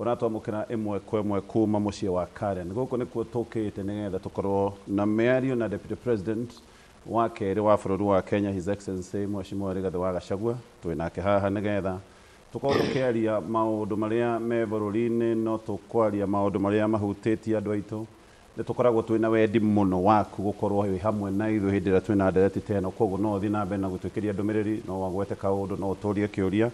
Ũratwamũkĩra ĩmwe kwa ĩmwe kuma mũciĩ wa Karen. Gũkũ nĩkuo tũkĩte nĩgetha tũkorwo na mĩario na Deputy President wa kerĩ wa bũrũri wa Kenya, His Excellency Mheshimiwa Rigathĩ wa Gachagua. Twĩ nake haha nĩgetha tũkorwo tũkĩaria maũndũ marĩa me bũrũri-inĩ, no tũkwaria maũndũ marĩa mahutĩtie andũ aitũ. Nĩ tũkoragwo twĩna wendi mũno waku gũkorwo wĩ hamwe na ithuĩ hĩndĩ ĩrĩa twĩna ndereti ta ĩno. Koguo no ũthiĩ na mbere na gũtwĩkĩria ndũmĩrĩri, no wagwete kaũndũ, no ũtũrie kĩũria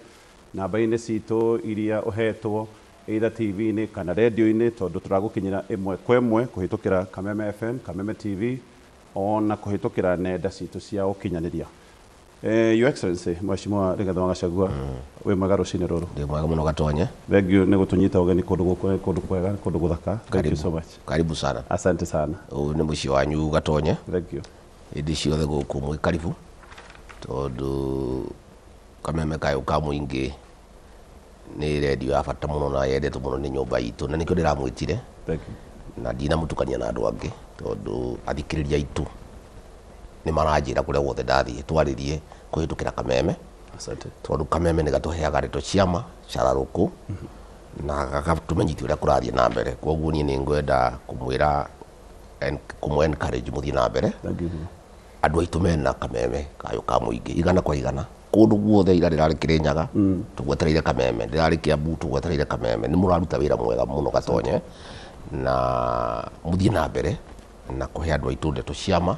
namba-inĩ citũ iria ũhetwo either TV-inĩ kana radio-inĩ, tondũ tũragũkinyĩra ĩmwe kwa ĩmwe kũhĩtũkĩra Kameme FM, Kameme TV, ona kũhĩtũkĩra nenda citũ cia ũkinyanĩria. Your Excellency Mheshimiwa Rigathĩ wa Gachagua, wĩ mwega rũcinĩ rũrũ? Ndĩ mwega mũno, Gatonye. Thank you nĩ gũtũnyita ũgeni kũndũ gũkũ, kũndũ kwega, kũndũ gũthaka. Thank you so much. Karibu sana. Asante sana. Ũyũ nĩ mũciĩ wanyu, Gatonye. Thank you. Hĩndĩ ciothe gũkũ mwĩ karibu, tondũ Kameme kayũ ka mũingĩ nĩ redio ya bata mũno na yendetwo mũno nĩ nyũmba itũ, na nĩkĩo ndĩramwĩtire. Thank you. Na ndinamũtukania na andũ angĩ, tondũ athikĩrĩria aitũ nĩ maranjĩra kũrĩa guothe ndathiĩ twarĩrie kũhĩtũkĩra Kameme. Asante. Tondũ Kameme nĩ gatũheaga ndeto ciama cararũkũ na gagatũmenyithia ũrĩa kũrathiĩ na mbere. Koguo niĩ nĩ ngwenda kũmwĩra, kũmũ encourage mũthiĩ na mbere. Thank you. Andũ aitũ mena Kameme kayũ ka mũingĩ igana kwa igana kũndũ guothe. Ira ndĩrarĩ Kĩrĩnyaga, tũgwetereire Kameme, ndĩrarĩ Kĩambu, tũgwetereire Kameme. Nĩ mũraruta wĩra mwega mũno, Gatonye, na mũthiĩ na mbere na kũhe andũ aitũ ndeto ciama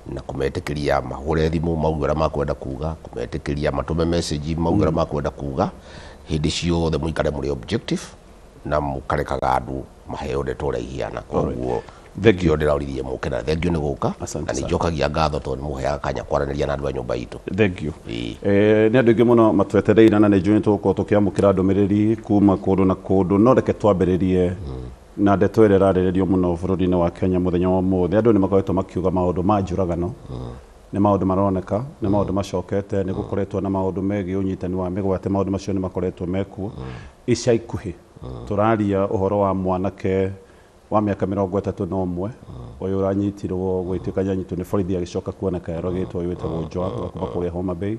na kũmetĩkĩria mahũre thimũ mauge ũrĩa makwenda kuga, kũmetĩkĩria matũme message mauge ũrĩa makwenda kuga. Hĩndĩ ciothe mũikare mũrĩ objective na mũkarekaga andũ maheo ndeto ũrĩa ihiana. Koguo Thank you. kĩo ndĩrauririe mũke, na thank you nĩ gũka. Asante Na nĩ sana. njokagia ngatho tondũ nĩ mũheaga kanya kwaranĩria na andũ a nyũmba itũ. Thank you. Ĩĩ. Nĩ andũ aingĩ mũno matwetereire na nĩ njũĩ nĩ tũgũkorwo tũkĩamũkĩra ndũmĩrĩri kuma kũndũ na kũndũ, no reke twambĩrĩrie na ndeto ĩrĩa ĩrarĩrĩrio mũno bũrũri-inĩ wa Kenya mũthenya wa ũmũthĩ. Andũ nĩ makoretwo makiuga maũndũ ma njũragano nĩ maũndũ maroneka, nĩ maũndũ macokete, nĩ gũkoretwo na maũndũ megiĩ ũnyitani wa mĩgwate. Maũndũ macio nĩ makoretwo mekuo. Ica ikuhĩ tũraria ũhoro wa mwanake wa mĩaka 31 ũyũ ũranyitirwo, gwĩtuĩka nĩanyitwo nĩ borithi, agĩcoka kuoneka erogĩtwo, wĩtagwo Ojwang wa kuma kũrĩa Homa Bay.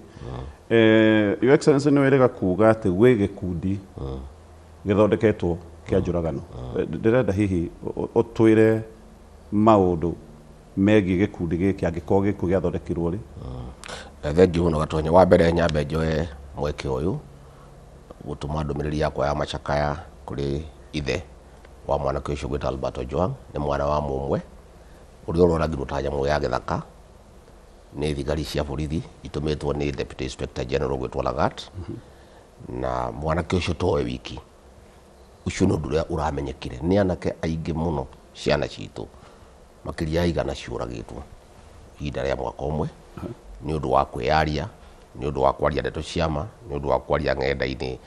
Your Excellency, nĩ wĩrĩga kuga atĩ gwĩ gĩkundi gĩthondeketwo kĩa njũragano. Ndĩrenda hihi ũtwĩre maũndũ megiĩ gĩkundi gĩkĩ, angĩkorwo gĩkuũ gĩathondekirwo rĩ. Thank you mũno, Gatonye. Wa mbere nyambe njoe mweke ũyũ gũtũma ndũmĩrĩri yakwa ya macakaya kũrĩ ithe wa mwanake ũcio gwĩta Albert Ojwang. Nĩ mwana wa mũmwe ũrĩa ũroragirwo ta nyamũ ya gĩthaka nĩ thigari cia borithi itũmĩtwo nĩ Deputy Inspector General gwĩtwo Lagat. Na mwanake ũcio towe wiki, ũcio nĩ ũndũ ũrĩa ũramenyekire. Nĩ anake aingĩ mũno, ciana citũ makĩria ya 100 ciũragĩtwo ihinda rĩa mwaka ũmwe nĩ ũndũ wa kwĩyaria, nĩ ũndũ wa kwaria ndeto ciama, nĩ ũndũ wa kwaria ng'enda-inĩ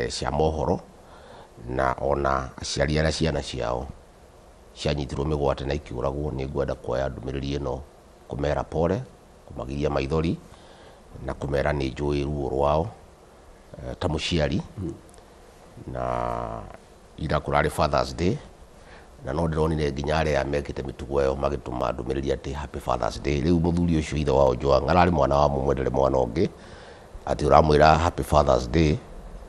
cia mohoro. Na ona aciari arĩa ciana ciao cianyitirwo mĩgwate na ikĩũragwo, nĩ ngwenda kuoya ndũmĩrĩri ĩno kũmera pole, kũmagiria maithori na kũmera nĩ njũĩ ruo rwao ta mũciari. Na ira kũrarĩ Fathers Day, na no ndĩronire nginya arĩa mekĩte mĩtugo ĩyo magĩtũma ndũmĩrĩri atĩ "Happy Fathers Day". Rĩu mũthuri ũcio, ithe wa Ojwang, ararĩ mwana wa mũmwe, ndarĩ mwana ũngĩ, atĩ ũramwĩra "Happy Fathers Day"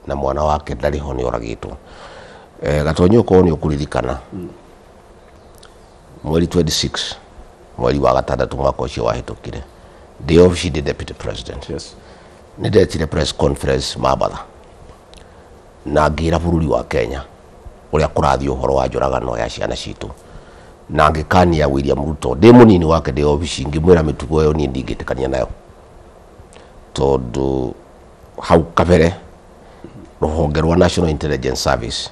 na mwana wake ndarĩ ho, nĩ oragĩtwo. Gatonyi, ũkorwo nĩ ũkũririkana, mweri 26 mweri wa gatandatũ mwaka ũcio wahĩtũkire, ndĩ obici ndĩ Deputy President, nĩ ndetire press conference Mabatha na ngĩra bũrũri wa Kenya ũrĩa kũrathiĩ ũhoro wa njũragano ya ciana citũ, na ngĩkania William Ruto ndĩ mũnini wake ndĩ obici, ngĩmwĩra mĩtugo ĩyo niĩ ndingĩtĩkania nayo, tondũ hau kabere rũhonge rwa National Intelligence Service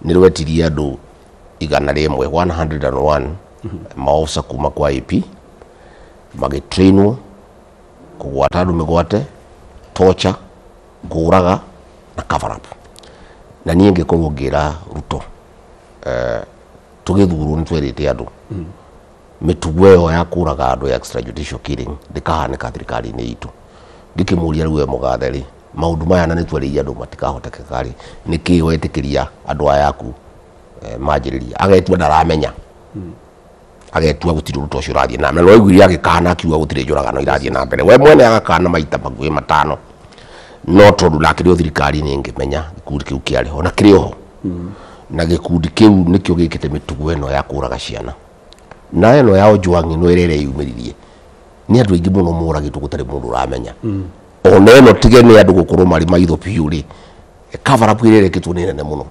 nĩ rwetirie andũ 101, 101 maofisa kuma kwa AP, magĩtrainwo kũgwata andũ mĩgwate, torture, kũraga na cover up. Na niĩ ngĩkorwo ngĩra Ruto, tũgĩthurwo nĩ twerĩte andũ mĩtugo ĩyo ya kũraga andũ ya extrajudicial killing ndĩkahanĩka thirikari-inĩ itũ. Ngĩkĩmũria, rĩu we mũgathe rĩ, maũndũ maya na nĩ twerĩire andũ matikahotekeka rĩ, nĩkĩ wetĩkĩria andũ aya aku manjĩrĩria? Agetua ndaramenya, agetua gũtirĩ ũndũ ta ũcio ũrathiĩ na mbere. Waiguire agĩkana akiuga gũtirĩ njũragano irathiĩ na mbere, we mwene agakana maita makuhĩ matano. No tondũ ndakĩrĩ o thirikari-inĩ, ngĩmenya gĩkundi kĩu kĩarĩ ho na kĩrĩ oho. Na gĩkundi kĩu nĩkĩo gĩkĩte mĩtugo ĩno ya kũraga ciana. Na ĩno ya Ojwang ĩno ĩrĩa yumĩririe nĩ andũ aingĩ mũno moragĩtwo gũtarĩ mũndũ ũramenya. Ona ĩno tige nĩ andũ gũkorwo marĩ maitho biũ rĩ, cover up ĩrĩa ĩrekĩtwo nĩ nene mũno.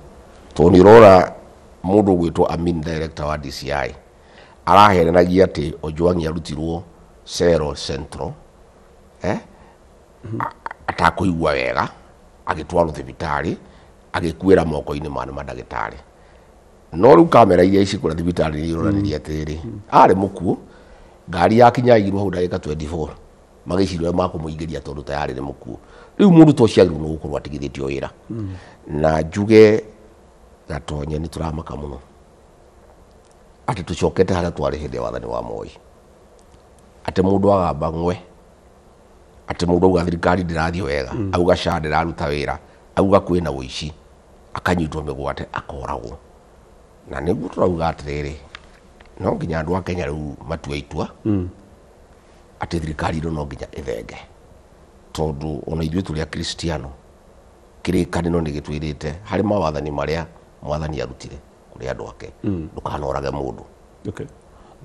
Tondũ nĩ ũrona mũndũ ũgwĩtwo Amin, director wa DCI, araherenagia atĩ Ojwang arutirwo Cero Central atakũigua wega, agĩtwarwo thibitarĩ, agĩkuĩra moko-inĩ ma mandagĩtarĩ. No rĩu kamera iria ici kũrĩa thibitarĩ nĩ ironanirie atĩrĩrĩ, arĩ mũkuũ, ngari yakinya aigirwo hau ndagĩka 24, magĩciria ũrĩa makũmũingĩria tondũ tayarĩ nĩ mũkuũ. Rĩu mũndũ ta ũcio agĩrĩirwo nĩ gũkorwo atigithĩtio wĩra. Na njuge Gatonye nĩ tũramaka mũno atĩ tũcokete harĩa twarĩ hĩndĩ ya wathani wa Moi, atĩ mũndũ agamba ng'we, atĩ mũndũ auga thirikari ndĩrathiĩ wega, auga SHA ndĩraruta wĩra, auga kwĩna ũici, akanyitwo mĩgwate akoragwo. Na nĩguo tũrauga atĩrĩrĩ, no nginya andũ a Kenya rĩu matue itua atĩ thirikari ĩno no nginya ĩthenge, tondũ ona ithuĩ tũrĩ akristiano kĩrĩkanĩro nĩ gĩtwĩrĩte harĩ mawathani marĩa mwathani arutire kũrĩ andũ ake, ndũkanorage mũndũ.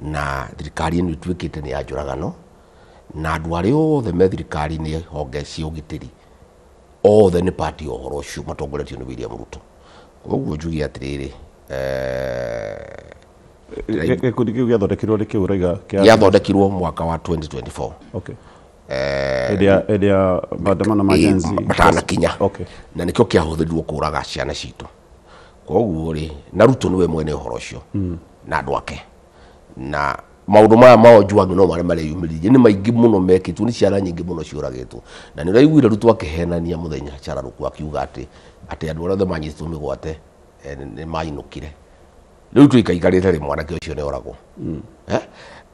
Na thirikari ĩno ĩtuĩkĩte nĩ ya njũragano, na andũ arĩa othe me thirikari-inĩ honge cia ũgitĩri othe nĩ pati ya ũhoro ũcio matongoretio nĩ William Ruto. Koguo njuge atĩrĩrĩ, Gĩkundi kĩu gĩathondekirwo rĩ kĩu ũraiga gĩathondekirwo mwaka wa 2024. Hĩndĩ ya maandamano ma Gen Z matanakinya. Na nĩkĩo kĩahũthĩrirwo kũraga ciana citũ. Koguo rĩ, na Ruto nĩwe mwene ũhoro ũcio na andũ ake. Na maũndũ maya ma Ojwang no marĩa mareyumĩririe nĩ maingĩ mũno mekĩtwo, nĩ ciana nyingĩ mũno ciũragĩtwo. Na nĩ ũraiguire Ruto akĩhenania mũthenya cararũku akiuga atĩ andũ arĩa othe manyitĩtwo mĩgwate nĩ mainũkire. Rĩu tũikaikarĩte rĩ, mwanake ũcio nĩ oragwo.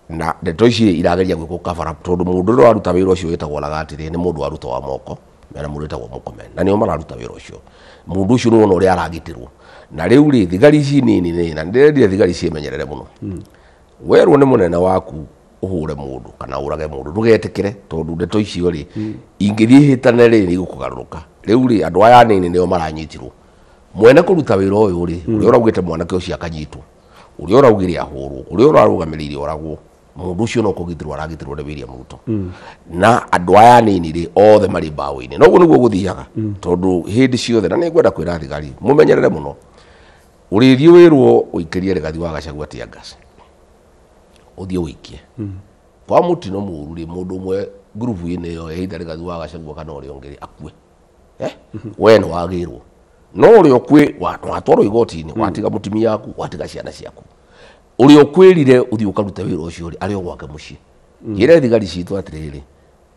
Na ndeto ici irageria gwĩkwo cover up tondũ mũndũ ũrĩa ũraruta wĩra ũcio wĩtagwo Lagat rĩ, nĩ mũndũ wa Ruto wa moko, mena mũndũ wĩtagwo Murkomen, na nĩo mararuta wĩra ũcio. Mũndũ ũcio nĩ wona ũrĩa aragitĩrwo. Na rĩu rĩ, thigari ici nini nĩ, na ndĩrendire thigari ciĩmenyerere mũno. Werwo nĩ mũnene waku ũhũre mũndũ kana ũrage mũndũ, ndũgetĩkĩre tondũ ndeto icio rĩ, ingĩthiĩ ihĩtane rĩ, nĩ igũkũgarũrũka. Rĩu rĩ, andũ aya anini nĩo maranyitirwo. Mwene kũruta wĩra ũyũ rĩ, ũrĩa ũraugĩte mwanake ũcio akanyitwo, ũrĩa ũraugire ahũrwo, ũrĩa ũrarũgamĩrĩire oragwo, mũndũ ũcio no kũgitĩrwo aragitĩrwo nĩ William Ruto. Na andũ aya anini rĩ, othe marĩ mbaũ-inĩ. Noguo nĩguo gũthiaga, tondũ hĩndĩ ciothe, na nĩngwenda kwĩra thigari, mũmenyerere mũno. Ũrĩthiĩ wĩrwo ũikĩrie Rigathi wa Gachagua tear gas, ũthiĩ ũikie. Kwa mũtino mũru rĩ, mũndũ ũmwe ngurubu-inĩ ĩyo either Rigathi wa Gachagua kana ũrĩa ũngĩ rĩ, akue. We nĩ wagĩrwo. No ũrĩa ũkwĩ, watwarwo igoti-inĩ, watiga mũtumia waku, watiga ciana ciaku. Ũrĩa ũkwĩrire ũthiĩ ũkarute wĩra ũcio rĩ, arĩ o gwake mũciĩ. Njĩre thigari citũ atĩrĩrĩ,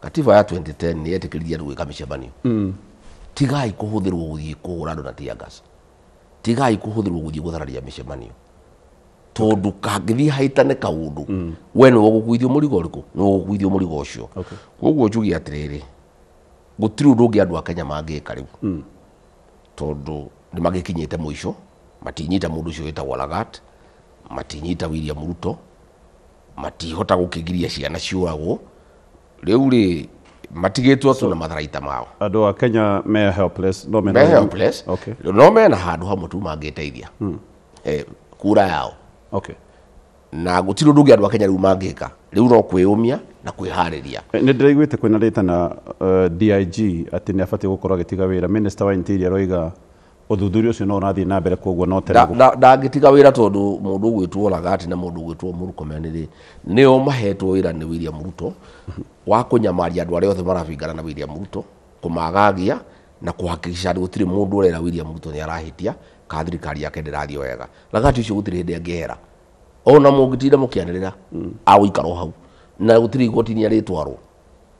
katiba ya 2010 nĩ yetĩkĩririe andũ gwĩka mĩcemanio. Tigai kũhũthĩrwo gũthiĩ kũhũra andũ na tear gas. Tigai kũhũthĩrwo gũthiĩ gũthararia mĩcemanio. Tondũ kangĩthiĩ haitane kaũndũ, we nĩwe ũgũkuithio mũrigo ũrĩkũ? Nĩwe ũgũkuithio mũrigo ũcio. Koguo njuge atĩrĩrĩ, gũtirĩ ũndũ ũngĩ andũ a Kenya mangĩka rĩu. Tondũ nĩ magĩkinyĩte mũico, matinyita mũndũ ũcio wĩtagwo Lagat, matinyita William Ruto, matihota gũkĩgiria ciana ciũragwo. Rĩu rĩ, matigĩtwo tu na matharaita mao. Andũ a Kenya me helpless, no mena Me helpless. No mena handũ hamwe tu mangĩteithia. Kura yao. Na gũtirĩ ũndũ ũngĩ andũ a Kenya rĩu mangĩka. Rĩu no kwĩyũmia na kwĩharĩria. Nĩ ndĩraiguĩte kwĩna rĩtana DIG atĩ nĩ abatiĩ gũkorwo agĩtiga wĩra. Minister wa Interior aroiga ũthuthuria ũcio no ũrathiĩ na mbere, koguo no tene Ndangĩtiga wĩra tondũ mũndũ ũgwĩtwo Lagat na mũndũ ũgwĩtwo Murkomen rĩ, nĩo mahetwo wĩra nĩ William Ruto wa kũnyamaria andũ arĩa othe marabingana na William Ruto, kũmagagia na kũhakikisha atĩ gũtirĩ mũndũ ũrera William Ruto nĩ arahĩtia kana thirikari yake ndĩrathiĩ wega. Lagat ũcio gũtirĩ hĩndĩ angĩehera. Ona mũngĩtinda mũkĩanĩrĩra, agũikara o hau na gũtirĩ igoti-inĩ arĩtwarwo.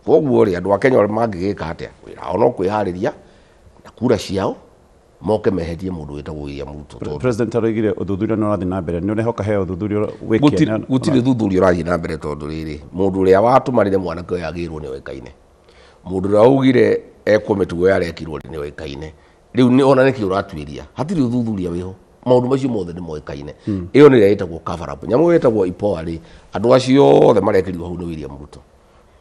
Koguo rĩ, andũ a Kenya mangĩgĩka atĩa? Wĩra wao no kwĩharĩria na kura ciao moke meherie mũndũ wĩtagwo William Ruto. President aroigire ũthuthuria nĩ ũrathiĩ na mbere. Nĩ ũrehoka he ũthuthuria wĩkie? Gũtirĩ ũthuthuria ũrathiĩ na mbere tondũ rĩrĩ, mũndũ ũrĩa watũmanire mwanake ũyũ agĩrwo nĩ oĩkaine. Mũndũ ũrĩa waugire ekwo mĩtugo yarekirwo nĩ oĩkaine. Rĩu nĩ ona nĩkĩ ũratuĩria? Hatirĩ ũthuthuria wĩho. Maũndũ macio mothe nĩ moĩkaine. Ĩyo nĩ ĩrĩa ĩtagwo cover up. Nyamũ ĩyo ĩtagwo IPOA rĩ, andũ acio othe marekĩrirwo hau nĩ William Ruto.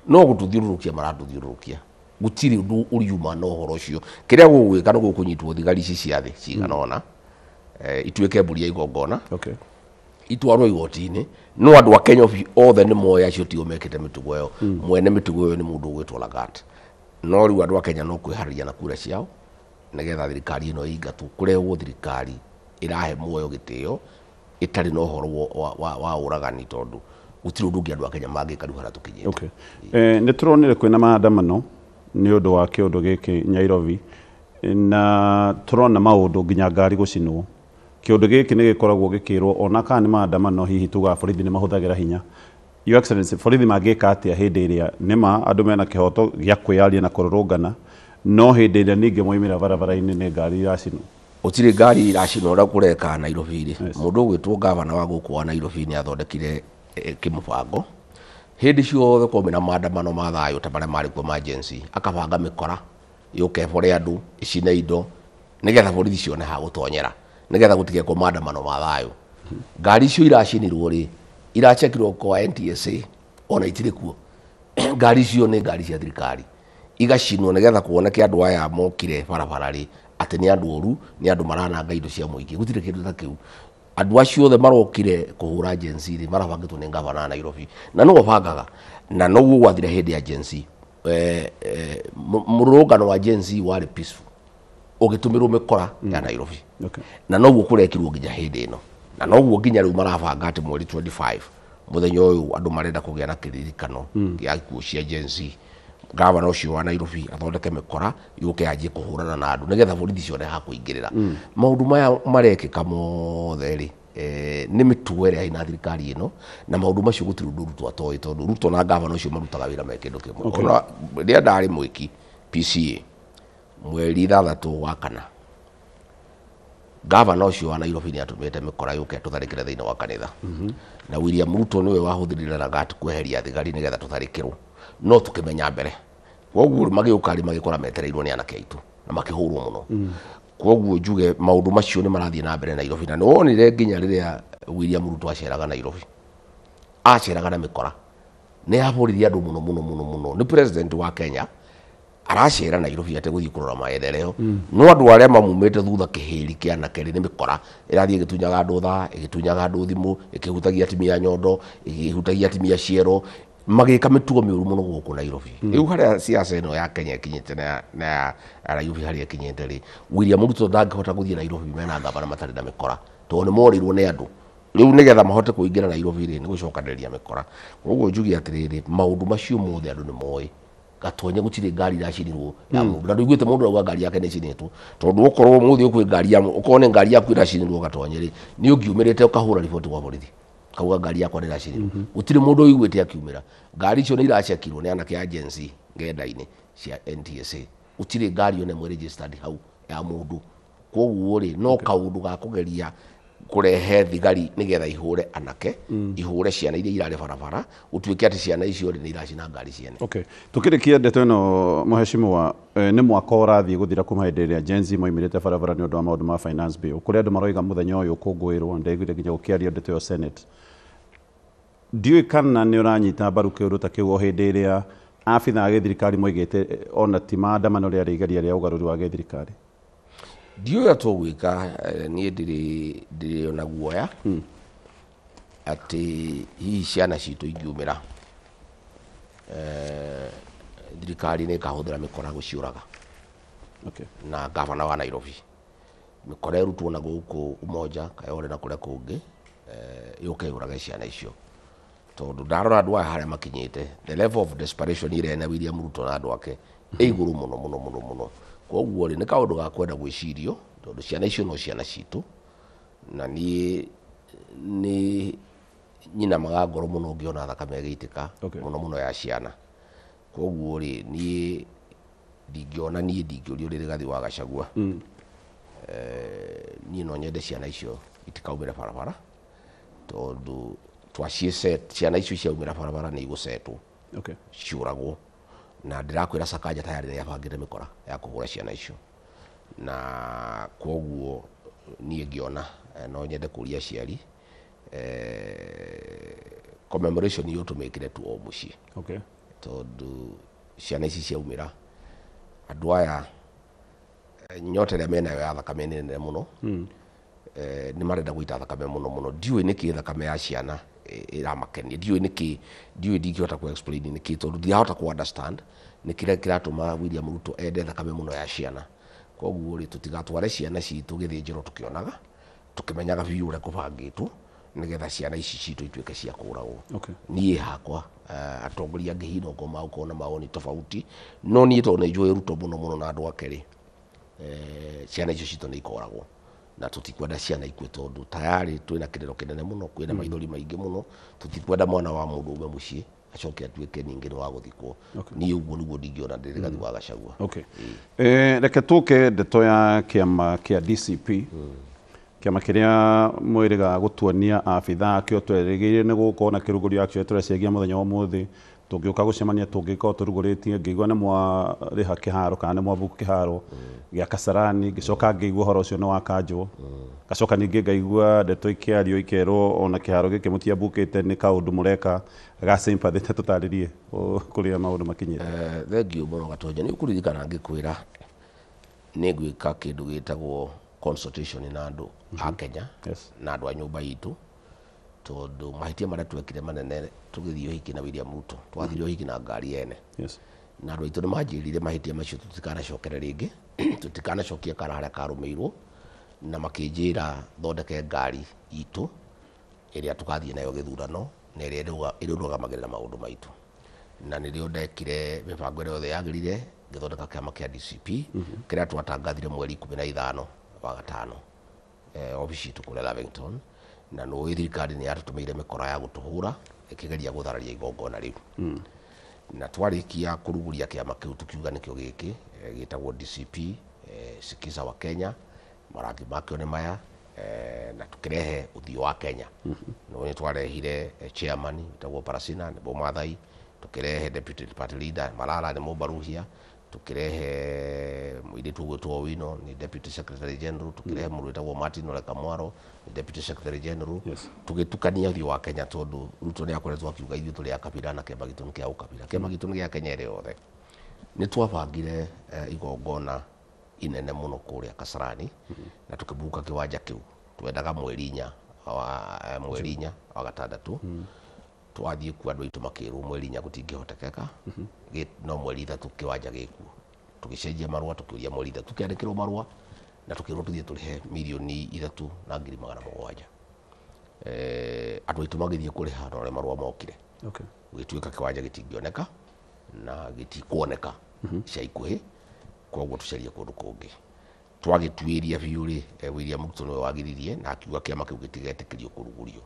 No gũtũthiũrũrũkia maratũthiũrũrũkia. Gũtirĩ ũndũ ũriuma na ũhoro ũcio. Kĩrĩa gũgwĩka nĩ gũkũnyitwo thigari ici cia thĩ cigana ũna. Ituĩke mbũri ya igongona. Okay. Itwarwo igoti-inĩ, no andũ a Kenya othe nĩ moĩ acio tio mekĩte mĩtugo ĩyo. Mwene mĩtugo ĩyo nĩ mũndũ ũgwĩtwo Lagat. No rĩu andũ a Kenya no kwĩharĩria na kura ciao nĩgetha thirikari ĩno ĩingatwo, kũrehwo thirikari ĩrahe muoyo gĩtĩo, ĩtarĩ na ũhoro wa ũragani, tondũ gũtirĩ ũndũ ũngĩ andũ a Kenya mangĩka rĩu harĩa tũkinyĩte. Okay. Nĩ tũronire kwĩna maandamano nĩ ũndũ wa kĩũndũ gĩkĩ Nairobi, na tũrona maũndũ nginya ngari gũcinwo. Kĩũndũ gĩkĩ nĩ gĩkoragwo gĩkĩrwo ona kana nĩ maandamano, hihi tugaga borithi nĩ mahũthagĩra hinya. Your Excellency, borithi mangĩka atĩa hĩndĩ ĩrĩa nĩma andũ mena kĩhoto gĩa kwĩyaria na kũrũrũngana, no hĩndĩ ĩrĩa ningĩ moimĩra barabara-inĩ nĩ ngari iracinwo? Gũtirĩ ngari iracinwo ũrĩa kũreka Nairobi rĩ. Mũndũ ũgwĩtwo gavana wa gũkũ wa Nairobi nĩ athondekire kĩmũbango. Hĩndĩ ciothe kwaumĩra maandamano ma thayũ ta marĩa marĩ kuo ma Gen Z, akabanga mĩkora yũke ĩbore andũ, ĩcine indo, nĩgetha borithi cione ha gũtonyera, nĩgetha gũtigekwo maandamano ma thayũ. Ngari icio iracinirwo rĩ, iracekirwo kwa NTSA, ona itirĩ kuo. Ngari icio nĩ ngari cia thirikari, igacinwo nĩgetha kuoneke andũ aya mokire barabara rĩ atĩ nĩ andũ oru, nĩ andũ marananga indo cia mũingĩ. Gũtirĩ kĩndũ ta kĩu. Andũ acio othe marokire kũhũra Gen Z rĩ, marabangĩtwo nĩ gavana wa Nairobi, na nĩwe ũbangaga, na noguo gwathire hĩndĩ ya Gen Z. Mũrũrũngano wa Gen Z warĩ peaceful, ũgĩtũmĩrwo mĩkora ya Nairobi. Okay. Na noguo kũrekirwo nginya hĩndĩ ĩno, na noguo nginya rĩu marabanga atĩ mweri 25 mũthenya ũyũ andũ marenda kũgĩa na kĩririkano gĩa ikuũ cia Gen Z. Gavana ũcio wa Nairobi athondeke mĩkora yũke yanjie kũhũrana na andũ nĩgetha borithi cione ha kũingĩrĩra. Maũndũ maya marekĩka mothe rĩ, nĩ mĩtugo ĩrĩa ĩna thirikari ĩno, na maũndũ macio gũtirĩ ũndũ Ruto atoĩ, tondũ Ruto na gavana ũcio marutaga wĩra me kĩndũ kĩmwe. Okay. Ona rĩrĩa ndarĩ mwĩki PCA mweri 6 wa kana, gavana ũcio wa Nairobi nĩ atũmĩte mĩkora yũke tũtharĩkĩre thĩinĩ wa kanitha. Na William Ruto nĩwe wahũthĩrire Lagat kweheria thigari nĩgetha tũtharĩkĩrwo, no tũkĩmenya mbere. Koguo magĩũka rĩ, magĩkora metereirwo nĩ anake aitũ na makĩhũrwo mũno. Koguo njuge maũndũ macio nĩ marathiĩ na mbere Nairobi, na nĩwonire nginya rĩrĩa William Ruto aceraga Nairobi, aceraga na mĩkora, nĩ ahũrire andũ mũno mũno mũno mũno. Nĩ president wa Kenya aracera Nairobi ategũthiĩ kũrora maendeleo, no andũ arĩa mamumĩte thutha kĩhĩri kĩa anake rĩ, nĩ mĩkora ĩrathiĩ ĩgĩtunyaga andũ thaa, ĩgĩtunyaga andũ thimũ, ĩkĩhutagia atumia nyondo, ĩkĩhutagia atumia ciero, magĩka mĩtugo mĩũru mũno gũkũ Nairobi. Rĩu harĩa siasa ĩno ya Kenya ĩkinyĩte na ya Nairobi harĩa ĩkinyĩte rĩ, William Ruto ndangĩhota gũthiĩ Nairobi mena gavana matarĩ na mĩkora, tondũ nĩ morirwo nĩ andũ. Rĩu nĩgetha mahote kũingĩra Nairobi rĩ, nĩ gũcokanĩrĩria mĩkora. Koguo njuge atĩrĩrĩ, maũndũ macio mothe andũ nĩ moĩ. Gatonye gũtirĩ ngari iracinirwo ya mũndũ, na ndũiguĩte mũndũ auga ngari yake nĩ ĩcinĩtwo, tondũ okorwo mũthĩ ũkwĩ ngari ya okorwo nĩ ngari yaku ĩracinirwo Gatonye rĩ, nĩ ũngiumĩrĩte ũkahũra riboti gwa borithi kauga ngari yakwa nĩ ĩracinirwo. Gũtirĩ mũndũ ũiguĩte akiumĩra. Ngari icio nĩ iracekirwo nĩ anake a Gen Z ng'enda-inĩ cia NTSA, gũtirĩ ngari ona ĩmwe registered hau ya mũndũ. Koguo rĩ, no kaũndũ ga kũgeria kũrehe thigari nĩgetha ihũre anake, ihũre ciana iria irarĩ barabara, gũtuĩke atĩ ciana icio rĩ nĩ iracina ngari ciene. Okay. Tukĩrĩkia ndeto ĩno mheshimiwa, nĩ mwaka ũrathiĩ gũthira kuma hĩndĩ ĩrĩa Gen Z moimĩrĩte barabara nĩ ũndũ wa maũndũ ma finance bill, kũrĩa andũ maroiga mũthenya ũyũ ũkũngũĩrwo, ndaiguire nginya gũkĩario ndeto ĩyo Senate. Ndiũĩ kana nĩ ũranyita mbaru kĩũndũ ta kĩu o hĩndĩ ĩrĩa abithaa a gĩthirikari moigĩte ona ti maandamano rĩarĩ igeria rĩa ũgarũri wa gĩthirikari. Ndiũĩ ũrĩa tũgwĩka, niĩ ndirĩ ona guoya atĩ hihi ciana citũ ingiumĩra, thirikari nĩ ĩkahũthĩra mĩkora gũciũraga. Okay. Na gavana wa Nairobi mĩkora ĩrutwo na gũkũ Umoja, Kayole na kũrĩa kũngĩ, yũke yũrage ciana icio, tondũ ndarora andũ aya harĩa makinyĩte, the level of desperation ĩrĩa ĩna William Ruto na andũ ake ĩ igũrũ mũno mũno mũno mũno. Koguo rĩ, nĩ kaũndũ ga kwenda gwĩcirio, tondũ ciana icio no ciana citũ, na niĩ nĩ nyinamaga ngoro mũno ngĩona thakame ĩgĩitĩka. Okay. Mũno mũno ya ciana. Koguo rĩ, niĩ ndingĩona, niĩ ndingĩũrio rĩrĩ Rigathi wa Gachagua, niĩ no nyende ciana icio itikaumĩre barabara, tondũ twaciĩ ciana icio ciaumĩra barabara nĩ igũcetwo. Okay. Ciũragwo. Na ndĩrakwĩra Sakaja tayari nĩ abangĩte mĩkora ya kũhũra ciana icio, na koguo niĩ ngĩona, no nyende kũria aciari, commemoration iyo tũmĩkĩre tu o mũciĩ. Okay. Tondũ ciana ici ciaumĩra, andũ aya, nyota ĩrĩa menayo ya thakame nĩ nene mũno. Nĩ marenda gũita thakame mũno mũno. Ndiũĩ nĩkĩ thakame ya ciana ĩramakenia, ndiũĩ nĩkĩ, ndiũĩ, ndingĩhota kũ explain nĩkĩ, tondũ ndirahota kũ understand nĩ kĩrĩa kĩratũma William Ruto ende thakame mũno ya ciana. Koguo rĩ, tũtigatware ciana citũ gĩthĩnjĩro tũkĩonaga, tũkĩmenyaga biũ ũrĩa kũbangĩtwo nĩgetha ciana ici citũ ituĩke cia kũragwo. Niĩ hakwa, atongoria angĩ hihi no korwo magũkorwo na mawoni tofauti, no niĩ tondũ nĩ njũĩ Ruto mũno mũno na andũ ake rĩ, ciana icio citũ nĩ ikoragwo na tũtikwenda ciana ikue, tondũ tayarĩ twĩna kĩrĩro kĩnene mũno, kwĩna maithori maingĩ mũno. Tũtikwenda mwana wa mũndũ ume mũciĩ acoke atuĩke ningĩ nĩ wa gũthikwo. Niĩ ũguo nĩguo ndingĩona ndĩ Rigathi wa Gachagua. Okay. Reke tũke ndeto ya kĩama kĩa DCP, kĩama kĩrĩa mwĩrĩga gũtuonia abithaa akĩo twerĩgĩrĩire nĩ gũkorwo na kĩrugũrio. Actually tũreciagia mũthenya wa ũmũthĩ tũngĩũka gũcemania tũngĩkorwo tũrugũrĩtie. Ngĩigua nĩ mwarĩha kĩharo kana nĩ mwabuku kĩharo gĩa Kasarani, ngĩcoka ngĩigua ũhoro ũcio nĩ wakanjwo, ngacoka ningĩ ngaigua ndeto ikĩario ikerwo ona kĩharo gĩkĩ mũtiambukĩte, nĩ kaũndũ mũreka ga sympathy. Ta tũtarĩrie kũrĩa maũndũ makinyĩte. Thengiũ mũno, Gatonya. Nĩ ũkũririkana ngĩkwĩra nĩ ngwĩka kĩndũ gĩtagwo consultation na andũ a Kenya na andũ a nyũmba itũ, tondũ mahĩtia marĩa twekire manene tũgĩthiĩ ũhiki na William Ruto, twathire ũhiki na ngari ene na andũ aitũ nĩ manjĩrire mahĩtia macio tũtikanacokere rĩngĩ, tũtikanacokie kara harĩa karũmĩirwo, na makĩnjĩra thondeke ngari itũ ĩrĩa tũgathiĩ nayo gĩthurano na ĩrĩa ĩrũgamagĩrĩra maũndũ maitũ. Na nĩrĩo ndekire mĩbango ĩrĩa yothe yagĩrĩire, ngĩthondeka kĩama kĩa DCP kĩrĩa twatangathire mweri 15 wa gatano, obici itũ kũrĩa Lavington. Na nũĩ thirikari nĩ yatũtũmĩire mĩkora ya gũtũhũra ĩkĩgeria gũthararia igongona rĩu. Na twarĩkia kũruguria kĩama kĩu, tũkiuga nĩkĩo gĩkĩ, gĩtagwo DCP, Sikiza wa Kenya, marangi makĩo nĩ maya, na tũkĩrehe ũthiũ wa Kenya. No nĩ twarehire chairman wĩtagwo Parasina, nĩ Mũmathai, tũkĩrehe deputy party leader Malala, nĩ Mũmbaruhia, tũkĩrehe mũirĩtu ũgwĩtwo Owino, nĩ deputy secretary general, tũkĩrehe mũndũ wĩtagwo Martin Ole Kamwaro, nĩ deputy secretary general. Tũgĩtukania ũthiũ wa Kenya, tondũ Ruto nĩ akoretwo akiuga ithuĩ tũrĩ a kabira na kĩama gitũ nĩ kĩa ũkabira. Kĩama gitũ nĩ gĩa Kenya ĩrĩ yothe. Nĩ twabangire igongona inene mũno kũrĩa Kasarani na tũkĩbuka kĩwanja kĩu. Twendaga mweri 4 wa gatandatũ. Twathiĩ kuo, andũ aitũ makĩrwo mweri 4 gũtingĩhotekeka, no mweri 3 kĩwanja gĩkuo. Tũgĩcenjia marũa, tũkĩũria mweri 3, tũkĩandĩkĩrwo marũa na tũkĩrwo tũthiĩ tũrĩhe 3,700,000. Andũ aitũ magĩthiĩ kũrĩha na ũrĩa marũa mokire, gũgĩtuĩka kĩwanja gĩtingĩoneka na gĩtikuoneka ica ikuhĩ, koguo tũcarie kũndũ kũngĩ. Twagĩtuĩria biũ rĩ, William Ruto nĩwe wagiririe na akiuga kĩama kĩu gĩtigetĩkĩrio kũrugũrio.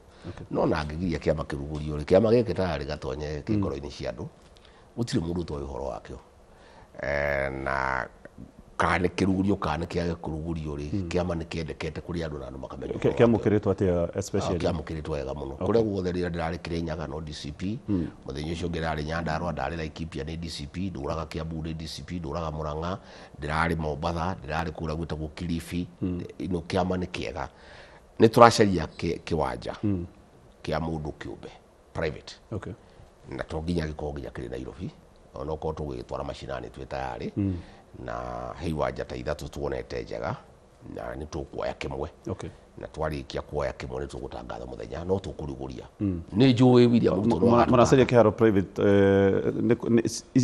No na angĩgiria kĩama kĩrugũrio rĩ, kĩama gĩkĩ tayarĩ gatonye kĩ ngoro-inĩ cia andũ, gũtirĩ mũndũ ũtoĩ ũhoro wakĩo. Na kana nĩ kĩrugũrio kana nĩ kĩage kũrugũrio rĩ, kĩama nĩ kĩendekete kũrĩ andũ na andũ makamenya ũhoro wakĩo. Kĩamũkĩrĩtwo atĩa especially? Kĩamũkĩrĩtwo wega mũno kũrĩa guothe. Rĩrĩa ndĩrarĩ Kĩrĩnyaga no DCP, mũthenya ũcio ũngĩ ndĩrarĩ Nyandarua, ndarĩ Laikipia nĩ DCP, ndũraga Kiambu nĩ DCP, ndũraga Murang'a, ndĩrarĩ Mombatha, ndĩrarĩ kũrĩa gwĩtagwo Kilifi. Ino kĩama nĩ kĩega. Nĩ tũracaria kĩwanja kĩa mũndũ kĩũmbe, private, na to nginya gĩkorwo nginya kĩrĩ Nairobi, onokorwo tũgũgĩtwara macinani twĩ tayarĩ na he iwanja ta ithatũ tuonete njega na nĩ tũkuoya kĩmwe. Na twarĩkia kuoya kĩmwe nĩ tũgũtangatha mũthenya no tũkũrugũria. Nĩ njũĩ William Ruto no agatũtanga. Mũracaria kĩharo private,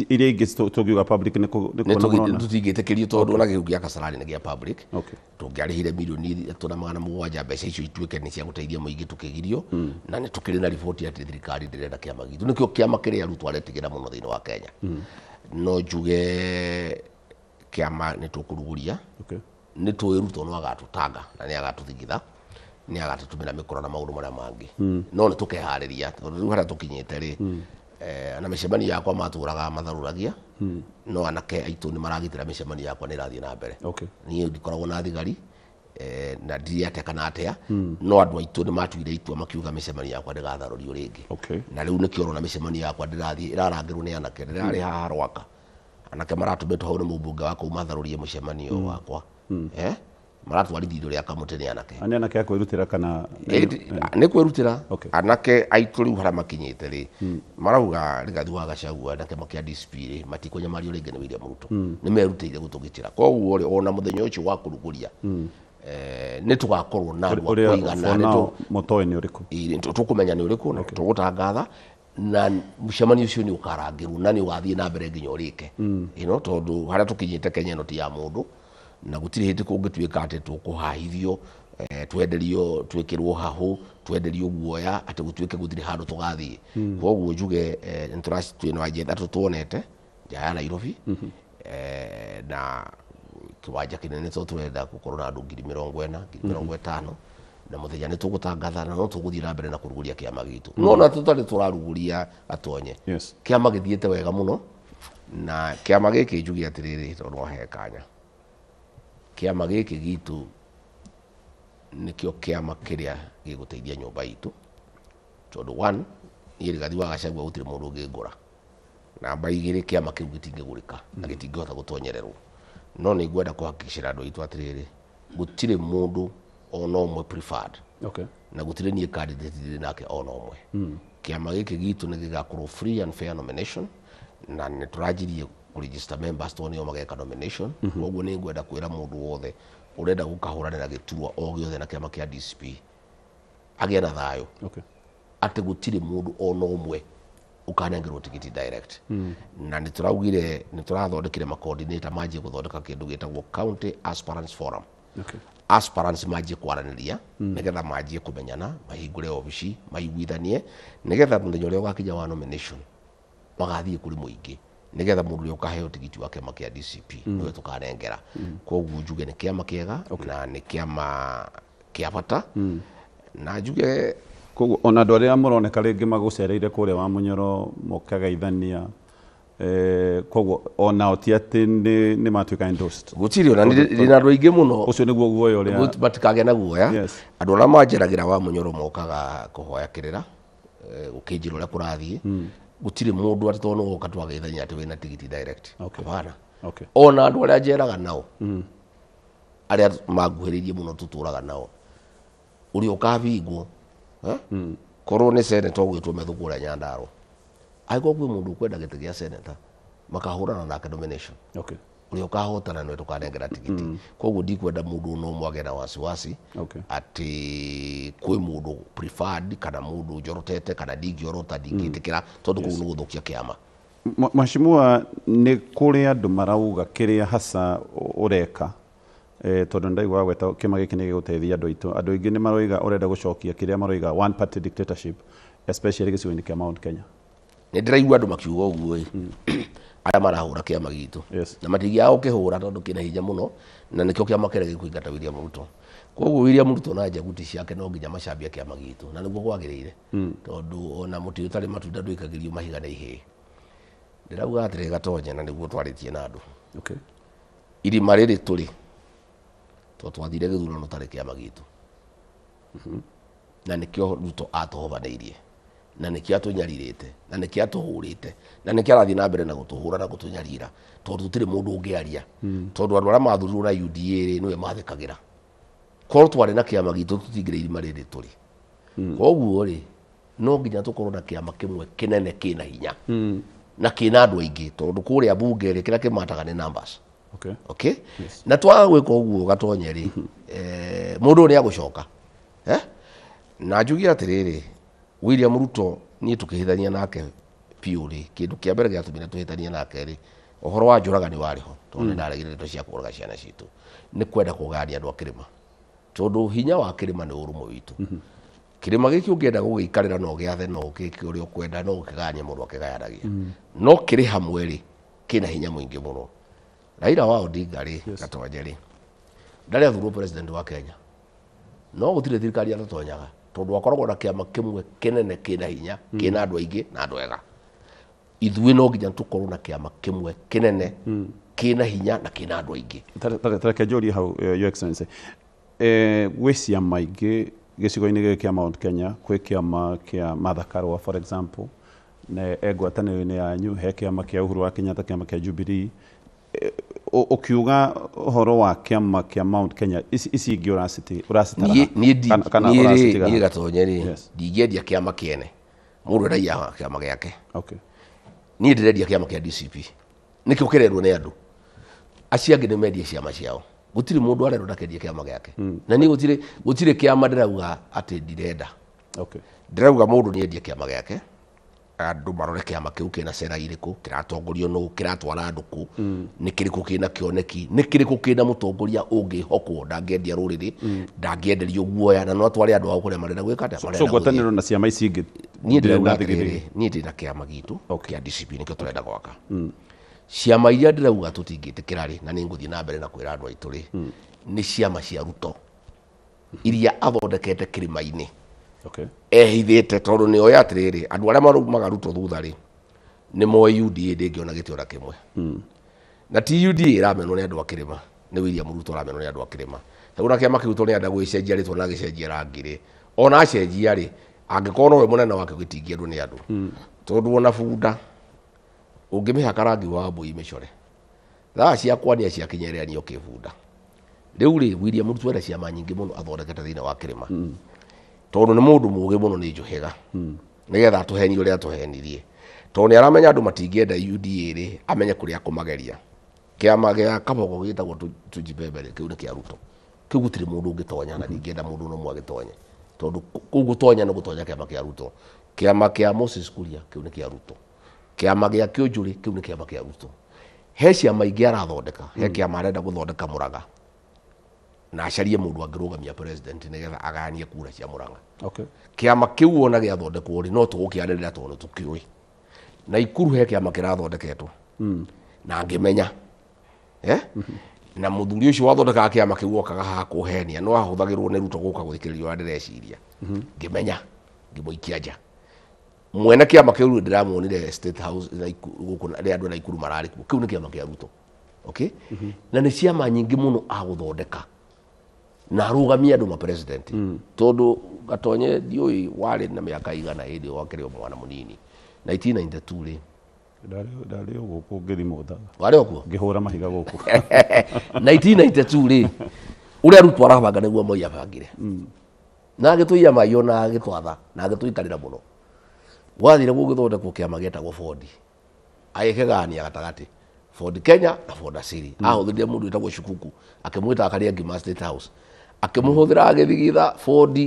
iria ingĩ tũngiuga public nĩ nĩ Nĩ kuona mũrona? Tũtingĩtĩkĩrio tondũ ona gĩkĩu gĩa Kasarani nĩ gĩa public. Tũngĩarĩhire 3,700,000, mbeca icio ituĩke nĩ cia gũteithia mũingĩ, tũkĩgirio. Na nĩ tũkĩrĩ na riboti atĩ thirikari ndĩrenda kĩama gitũ. Nĩkĩo kĩama kĩrĩa Ruto aretigĩra mũno thĩinĩ wa Kenya. No njuge kĩama nĩ tũkũrugũria. Nĩ tũĩ Ruto no agatũtanga na nĩ agatũthigitha, nĩ agatũtũmĩra mĩkora na maũndũ marĩa mangĩ, no nĩ tũkeharĩria tondũ rĩu harĩa tũkinyĩte rĩ, na mĩcemanio yakwa matũraga matharũragia, no anake aitũ nĩ maragitĩra mĩcemanio yakwa, nĩ ĩrathiĩ na mbere. Niĩ ndikoragwo na thigari, na ndirĩ atĩa kana atĩa, no andũ aitũ nĩ matuire itua makiuga mĩcemanio yakwa ndĩgatharũrio rĩngĩ. Na rĩu nĩkĩo ũrona mĩcemanio yakwa ndĩrathiĩ ĩrarangĩrwo nĩ anake. Ndĩrarĩ haha Rwaka, anake maratũmĩtwo hau nĩ mũmbunge wa kũu matharũrie mũcemanio wakwa, maratwarithia indo rĩa kamũtĩ nĩ anake. Nĩ anake a kwĩrutĩra kana? Nĩ kwĩrutĩra. Anake aitũ rĩu harĩa makinyĩte rĩ, marauga Rigathi wa Gachagua na kĩama kĩa DCP rĩ, matikũnyamario rĩngĩ nĩ William Ruto. Nĩ merutĩire gũtũgitĩra, koguo rĩ, ona mũthenya ũcio wa kũrugũria Nĩ tũgakorwo na andũ a kũigana mũtoĩ nĩ ũrĩkũ tũkũmenya nĩ ũrĩkũ na tũgũtangatha na mũcemanio ũcio nĩ ũkarangĩrwo na nĩ ũgathiĩ na mbere nginya ũrĩke. You know, tondũ harĩa tũkinyĩte Kenya ĩno ti ya mũndũ na gũtirĩ hĩndĩ kũngĩtuĩka atĩ tũkũhahithio, twenderio, twĩkĩrwo hahũ, twenderio guoya atĩ gũtuĩke gũtirĩ handũ tũgathiĩ. Koguo njuge twĩna nja ithatũ tuonete, nja ya Nairobi, na kiwanja kinene to tũrenda gũkorwo na andũ 40,000, 50,000 na mũthenya nĩ tũgũtangatha na no tũgũthiĩ na mbere na kũrugũria kĩama gitũ. No na tũtarĩ tũraruguria Gatonye. Kĩama gĩthiĩte wega mũno na kĩama gĩkĩ njuge atĩrĩrĩ tondũ no he kanya. Kĩama gĩkĩ gitũ nĩkĩo kĩama kĩrĩa gĩgũteithia nyũmba itũ tondũ one, niĩ Rigathi wa Gachagua gũtirĩ mũndũ ũngĩngũra. Namba igĩrĩ, kĩama kĩu gĩtingĩgũrĩka na gĩtingĩhota gũtonyererwo. No nĩ ngwenda kũhakikicĩra andũ aitũ atĩrĩrĩ, gũtirĩ mũndũ ona ũmwe preferred. Na gũtirĩ niĩ candidate ndĩ nake ona ũmwe. Kĩama gĩkĩ gitũ nĩ gĩgakorwo free and fair nomination na nĩ tũranjirie kũregister members tondũ nĩo mageka nomination. Koguo nĩ ngwenda kwĩra mũndũ wothe ũrenda gũkahũranĩra gĩturwa o gĩothe na kĩama kĩa DCP agĩe na thayũ. Atĩ gũtirĩ mũndũ ona ũmwe ũkanengerwo tigiti direct. Na nĩ tũraugire nĩ tũrathondekire ma coordinator manjie gũthondeka kĩndũ gĩtagwo County Aspirants Forum. Aspirants manjie kwaranĩria nĩgetha manjie kũmenyana, mahingũre obici, maiguithanie nĩgetha mũthenya ũrĩa ũgakinya wa nomination magathiĩ kũrĩ mũingĩ nĩgetha mũndũ ũrĩa ũkaheo tigiti wa kĩama kĩa DCP nĩwe tũkanengera. Koguo njuge nĩ kĩama kĩega na nĩ kĩama kĩa bata. Na njuge koguo ona andũ arĩa mũroneka rĩngĩ magũcereire kũrĩa wa Munyoro mũkageithania, koguo onao ti atĩ nĩ matuĩka endorsed. Gũtirĩ ona ndĩ na andũ aingĩ mũno. Ũcio nĩguo guoya ũrĩa matikagĩa na guoya. Andũ arĩa manjeragĩra wa Munyoro mokaga kũhoya kĩrĩra, gũkĩnjĩra ũrĩa kũrathiĩ. Gũtirĩ mũndũ atĩ tondũ nĩ woka twageithania atĩ wĩna tigiti direct. Hapana. Ona andũ arĩa njeraga nao, arĩa manguhĩrĩirie mũno tũtũraga nao, ũrĩa ũkabingwo, korwo nĩ senator ũgwĩtwo Methu kũrĩa Nyandarua, angĩkorwo kwĩ mũndũ ũkwenda gĩtĩ gĩa senator makahũrana nake nomination. Ũrĩa ũkahotana nĩwe tũkanengera tigiti. Koguo ndikwenda mũndũ ona ũmwe agĩe na wasiwasi atĩ kwĩ mũndũ preferred kana mũndũ njorotete kana ndingĩorota ndingĩtĩkĩra tondũ kũu nĩ gũthũkia kĩama. Mheshimiwa, nĩ kũrĩ andũ marauga kĩrĩa hasa ũreka, tondũ ndaigua gweta kĩama gĩkĩ nĩ gĩgũteithia andũ aitũ. Andũ aingĩ nĩ maroiga ũrenda gũcokia kĩrĩa maroiga one party dictatorship, especially gĩcigo-inĩ kĩa Mount Kenya. Nĩ ndĩraigua andũ makiuga ũguo ĩ, arĩa marahũra kĩama gitũ. Na matingĩaga gũkĩhũra tondũ kĩna hinya mũno na nĩkĩo kĩama kĩrĩa gĩkũingata William Ruto. Koguo William Ruto na njaguti ciake no nginya macambie kĩama gitũ na nĩguo kwagĩrĩire. Tondũ ona mũtĩ ũtarĩ matunda ndwĩkagĩrio mahiga na ihĩĩ. Ndĩrauga atĩrĩ Gatonye na nĩguo twarĩtie na andũ. Irima rĩrĩ tũrĩ tondũ twathire gĩthurano tarĩ kĩama gitũ. Na nĩkĩo Ruto atũhobanĩirie na nĩkĩo atũnyarirĩte na nĩkĩo atũhũrĩte na nĩkĩo arathiĩ na mbere na gũtũhũra na gũtũnyarira tondũ gũtirĩ mũndũ ũngĩaria. Tondũ andũ arĩa mathurirwo na UDA rĩ nĩwe mathĩkagĩra. Korwo twarĩ na kĩama gitũ tũtingĩrĩ irima rĩrĩ tũrĩ. Koguo rĩ no nginya tũkorwo na kĩama kĩmwe kĩnene kĩna hinya na kĩna andũ aingĩ tondũ kũrĩa bunge rĩ kĩrĩa kĩmataga nĩ numbers. Na twaga gwĩka ũguo Gatonye rĩ, mũndũ ũyũ nĩ agũcoka. Na njuge atĩrĩrĩ, William Ruto niĩ tũkĩhĩtania nake biũ rĩ, kĩndũ kĩa mbere gĩatũmire tũhĩtanie nake rĩ, ũhoro wa njũraga nĩ warĩ ho tondũ nĩ ndaregire ndeto cia kũũraga ciana citũ, nĩ kwenda kũgayania andũ a kĩrĩma tondũ hinya wa kĩrĩma nĩ ũrũmwe witũ. Kĩrĩma gĩkĩ ũngĩenda gũgĩikarĩra no gĩathe no ũgĩke ũrĩa ũkwenda no ũkĩgayanie mũndũ akĩgayanagia, no kĩrĩ hamwe rĩ kĩna hinya mũingĩ mũno. Raila wa Odinga rĩ, Gatonye rĩ, ndarĩ athurwo president wa Kenya, no gũtirĩ thirikari atatonyaga tondũ akoragwo na kĩama kĩmwe kĩnene kĩna hinya kĩna andũ aingĩ na andũ ega. Ithuĩ no nginya tũkorwo na kĩama kĩmwe kĩnene kĩna hinya na kĩna andũ aingĩ. Tareke njũrie hau, Your Excellency, gwĩ ciama ingĩ gĩcigo-inĩ gĩkĩ kĩa Mount Kenya, kwĩ kĩama kĩa Martha Karua for example, na ngwatanĩro-inĩ yanyu he kĩama kĩa Uhuru wa Kenyatta, kĩama kĩa Jubilee. Ũkiuga ũhoro wa kĩama kĩa Mount Kenya, ici ingĩ ũracitara kana ũracitiga? Niĩ Gatonye rĩ, ndingĩendia kĩama kĩene, mũndũ endagia kĩama gĩake. Niĩ ndĩrendia kĩama kĩa DCP, nĩkĩo kĩrendwo nĩ andũ. Acio angĩ nĩ mendie ciama ciao, Gũtirĩ mũndũ arerwo ndakendie kĩama gĩake. Na niĩ gũtirĩ kĩama ndĩrauga atĩ ndirenda. Okay. Ndĩrauga mũndũ nĩendie kĩama gĩake, andũ marore kĩama kĩu kĩna cera irĩkũ, kĩratongorio nũ, kĩratwara andũ kũ, nĩ kĩrĩkũ kĩna kĩoneki, nĩ kĩrĩkũ kĩna mũtongoria ũngĩhokwo, ndangĩendia rũrĩrĩ, ndangĩenderio guoya, na no atware andũ ao kũrĩa marenda gwĩka atĩa, So marenda gũthiĩ. ngwatanĩro na ciama ici ingĩ Niĩ ndĩrauga ndĩrenda thigithigi. atĩrĩrĩ, niĩ ndĩna kĩama gitũ Okay. kĩa DCP nĩkĩo tũrenda gwaka. Ciama iria ndĩrauga tũtingĩtĩkĩra rĩ, na nĩ ngũthiĩ na mbere na kwĩra andũ aitũ rĩ, nĩ ciama cia Ruto iria athondekete kĩrĩma-inĩ. Okay. Ehithĩte tondũ nĩ oĩ atĩrĩrĩ, andũ arĩa marumaga Ruto thutha rĩ, nĩ moĩ UDA ndĩngĩona gĩtĩ ona kĩmwe. Na ti UDA ĩramenwo nĩ andũ a kĩrĩma, nĩ William Ruto aramenwo nĩ andũ a kĩrĩma. Rĩu na kĩama kĩu tondũ nĩarenda gũgĩcenjia rĩtwa na agĩcenjia rangi rĩ, ona acenjia rĩ, angĩkorwo nowe mũnene wakĩo gĩtingĩendwo nĩ andũ. Tondũ ona bunda ũngĩmĩhaka rangi wa mbũi mĩcore, thaa cia kwania ciakinya ĩrĩa ũkĩbunda. Rĩu rĩ, William Ruto ena ciama nyingĩ mũno athondekete thĩinĩ wa kĩrĩma. Tondũ nĩ mũndũ mũũgĩ mũno nĩ njũhĩga. Nĩgetha atũhenie ũrĩa atũhenirie. Tondũ nĩ aramenya andũ matingĩenda UDA rĩ, amenye kũrĩa akũmageria. Kĩama gĩa Kabogo gĩtagwo Tujibembe rĩ, kĩu nĩ kĩa Ruto. Kĩu gũtirĩ mũndũ ũngĩtonya na ndingĩenda mũndũ ona ũmwe agĩtonye. Tondũ kũu gũtonya nĩ gũtonya kĩama kĩa Ruto. Kĩama kĩa Moses Kuria kĩu nĩ kĩa Ruto. Kĩama gĩa Kĩũnjũrĩ kĩu nĩ kĩama kĩa Ruto. He ciama ingĩ arathondeka, he kĩama arenda gũthondeka Mũrang'a. Na acarie mũndũ angĩrũgamia president nĩgetha agayanie kura cia Mũrang'a. Okay. Kĩama kĩu ona gĩathondekwo rĩ, no tũgũkĩarĩrĩra tondũ tũkĩũĩ. Na Ikuru he kĩama kĩrathondeketwo. Na ngĩmenya. Na mũthuri ũcio wathondekaga kĩama kĩu okaga haha kũhenia, no ahũthagĩrwo nĩ Ruto gũka gũthikĩrĩria ũrĩa ndĩreciria. Ngĩmenya, ngĩmũikia nja. Mwene kĩama kĩu ndĩramuonire State House gũkũ rĩrĩa andũ a Naikuru mararĩ kuo. Kĩu nĩ kĩama kĩa Ruto. Okay? Na nĩ ciama nyingĩ mũno agũthondeka. Na arũgamie andũ ma president. Tondũ Gatonye ndiũĩ warĩ na mĩaka igana hĩndĩ ĩyo wakĩrĩ o mwana mũnini. 1992 rĩ. Ndarĩ o gũkũ ngĩthimwo tha. Warĩ o kuo? Ngĩhũra mahiga gũkũ. 1992 rĩ, ũrĩa Ruto arabanga nĩguo Moi abangire. Na agĩtũiya mai ona agĩtwatha na agĩtũikarĩra mũno. Gwathire gũgĩthondekwo kĩama gĩetagwo Ford. Agĩkĩgayania gatagatĩ. Ford Kenya na Ford Asili. Ahũthĩrire mũndũ wĩtagwo Shukuku, akĩmwĩta akarĩa ngima State House. Akĩmũhũthĩra agĩthigitha Ford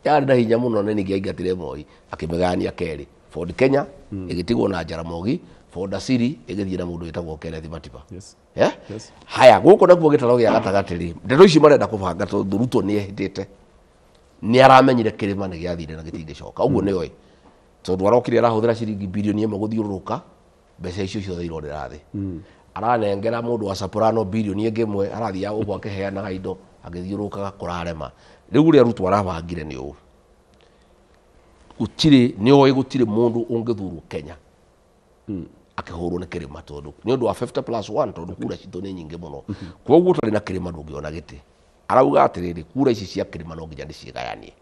yarĩ na hinya mũno na ningĩ aingatire Moi, akĩmĩgayania kerĩ. Ford Kenya ĩgĩtigwo na Jaramogi, Ford Asili ĩgĩthiĩ na mũndũ wĩtagwo Kenneth Matiba. Yes. Yes. Haya, gũkũ nakuo gĩtaro gĩa gatagatĩ rĩ, ndeto ici marenda kũbanga tondũ Ruto nĩ ehĩtĩte. Nĩ aramenyire kĩrĩma nĩ gĩathire na gĩtingĩcoka. Ũguo nĩ oĩ. Tondũ arokire arahũthĩra ciringi bilioni 1 gũthiũrũrũka, mbeca icio ciothe irorĩra thĩ. Aranengera mũndũ wa Soprano bilioni ĩngĩ ĩmwe, arathiaga gũkũ akĩheanaga indo, agĩthiũrũrũkaga kũrarema. Rĩu ũrĩa Ruto arabangire nĩ ũũ. Gũtirĩ, nĩ oĩ gũtirĩ mũndũ ũngĩthurwo Kenya. Akĩhũrwo nĩ kĩrĩma tondũ nĩ ũndũ wa 50+1 tondũ kura citũ nĩ nyingĩ mũno. Koguo ũtarĩ na kĩrĩma ndũngĩona gĩtĩ. Arauga atĩrĩrĩ, kura ici cia kĩrĩma no nginya ndĩcigayanie.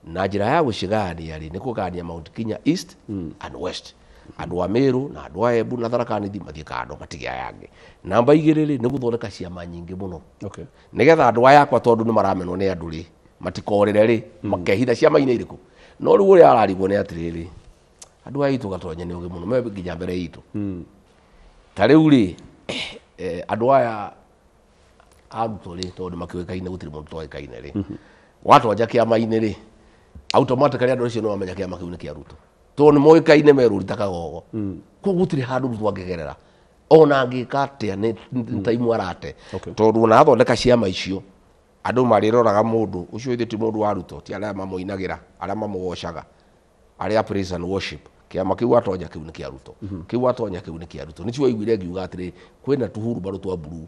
Na njĩra ya gũcigayania rĩ, nĩ kũgayania Mount Kenya East and West. Andũ a Meru na andũ a Embu na Tharaka Nithi mathiĩ kando matige aya angĩ. Namba igĩrĩ rĩ, nĩ gũthondeka ciama nyingĩ mũno. Okay. Nĩgetha andũ aya akwa tondũ nĩ maramenwo nĩ andũ rĩ, matikorĩre rĩ, makehitha ciama-inĩ irĩkũ. No rĩu ũrĩa ararigwo nĩ atĩrĩrĩ, andũ aya aitũ Gatonye nĩ ũgĩ mũno, me nginya mbere itũ. Ta rĩu rĩ, andũ aya a Ruto rĩ, tondũ nĩ makĩũĩkaine gũtirĩ mũndũ toĩkaine rĩ. Watonja kĩama-inĩ rĩ, automatically andũ acio nĩ mamenya kĩama kĩu nĩ kĩa Ruto. Tondũ nĩ moĩkaine merũri ta kagogo. Koguo gũtirĩ handũ Ruto angĩgerera. Ona angĩka atĩa nĩ taimu arate. Okay. Tondũ ona athondeka ciama icio, andũ marĩroraga mũndũ ũcio ithe ti mũndũ wa Ruto, ti arĩa mamũinagĩra, arĩa mamũgocaga, arĩa praise and worship. Kĩama kĩu atonya kĩu nĩ kĩa Ruto. Kĩu atonya kĩu nĩ kĩa Ruto. Nĩcio waiguire ngiuga atĩrĩ, kwĩna tũhurumbarũ twa blue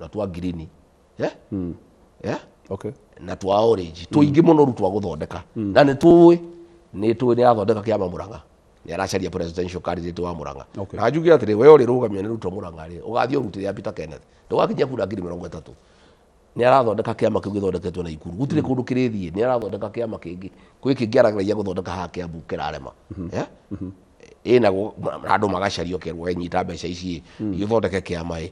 na twa green. Okay. Na twa orange. Tũingĩ mũno Ruto agũthondeka. Na nĩ tũĩ, nĩ tũĩ nĩ athondeka kĩama Mũrang'a. Nĩ aracaria presidential candidate wa Mũrang'a. Okay. Na njuge atĩrĩ, we ũrĩrũgamio nĩ Ruto Mũrang'a rĩ, ũgathiĩ ũrutĩre ya Peter Kenneth. Ndũgakinyia kura ngiri mĩrongo ĩtatũ. Nĩ arathondeka kĩama kĩu gĩthondeketwo na Ikuru. Gũtirĩ kũndũ kĩrĩthiĩ. Nĩ arathondeka kĩama kĩngĩ. Kwĩ kĩngĩ arageragia gũthondeka haha Kĩambu kĩrarema. Ĩna andũ magacario kerwo we nyita mbeca ici ĩ, ũthondeke kĩama ĩ,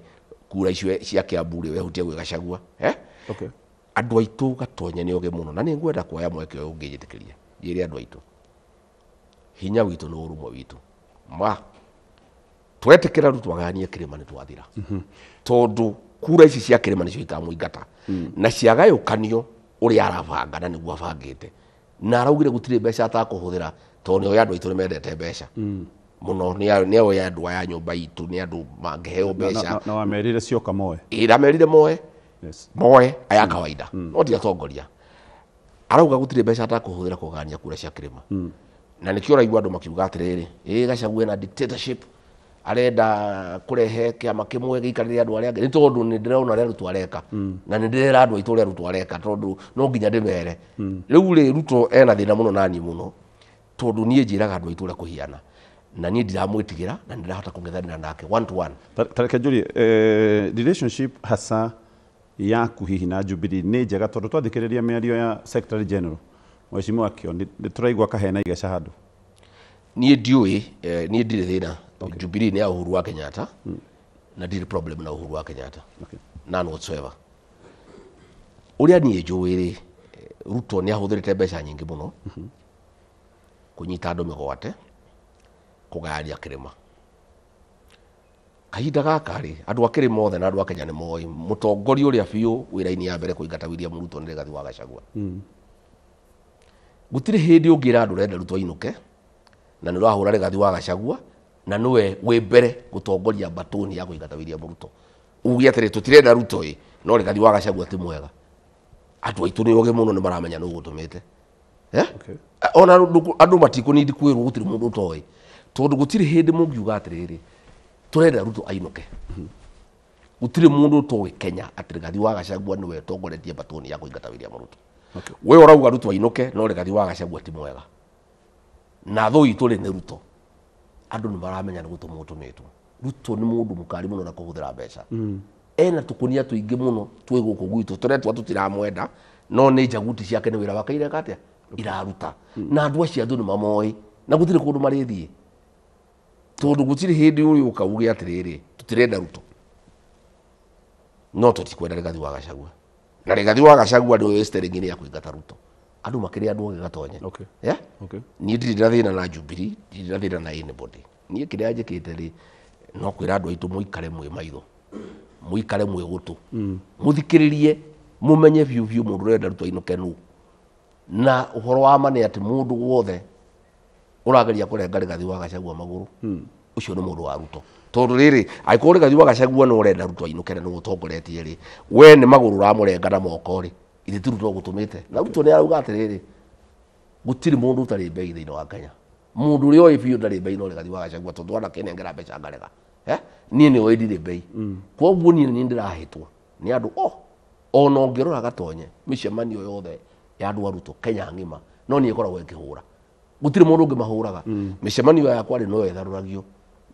kura icio cia Kĩambu rĩ, wehutie gwĩ Gachagua. Okay. Andũ aitũ Gatonye nĩ ogĩ mũno, na nĩ ngwenda kuoya mweke ũyũ ũngĩnjĩtĩkĩria njĩre andũ aitũ, hinya witũ nĩ ũrũmwe witũ. Ma twetĩkĩra Ruto agayanie kĩrĩma nĩ twathira. Tondũ Kura ici cia kĩrĩma nĩcio ikamũingata. Na ciagayũkanio ũrĩa arabanga na nĩguo abangĩte. Na araugire gũtirĩ mbeca atakũhũthĩra tondũ nĩoĩ andũ aitũ nĩmendete mbeca. Mũno nĩoĩ andũ aya nyũmba itũ nĩ andũ mangĩheo mbeca. Na wamerire cioka moe. Ĩĩ ndamerire moe. Yes. Moe aya kawaida. No ti atongoria. Arauga gũtirĩ mbeca atakũhũthĩra kũgania kura cia kĩrĩma. Na nĩkĩo ũraigua andũ makiuga atĩrĩrĩ, ĩĩ Gachagua ena dictatorship, arenda kũrehe kĩama kĩmwe gĩikarĩre andũ arĩa angĩ. Nĩ tondũ nĩ ndĩrona ũrĩa Ruto areka. Na nĩ ndĩrera andũ aitũ ũrĩa Ruto areka tondũ no nginya ndĩmere. Rĩu rĩ Ruto ena thĩna mũno naniĩ mũno tondũ niĩ njĩraga andũ aitũ ũrĩa kũhiana. Na niĩ ndiramwĩtigĩra na nĩndĩrahota kũng'ethanĩra nake one to one. Ta reke njũrie, relationship hasa yaku hihi na Jubilee nĩ njega tondũ twathikĩrĩria mĩario ya Secretary General Mheshimiwa Kioni nĩ tũraigua kahena igeca handũ. Niĩ ndiũĩ, niĩ ndirĩ thĩna. Jubilee nĩ ya Uhuru wa Kenyatta na ndirĩ problem na Uhuru wa Kenyatta. Okay. None whatsoever. Ũrĩa niĩ njũĩ rĩ, Ruto nĩ ahũthĩrĩte mbeca nyingĩ mũno kũnyita andũ mĩgwate kũgayania kĩrĩma. Kahinda gaka rĩ, andũ a kĩrĩma othe na andũ a Kenya nĩ moĩ mũtongoria ũrĩa biũ wĩra-inĩ ya mbere kũingata William Ruto nĩ Rigathi wa Gachagua. Gũtirĩ hĩndĩ ũngĩra andũ ũrenda Ruto ainũke na nĩ ũrahũra Rigathi wa Gachagua na nĩwe wĩ mbere gũtongoria mbatũni ya kũingata William Ruto. Uge atĩrĩ tũtirenda Ruto ĩ, no Rigathi wa Gachagua ti mwega. Andũ aitũ nĩ ogĩ mũno nĩ maramenya nũ ũgũtũmĩte. Okay. Ona andũ matikũnindi kwĩrwo gũtirĩ mũndũ ũtoĩ. Tondũ gũtirĩ hĩndĩ mũngiuga atĩrĩrĩ tũrenda Ruto ainũke. Gũtirĩ mũndũ ũtoĩ Kenya atĩ Rigathi wa Gachagua nĩwe ũtongoretie mbatũni ya kũingata William Ruto. Okay. We ũrauga Ruto ainũke no Rigathi wa Gachagua ti mwega. Na thũ itũ rĩ nĩ Ruto. Andũ nĩ maramenya nĩ gũtũmwo ũtũmĩtwo. Ruto nĩ mũndũ mũkari mũno na kũhũthĩra mbeca. Ena tũkũnia tũingĩ mũno twĩ gũkũ gwitũ tũretwa tũtiramwenda no nĩ njaguti ciake nĩ wĩra wake ireka atĩa iraruta. Na andũ acio andũ nĩ mamoĩ na gũtirĩ kũndũ marĩthiĩ. Tondũ gũtirĩ hĩndĩ ũrĩũka uge atĩrĩrĩ tũtirenda Ruto. No tũtikwenda Rigathi wa Gachagua. Na Rigathi wa Gachagua nĩwe wĩ steering-inĩ ya kũingata Ruto. Andũ makĩrĩ andũ ogĩ gatonye. Okay. Yeah? Okay. Niĩ ndirĩ na thĩna na Jubilee, ndirĩ na thĩna na anybody. Niĩ kĩrĩa njĩkĩte rĩ, no kwĩra andũ aitũ mũikare mwĩ maitho, mũikare mwĩ gũtũ, mũthikĩrĩrie, mũmenye biũ biũ mũndũ ũrenda Ruto ainũke nũ. Na ũhoro wa ma nĩ atĩ mũndũ wothe ũrageria kũrenga Rigathi wa Gachagua magũrũ, ũcio nĩ mũndũ wa Ruto. Tondũ rĩrĩ, angĩkorwo Rigathi wa Gachagua nĩ ũrenda Ruto ainũke na nĩwe ũtongoretie rĩ, we nĩ magũrũ ũramũrenga na moko rĩ, ithe ti Ruto ũgũtũmĩte. Na Ruto nĩ arauga atĩrĩrĩ, gũtirĩ mũndũ ũtarĩ mbei thĩinĩ wa Kenya. Mũndũ ũrĩa ũĩ biũ ndarĩ mbei no Rigathi wa Gachagua tondũ anakĩnengera mbeca ngarega. Niĩ nĩ ũĩ ndirĩ mbei. Koguo niĩ nĩ ndĩrahĩtwo nĩ andũ ona ũngĩrora gatonye mĩcemanio yothe ya andũ a Ruto Kenya ng'ima no niĩ ĩkoragwo ĩkĩhũra. Gũtirĩ mũndũ ũngĩ mahũraga. Mĩcemanio yakwa rĩ no ĩtharũragio.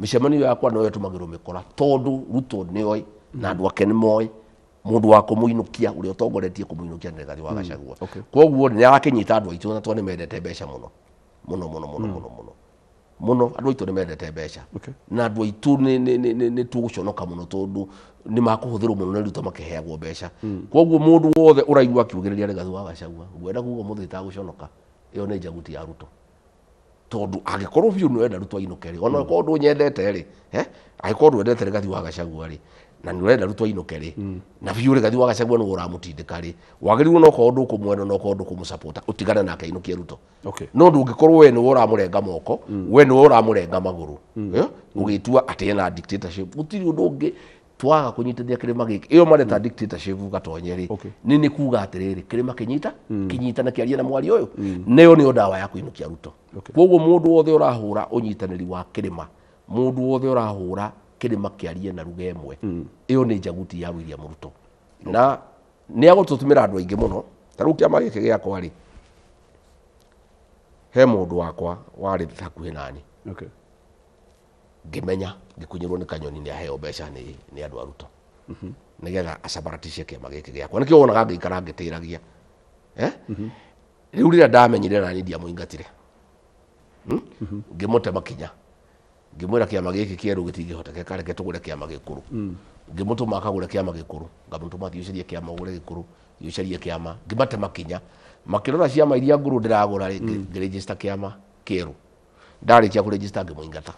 Mĩcemanio yakwa no ĩtũmagĩrwo mĩkora tondũ Ruto nĩoĩ na andũ ake nĩ moĩ mũndũ wa kũmũinũkia ũrĩa ũtongoretie kũmũinũkia nĩ Rigathi wa Gachagua. Okay. Koguo nĩ arakĩnyita andũ aitũ na tondũ nĩ mendete mbeca mũno. Mũno mũno mũno mũno mũno. Mũno andũ aitũ nĩ mendete mbeca. Okay. Na andũ aitũ nĩ tũgũconoka mũno tondũ nĩ makũhũthĩrwo mũno nĩ Ruto makĩheagwo mbeca. Koguo mũndũ wothe ũraigua akiugĩrĩria Rigathi wa Gachagua, ngwenda kuga ũmũthĩ itagũconoka, ĩyo nĩ njaguti ya Ruto. Tondũ angĩkorwo biũ nĩ ũrenda Ruto ainũke rĩ, ona ũkorwo ndũnyendete rĩ, angĩkorwo ndwendete Rigathi wa Gachagua rĩ, na nĩ ũrenda Ruto ainũke rĩ, na biũ Rigathi wa Gachagua nĩwe ũramũtindĩka rĩ, wagĩrĩirwo no korwo ndũkũmwenda no korwo ndũkũmũsupport, ũtigane nake ainũkie Ruto. Okay. No ndũngĩkorwo we nĩwe ũramũrenga moko, we nĩwe ũramũrenga magũrũ, ũgĩtua atĩ ena dictatorship. Gũtirĩ ũndũ ũngĩ twaga kũnyitithia kĩrĩma gĩkĩ. Ĩyo mareta dictatorship gatonye rĩ, Okay. nĩ kuga atĩrĩrĩ, kĩrĩma kĩnyita, kĩnyitane kĩarie na mwario ũyũ. Nĩyo nĩyo ndawa ya kũinũkia Ruto. Okay. Koguo mũndũ wothe ũrahũra ũnyitanĩri wa kĩrĩma, mũndũ wothe ũrahũra kĩrĩma kĩarie na ruga ĩmwe, ĩyo nĩ njaguti ya William Ruto. Na nĩ agũtũtũmĩra andũ aingĩ mũno. Ta rĩu kĩama gĩkĩ gĩakwa rĩ, he mũndũ wakwa warĩ hakuhĩ nani. Okay. Ngĩmenya ngĩkunyĩrwo nĩ kanyoni nĩ aheo mbeca nĩ andũ a Ruto. Nĩgetha acambaratishe kĩama gĩkĩ gĩakwa. Nĩkĩo wonaga ngĩikara ngĩtĩragia. Rĩu rĩrĩa ndamenyire nani ndiamũingatire. Ngĩmũtema kinya. Ngĩmwĩra kĩama gĩkĩ kĩerũ gĩtingĩhotekeka, reke tũgũre kĩama gĩkũrũ. Ngĩmũtũma akagũre kĩama gĩkũrũ, ngamũtũma athiĩ ũcarie kĩama ũgũre gĩkũrũ, thiĩ ũcarie kĩama, ngĩmatema kinya. Makĩrora ciama iria ngũrũ ndĩragũra rĩ, ngĩregister kĩama kĩerũ. Ndarĩkia kũregister ngĩmũingata.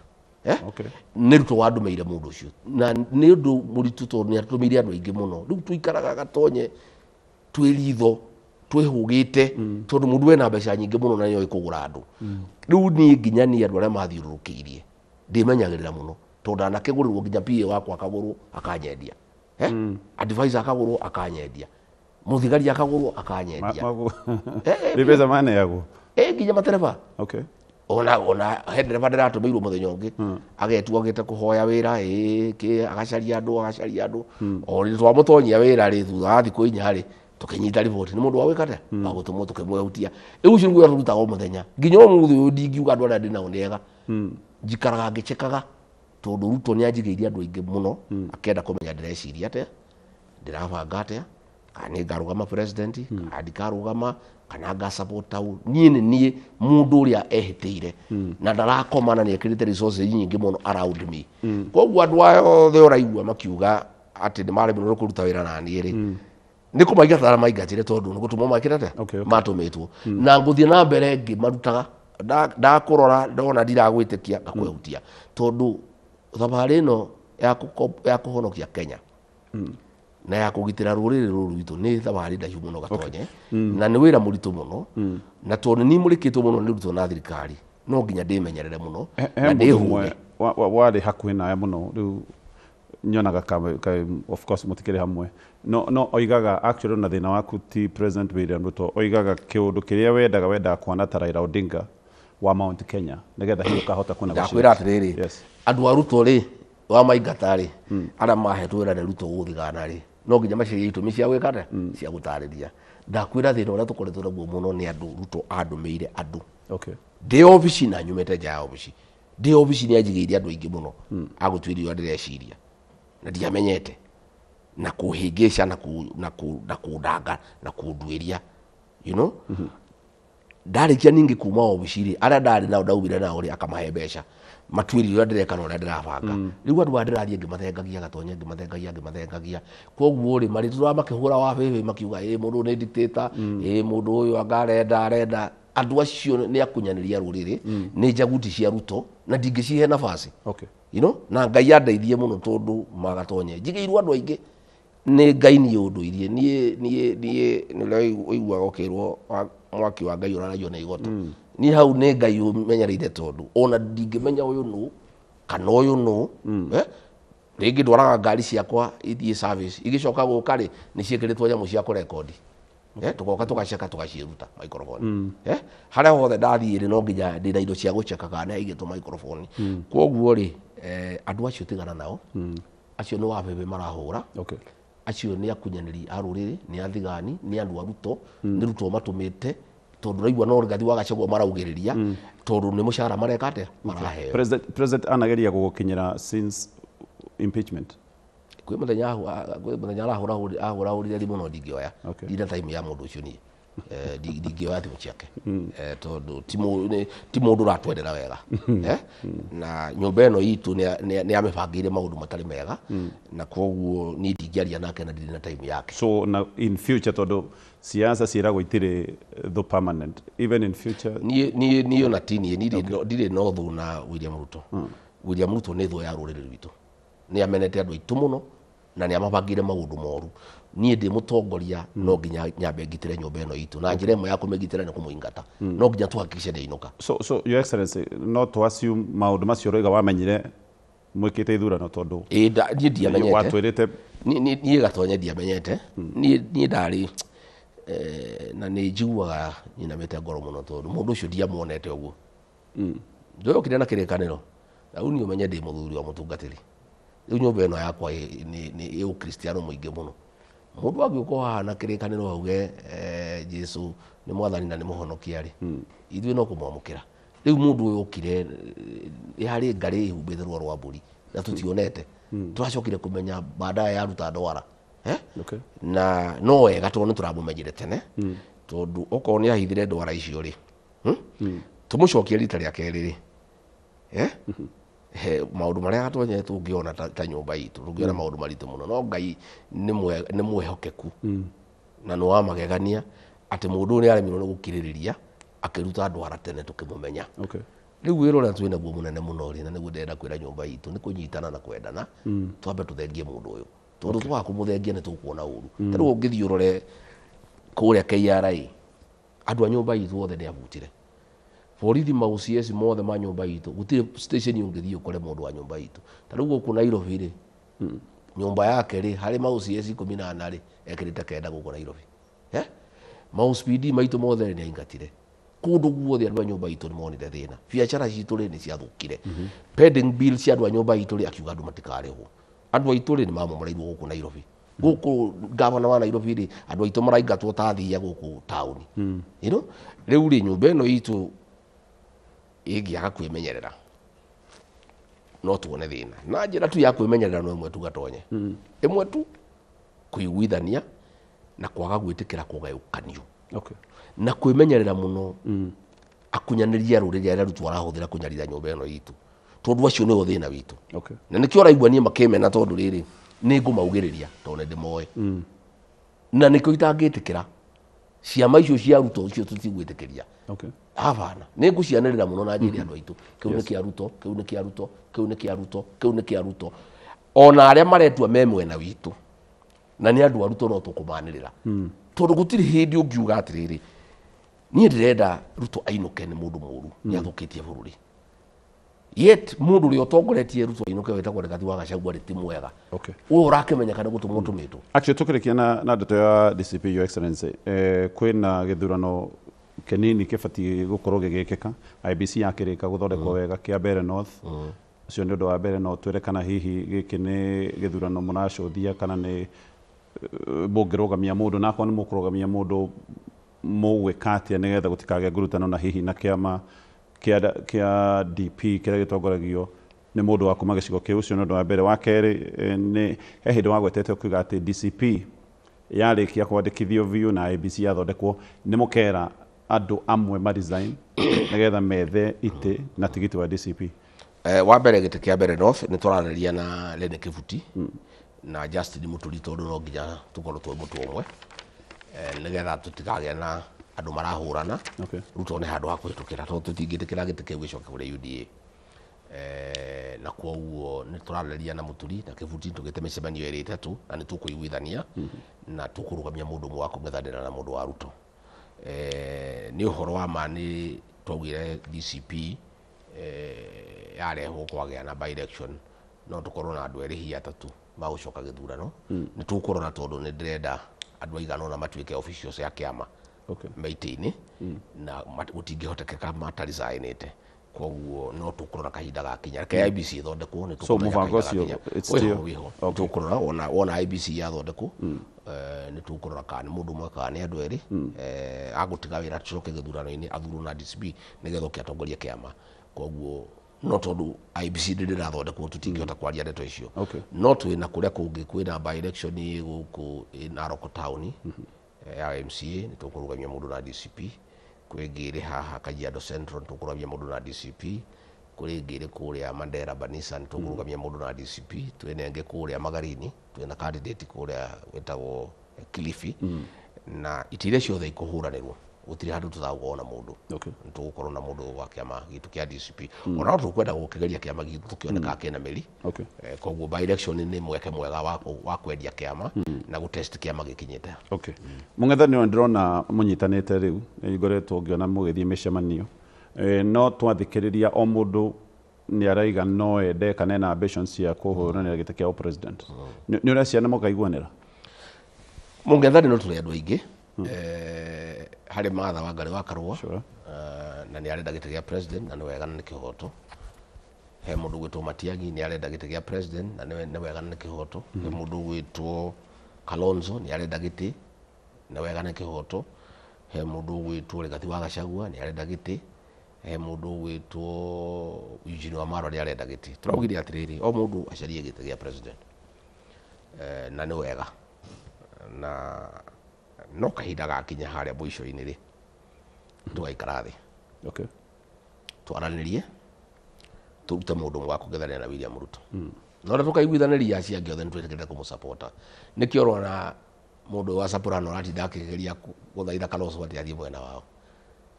Okay. Nĩ Ruto wandũmĩire mũndũ ũcio na nĩ ũndũ mũritũ tondũ nĩ atũmĩire andũ aingĩ mũno. Rĩu tũikaraga Gatonye twĩ ritho twĩhũgĩte tondũ mũndũ wena mbeca nyingĩ mũno na nĩoĩ kũgũra andũ. Rĩu niĩ nginya niĩ andũ arĩa mathiũrũrũkĩirie ndĩmenyagĩrĩra mũno tondũ ndanakĩgũrĩrwo nginya PA wakwa akagũrwo akanyendia, advisor akagũrwo akanyendia, mũthigari akagũrwo akanyendia. Nĩ mbeca maneagwo? Nginya matereba. Okay. Ona he ndereba ndĩratũmĩirwo mũthenya ũngĩ agetua agĩte kũhoya wĩra kĩ agacaria andũ o rĩ twamũtonyia wĩra rĩ thutha wa thikũ 4 rĩ tũkĩnyita riboti nĩ mũndũ wa gwĩka atĩa wa gũtũmwo tũkĩmwehutia. Rĩu ũcio nĩguo tũrutaga o mũthenya nginya ũmũthĩ ũyũ ndingiuga andũ arĩa ndĩ nao nĩ ega. Njikaraga ngĩchekaga tondũ Ruto nĩ anjigĩire andũ aingĩ mũno akĩenda kũmenya ndĩreciria atĩa, ndĩrabanga atĩa, kana nĩ ngarũgama president kana ndikarũgama kana nga support tau. Niĩ nĩ niĩ mũndũ ũrĩa ehĩtĩire na ndarakoma na nĩ ekĩrĩte resources nyingĩ mũno around me. Koguo andũ aya othe ũraigua makiuga atĩ nĩ maremirwo nĩ kũruta wĩra na niĩ rĩ nĩ kũmaingata maingatire tondũ nĩ gũtũmwo makĩra atĩa matũmĩtwo na ngũthiĩ na mbere ngĩmarutaga. Ndakũrora ndona ndiragwĩtĩkia ngakwehutia tondũ thabarĩ ĩno ya kũhonokia Kenya na ya kũgitĩra rũrĩrĩ rũrũ rwitũ nĩ thabarĩ ndaihu mũno Gatonye na nĩ wĩra mũritũ mũno na tondũ nĩ mũrĩkĩtwo mũno nĩ Ruto na thirikari no nginya ndĩmenyerere mũno na ndĩhũge. Warĩ hakuhĩ nawe mũno rĩu nyonaga of course mũtikĩrĩ hamwe no oigaga actually na thĩna waku ti President William Ruto, oigaga kĩũndũ kĩrĩa wendaga kuona ta Raila Odinga wa Mount Kenya nĩgetha hihi ũkahota kũ negotiate. Ndakwĩra atĩrĩrĩ, andũ a Ruto rĩ wa maingata rĩ arĩa mahetwo wĩra nĩ Ruto gũthigana rĩ no nginya macarie itũmi cia gwĩka atĩa cia gũtarĩria. Ndakwĩra thĩna ũrĩa tũkoretwo naguo mũno nĩ andũ Ruto andũmĩire andũ. Okay. Ndĩ obici na nyumĩte nja ya obici, ndĩ obici nĩ anjigĩire andũ aingĩ mũno agũtuĩria ũrĩa ndĩreciria na ndiamenyete na kũhĩngĩca na kũndanga na kũnduĩria you know. Ndarĩkia ningĩ kuma obici rĩ arĩa ndarĩ nao ndaumire nao rĩ akamahe mbeca matuĩrie ũrĩa ndĩreka na ũrĩa ndĩrabanga. Rĩu andũ aya ndĩrathiĩ ngĩmathengagia Gatonye ngĩmathengagia koguo rĩ marĩtũraga makĩhũra wa bĩbĩ makiuga ĩ mũndũ nĩ dictator ĩ mũndũ ũyũ anga arenda andũ acio nĩ akunyanĩria rũrĩrĩ nĩ njaguti cia Ruto na ndingĩcihe nafasi. Okay. You know, na Ngai andeithie mũno tondũ magatonye njigĩirwo andũ aingĩ nĩ Ngai niĩ ũndũirie niĩ niĩ niĩ nĩ ũrĩa ũiguaga ũkĩrwo mwaki wa Ngai ũraragio na igoto. Niĩ hau nĩ Ngai ũmenyereire tondũ ona ndingĩmenya ũyũ nũ kana ũyũ nũ rĩngĩ ndwaraga ngari ciakwa ithiĩ service igĩcoka gũka rĩ nĩ ciĩkĩrĩtwo nyamũ cia kũrekondi tũgoka tũgaceka tũgaciĩruta microphone harĩa hothe ndathiĩ rĩ no nginya ndĩna indo cia gũceka kana nĩ haigĩtwo microphone. Koguo rĩ andũ acio tigana nao acio nĩ wabebe marahũra. Okay. Acio nĩ akunyanĩri a rũrĩrĩ nĩ athigani nĩ andũ a Ruto nĩ Ruto matũmĩte tondũ raigua no Rigathi wa Gachagua maraugĩrĩria tondũ nĩ mũcara mareka atĩa maraheo. President anageria gũgũkinyĩra since impeachment. Kwĩ mũthenya ahũrahũrire thimũ no ndingĩoya ndina time ya mũndũ ũcio niĩ ndingĩoya thimũ ciake tondũ ti mũndũ ũratwendera wega na nyũmba ĩno itũ nĩ amĩbangĩire maũndũ matarĩ mega na koguo niĩ ndingĩaria nake na ndirĩ na time yake. So na in future tondũ siasa ciĩragwo itirĩ the permanent even in future niĩ ona ti niĩ ndirĩ no thũ na William Ruto. William Ruto nĩ thũ ya rũrĩrĩ rwitũ nĩ amenete andũ aitũ mũno na nĩ amabangĩire maũndũ moru. Niĩ ndĩ mũtongoria no nginya nyambe ngitĩre nyũmba ĩno itũ na njĩra ĩmwe ya kũmĩgitĩra nĩ kũmũingata no nginya tũhakikishe nĩ ainũka. So your excellency no to assume maũndũ macio ũroiga wamenyire mwĩkĩte ithurano tondũ niĩ ndiamenyete watwĩrĩte niĩ Gatonye ndiamenyete niĩ ndarĩ na nĩ njiguaga nyinamĩte ngoro mũno tondũ mũndũ ũcio ndiamuonete ũguo. Ndoyokire na kĩrĩkanĩro na rĩu niĩ ũmenye ndĩ mũthuri wa mũtungatĩri rĩu nyũmba ĩno yakwa nĩ ũkristiano mũingĩ mũno. Mũndũ angĩũka haha na kĩrĩkanĩro auge Jesu nĩ mwathani na nĩ mũhonokia rĩ ithuĩ no kũmwamũkĩra. Rĩu mũndũ ũyũ okire harĩ ngarĩ ĩhumbĩte rũa rwa mbũri na tũtionete tũracokire kũmenya baadaye yaruta ndwara na no wega tondũ nĩ tũramũmenyire tene tondũ okorwo nĩ ahithire ndwara icio rĩ tũmũcokie rita rĩa kerĩ rĩ maũndũ marĩa Gatonye tũngĩona ta nyũmba itũ tũngĩona maũndũ maritũ mũno no Ngai nĩ mwĩhokeku na nĩ wa magegania atĩ mũndũ ũyũ nĩ aremirwo nĩ gũkirĩrĩria akĩruta ndwara tene tũkĩmũmenya. Okay. Rĩu wĩra ũrĩa twĩ naguo mũnene mũno rĩ, na nĩguo ndĩrenda kwĩra nyũmba itũ, nĩ kũnyitana na kwendana, twambe tũthengie mũndũ ũyũ, tondũ twaga kũmũthengia nĩ tũkuona ũru. Ta rĩu ũngĩthiĩ ũrore kũrĩa KRA, andũ a nyũmba itũ othe nĩ abutire. Borithi ma OCS mothe ma nyũmba itũ, gũtirĩ station ũngĩthiĩ ũkore mũndũ wa nyũmba itũ. Ta rĩu gũkũ Nairobi rĩ, nyũmba yake rĩ, harĩ ma OCS 14 rĩ, ekĩrĩte 9 gũkũ Nairobi. Ma OCPD maitũ mothe rĩ, nĩ aingatire. Kũndũ guothe andũ a nyũmba itũ nĩ monire thĩna. Biacara citũ rĩ, nĩ ciathũkire. Pending bill cia andũ a nyũmba itũ rĩ, akiuga andũ matikarĩhwo. Andũ aitũ rĩ, nĩ mamomoreirwo gũkũ Nairobi. Gũkũ gavana wa Nairobi rĩ, andũ aitũ maraingatwo ta thia gũkũ taũni. You know? Rĩu rĩ, nyũmba ĩno itũ ĩngĩaga kwĩmenyerera no tuone thĩna. Na njĩra tu ya kwĩmenyerera no ĩmwe tu Gatonye. Ĩmwe tu, kũiguithania na kwaga gwĩtĩkĩra kũgayũkanio. Na kwĩmenyerera mũno akunyanĩria rũrĩrĩ arĩa Ruto arahũthĩra kũnyarira nyũmba ĩno itũ, tondũ acio nĩo thĩna witũ. Na nĩkĩo ũraigua niĩ makĩmena, tondũ rĩrĩ nĩ ngũmaugĩrĩria tondũ nĩ ndĩmoĩ. Na nĩkĩo itangĩtĩkĩra ciama icio cia Ruto icio tũtigwĩtĩkĩria. Habana, nĩ ngũcianĩrĩra mũno na njĩre andũ aitũ, kĩu nĩ kĩa Ruto, kĩu nĩ kĩa Ruto, kĩu nĩ kĩa Ruto, kĩu nĩ kĩa Ruto. Ona arĩa maretua me mwena witũ na nĩ andũ a Ruto no tũkũmanĩrĩra. Tondũ gũtirĩ hĩndĩ ũngiuga atĩrĩrĩ, niĩ ndĩrenda Ruto ainũke nĩ mũndũ mũru, nĩ athũkĩtie bũrũri. Yet mũndũ ũrĩa ũtongoretie Ruto ainũke wĩtagwo Rigathi wa Gachagua rĩ ti mwega. Ũyũ ũrakĩmenyeka nĩ gũtũmwo tũmĩtwo. Actually tũkĩrĩkia na ndeto ya DCP, Your Excellency, kwĩna gĩthurano kĩnini kĩbatiĩ gũkorwo gĩgĩkĩka. IEBC yakĩrĩka gũthondekwo wega kĩa Mbeere North. Ũcio nĩ ũndũ wa mbere, no twĩre kana hihi gĩkĩ nĩ gĩthurano mũracũthia kana nĩ mũngĩrũgamia mũndũ, na akorwo nĩ mũkũrũgamia mũndũ mũgwĩka atĩa nĩgetha gũtikagĩe ngurutano na hihi na kĩama kĩa DP kĩrĩa gĩtongoragio nĩ mũndũ wa kuma gĩcigo kĩu. Ũcio nĩ ũndũ wa mbere. Wa kerĩ, nĩ he hĩndĩ wagwetete ũkiuga atĩ DCP yarĩkia kwandĩkithio biũ na IEBC yathondekwo, nĩ mũkera andũ amwe ma resign nĩgetha methe itĩ na tigiti wa DCP. Wa mbere gĩtĩ kĩa Mbeere North nĩ tũrarĩria na Lene Kĩbuti na Justin Mũturi, tondũ no nginya tũkorwo twĩ mũtwe ũmwe, nĩgetha tũtikagĩe na andũ marahũrana. Ruto nĩ handũ ha kũhĩtũkĩra, tondũ tũtingĩtĩkĩra gĩtĩ kĩu gĩcoke kũrĩ UDA. Na kwoguo nĩ tũrarĩria na Mũturi na Kĩbuti, tũgĩte mĩcemanio ĩrĩ ĩtatũ, na nĩ tũkũiguithania na tũkũrũgamia mũndũ ũmwe wa kũng'ethanĩra na mũndũ wa Ruto. Nĩ ũhoro wa ma nĩ twaugire DCP yarehwo kwagĩa na by election no tũkorwo na andũ erĩ hihi atatũ magũcoka gĩthurano. Nĩ tũkũrora, tondũ nĩ ndĩrenda andũ aigana ũna matuĩke officials ya kĩama meitĩ-inĩ, na gũtingĩhotekeka mataresign-ĩte. Koguo no tũkũrora kahinda gakinya, reke IEBC ĩthondekwo nĩ So tũkũmenya mũbango kahinda ũcio, gakinya. it's Wĩho, still wĩho. Tũkũrora wona IEBC yathondekwo, nĩ tũkũrora kana nĩ mũndũ ũmwe kana nĩ andũ erĩ agũtiga wĩra tũcoke gĩthurano-inĩ athurwo na DCP nĩgetha oke atongorie kĩama. Koguo no tondũ IEBC ndĩrĩ ĩrathondekwo tũtingĩhota kwaria ndeto icio. No twĩna kũrĩa kũngĩ, kwĩna by election gũkũ Narok town ya MCA, nĩ tũkũrũgamia mũndũ na DCP. Kwĩ ĩngĩ ĩrĩ haha Kajiado Central, nĩ tũkũrũgamia mũndũ na DCP. Kũrĩ ĩngĩ ĩrĩ kũrĩa Mandera Banisa, nĩ tũkũrũgamia mũndũ na DCP. Twĩna ĩngĩ kũrĩa Magarini, twĩna candidate kũrĩa wĩtagwo Kilifi. Na itĩ iria ciothe ikũhũranĩrwo gũtirĩ handũ tũtagũkorwo na mũndũ. Nĩ tũgũkorwo na mũndũ wa kĩama gitũ kĩa DCP. Ona no tũkwenda gũkĩgeria kĩama gitũ tũkĩoneka kĩna mĩri. Koguo by election nĩ mweke mwega wa kwendia kĩama na gũtest kĩama gĩkinyĩte. Mũng'ethanĩro ndĩrona mũnyitanĩte rĩu, nĩ ngoretwo ngĩona mũgĩthiĩ mĩcemanio. No twathikĩrĩria o mũndũ nĩ araiga no ende kana ena ambitions cia kũhũranĩra gĩtĩ kĩa president. Nĩ ũreciria mũkaiguanĩra? Mũng'ethanĩro tũrĩ andũ aingĩ. Harĩ Martha Wangari wa Karũa, na nĩ arenda gĩtĩ gĩa president na nĩ wega na nĩ kĩhoto. He mũndũ ũgwĩtwo Matiang'i nĩ arenda gĩtĩ gĩa president na nĩ wega na nĩ kĩhoto. He mũndũ ũgwĩtwo Kalonzo nĩ arenda gĩtĩ, nĩ wega na nĩ kĩhoto. He mũndũ ũgwĩtwo Rigathi wa Gachagua nĩ arenda gĩtĩ. He mũndũ ũgwĩtwo Eugene Wamalwa nĩ arenda gĩtĩ. Tũraugire atĩrĩrĩ, o mũndũ acarie gĩtĩ gĩa president. Na nĩ wega. Na no kahinda gakinya harĩa mũico-inĩ rĩ, tũgaikara thĩ. Twaranĩrie, tũrute mũndũ ũmwe wa kũng'ethanĩra na William Ruto. No ũrĩa tũkaiguithanĩria acio angĩ othe nĩ twĩtĩkĩrĩte kũmũsapota. Nĩkĩo ũrona mũndũ wa Soprano aratinda akĩgeria gũthaitha Kalonzo atĩ athiĩ mwena wao.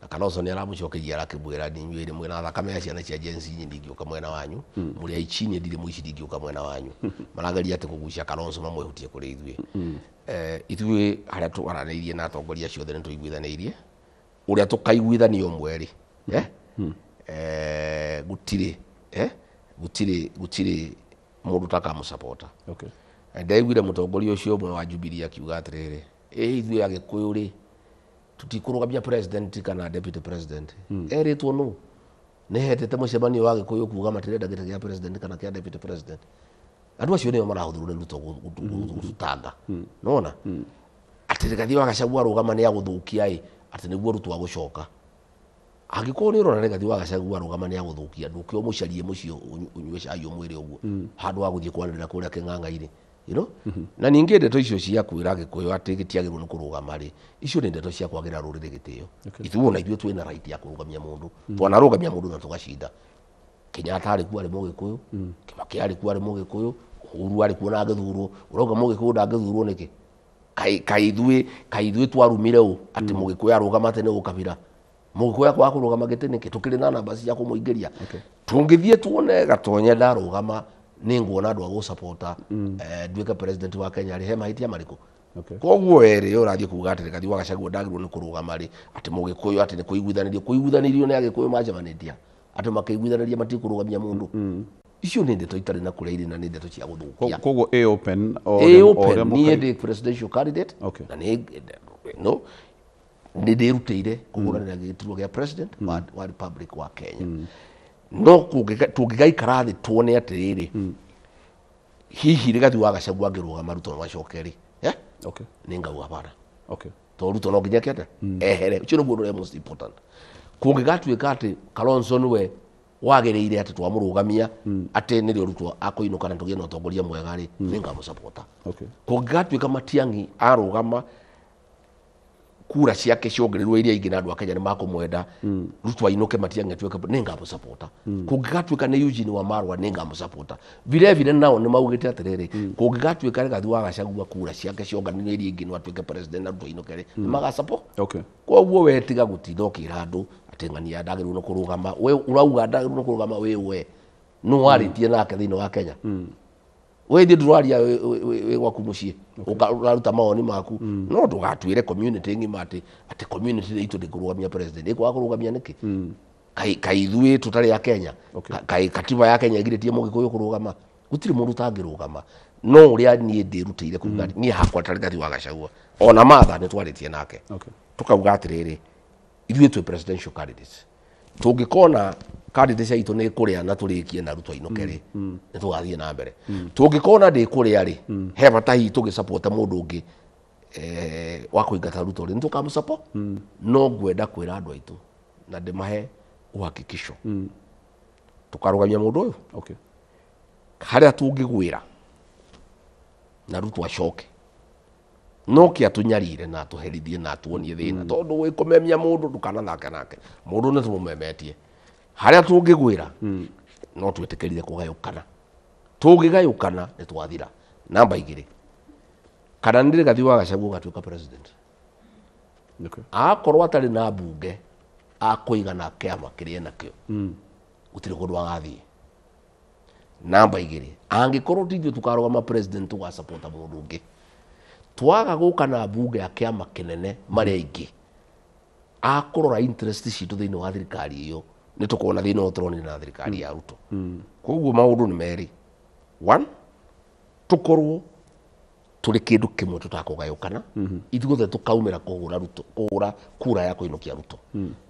Na Kalonzo nĩ aramũcokeria arakĩmwĩra nĩ inyuĩ mwĩna thakame ya ciana cia Gen Z, niĩ ndingĩũka mwena wanyu, mũrĩ aici, niĩ ndirĩ mũici, ndingĩũka mwena wanyu. Marageria atĩ kũgucia Kalonzo mamwehutie kũrĩ ithuĩ. Ithuĩ harĩa twaranĩirie na atongoria acio othe nĩ tũiguithanĩirie ũrĩa tũkaiguithania ũmwe rĩ, gũtirĩ gũtirĩ mũndũ takamũsapota. Ndaiguire mũtongoria ũcio ũmwe wa Jubilee akiuga atĩrĩrĩ, ĩ ithuĩ Agĩkũyũ rĩ tutikũrũgamia president kana deputy president. Erĩtwo nũ nĩ hetete mũcemanio wa Gĩkũyũ kuga matirenda gĩtĩ gĩa president kana kĩa deputy president. Andũ acio nĩo marahũthĩrwo nĩ Ruto gũtũtanga. Nĩwona? Atĩ Rigathĩ wa Gachagua arũgama nĩ agũthũkia ĩ, atĩ nĩguo Ruto agũcoka. Angĩkorwo nĩ ũrona Rigathĩ wa Gachagua arũgama nĩ agũthũkia, ndũke ũmũcarie mũciĩ ũnyue cai ũmwĩre ũguo handũ ha gũthiĩ kwanĩrĩra kũrĩa kĩng'ang'a-inĩ. You know? Na ningĩ ndeto icio cia kwĩra Gĩkũyũ atĩ gĩtiagĩrĩirwo nĩ kũrũgama rĩ, icio nĩ ndeto cia kwagĩra rũrĩrĩ gĩtĩo. Ithuĩ ona ithuĩ twĩna right ya kũrũgamia mũndũ. Twanarũgamia mũndũ na tũgacinda. Kenyatta arĩ kuo arĩ Mũgĩkũyũ, Kibaki arĩ kuo arĩ Mũgĩkũyũ, Uhuru arĩ kuo na agĩthurwo. Ũrauga Mũgĩkũyũ ndangĩthurwo nĩkĩ? Kaĩ ithuĩ twarumire ũ atĩ Mũgĩkũyũ arũgama atĩ nĩ ũkabira? Mũgĩkũyũ akwaga kũrũgama gĩtĩ nĩkĩ? Tũkĩrĩ na namba cia kũmũingĩria. Tũngĩthiĩ tuone Gatonye ndarũgama nĩ nguona andũ a gũsapota nduĩke president wa Kenya rĩ, he mahĩtia marĩkũ? Koguo werĩ ũrathiĩ kuga atĩ Rigathĩ wa Gachagua ndagĩrĩirwo nĩ kũrũgama rĩ, atĩ Mũgĩkũyũ atĩ nĩ kũiguithanĩrio, kũiguithanĩrio nĩ Agĩkũyũ macemanĩtie atĩ makĩiguithanĩria matikũrũgamia mũndũ. Icio nĩ ndeto itarĩ na kũrĩa irĩ na nĩ ndeto cia gũthũkia. Koguo ĩ open ĩ open, niĩ ndĩ presidential candidate na nĩ no nĩ ndĩrutĩire kũhũranĩra gĩturwa gĩa president wa Republic wa Kenya. No tũngĩgaikara thĩ tuone atĩrĩrĩ, hihi Rigathĩ wa Gachagua angĩrũgama Ruto no acoke rĩ, nĩ ngauga hapana. Tondũ Ruto no nginya kĩate ehere. Ũcio nĩguo ũndũ ũrĩa most important. Kũngĩgatuĩka atĩ Kalonzo nĩwe wagĩrĩire atĩ twamũrũgamia atĩ nĩrĩo Ruto akũinũka na tũgĩe na ũtongoria mwega rĩ, nĩ ngamũsapota. Kũngĩgatuĩka Matiang'i arũgama kura ciake ciongererwo iria ingĩ na andũ a Kenya nĩ makũmwenda, Ruto ainũke Matiang'i atuĩke nĩ ngamũsapota. Kũngĩgatuĩka nĩ Eugene Wamalwa nĩ ngamũsapota. Vile vile nao nĩ maugĩte atĩrĩrĩ, kũngĩgatuĩka Rigathĩ wa Gachagua kura ciake cionganĩrio iria ingĩ no atuĩke president na Ruto ainũke rĩ, nĩ magasupport. Koguo we tiga gũtinda ũkĩra andũ atĩ ng'ania ndagĩrĩirwo nĩ kũrũgama. We ũrauga ndagĩrĩirwo nĩ kũrũgama wĩ we nũ warĩtie nake thĩinĩ wa Kenya? We ithuĩ ndũraria wĩ gwaku mũciĩ, ũraruta mawoni maku, no ndũgatuĩre community ng'ima atĩ community itũ ndĩkũrũgamia president. Ĩkwaga kũrũgamia nĩkĩ? Kaĩ ithuĩ tũtarĩ a Kenya? Kaĩ katiba ya Kenya ĩgirĩtie Mũgĩkũyũ kũrũgama? Gũtirĩ mũndũ ũtangĩrũgama. No ũrĩa niĩ ndĩrutĩire kuga niĩ hakwa ta Rigathĩ wa Gachagua ona Martha nĩ twarĩtie nake, tũkauga atĩrĩrĩ, ithuĩ twĩ presidential candidates, tũngĩkona candidates aitũ nĩ kũrĩa na tũrĩkie na Ruto ainũke rĩ, nĩ tũgathiĩ na mbere. Tũngĩkona ndĩkũrĩa rĩ, he bata hihi tũgĩsapota mũndũ ũngĩ wa kũingata Ruto rĩ, nĩ tũkamũsupport. No ngwenda kwĩra andũ aitũ na ndĩmahe uhakikisho, tũkarũgamia mũndũ ũyũ harĩa tũngĩgwĩra na Ruto acoke, no kĩ atũnyarire na atũherithie na atuonie thĩna, tondũ wĩkũmemia mũndũ ndũkanathake nake, mũndũ nĩ tũmũmemetie. Harĩa tũngĩgwĩra no twĩtĩkĩrire kũgayũkana, tũngĩgayũkana nĩ twathira. Namba igĩrĩ, kana nĩ Rigathĩ wa Gachagua ũgatuĩka president, akorwo atarĩ na mbunge akũigana kĩama kĩrĩa enakĩo, gũtirĩ kũndũ agathiĩ. Namba igĩrĩ, angĩkorwo ti ithuĩ tũkarũgama president tũgasapota mũndũ ũngĩ, twaga gũka na mbunge ya kĩama kĩnene marĩa aingĩ akũrora interest citũ thĩinĩ wa thirikari ĩyo, nĩ tũkona thĩna ũyũ tũronire na thirikari ya Ruto. Koguo maũndũ nĩ merĩ, one, tũkorwo tũrĩ kĩndũ kĩmwe tũtakũgayũkana, ithuothe tũkaumĩra kũhũra Ruto, kũhũra kura ya kũinũkia Ruto.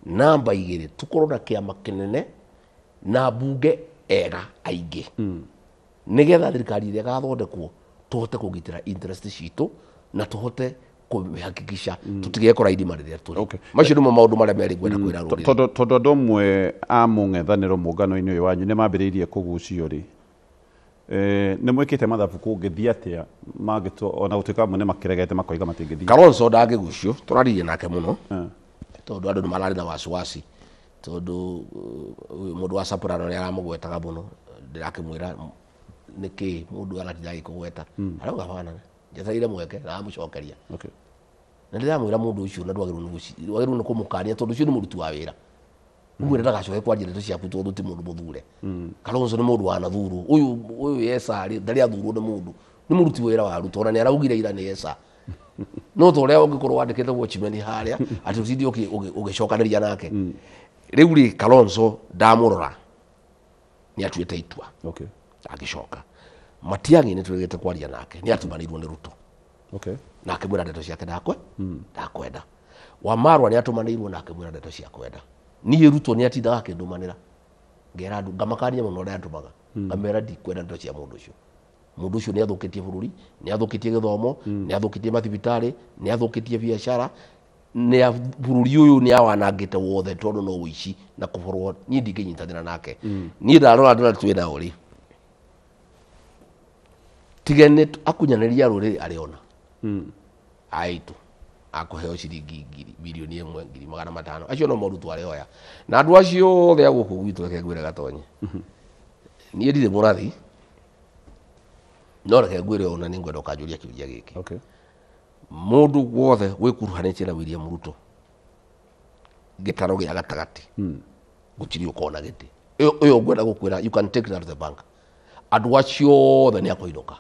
Namba igĩrĩ, tũkorwo na kĩama kĩnene na mbunge ega aingĩ, nĩgetha thirikari ĩrĩa ĩgathondekwo tũhote kũgitĩra interest citũ na tũhote kũhakikisha tũtigekora irima rĩrĩa tũrĩ. Macio nĩmo maũndũ marĩa merĩ ngwenda kwĩra rũrĩrĩ. Tondũ andũ amwe a mũng'ethanĩro mũngano-inĩ ũyũ wanyu nĩ mambĩrĩirie kũgucio rĩ, nĩ mwĩkĩte mathabu kũngĩthiĩ atĩa mangĩtua, ona gũtuĩka amwe nĩ makĩregete makoiga matingĩthiĩ? Kalonzo ndangĩgucio, tũraririe nake mũno, tondũ andũ nĩ mararĩ na wasiwasi, tondũ mũndũ wa Soprano nĩ aramũgwetaga mũno, ndĩrakĩmwĩra nĩkĩ mũndũ aratinda agĩkũgweta, arauga bana njetereire mweke na amũcokeria. Na ndĩramwĩra mũndũ ũcio na ndwagĩrĩirwo nĩ kũmũkania tondũ ũcio nĩ mũruti wa wĩra. Ũmwĩre ndagacoke kwaria ndeto ciaku tondũ ti mũndũ mũthure. Kalonzo nĩ mũndũ wanathurwo. Ũyũ yesa rĩ ndarĩ athurwo nĩ mũndũ. Nĩ mũruti wĩra wa Ruto ona nĩ araugire ira nĩ yesa. No ta ũrĩa ũngĩkorwo wandĩkĩte watchman harĩa atĩ ũtinde ũgĩcokanĩria nake. Rĩu rĩ Kalonzo ndamũrora nĩ atuĩte itua. Okay. Agĩcoka. Matiang'i nĩ tũregete kwaria nake nĩ atũmanĩirwo nĩ Ruto. Okay. Na akĩmwĩra ndeto ciake ndakwenda. Wamarwa nĩ atũmanĩirwo na akĩmwĩra ndeto cia kwenda. Niĩ Ruto nĩ atindaga akĩndũmanĩra. Ngera andũ ngamakania mũno ũrĩa atũmaga. Ngamera ndikwenda ndeto cia mũndũ ũcio. Mũndũ ũcio nĩ athũkĩtie bũrũri, nĩ athũkĩtie gĩthomo, nĩ athũkĩtie mathibitarĩ, nĩ athũkĩtie biacara, nĩ bũrũri ũyũ nĩ awanangĩte wothe tondũ no ũici na kũborwo. Niĩ ndingĩnyitanĩra nake. Niĩ ndarora andũ arĩa twĩ nao rĩ, tige nĩ akunyanĩria rũrĩrĩ arĩona. Aitũ akũheo ciringi ngiri milioni 1 ngiri magana matano acio no morutwo arĩoya. Na andũ acio othe a gũkũ gwitũ reke ngwĩre Gatonye, niĩ ndirĩ mũrathi, no reke ngwĩre ona nĩ ngwenda ũkanjũria kĩũria gĩkĩ. Okay. Mũndũ wothe wĩkuruhanĩtie na William Ruto gĩtaro gĩa gatagatĩ gũtirĩ ũkona gĩtĩ. Ũyũ ngwenda gũkwĩra, you can take that to the bank. Andũ acio othe nĩ akũinũka.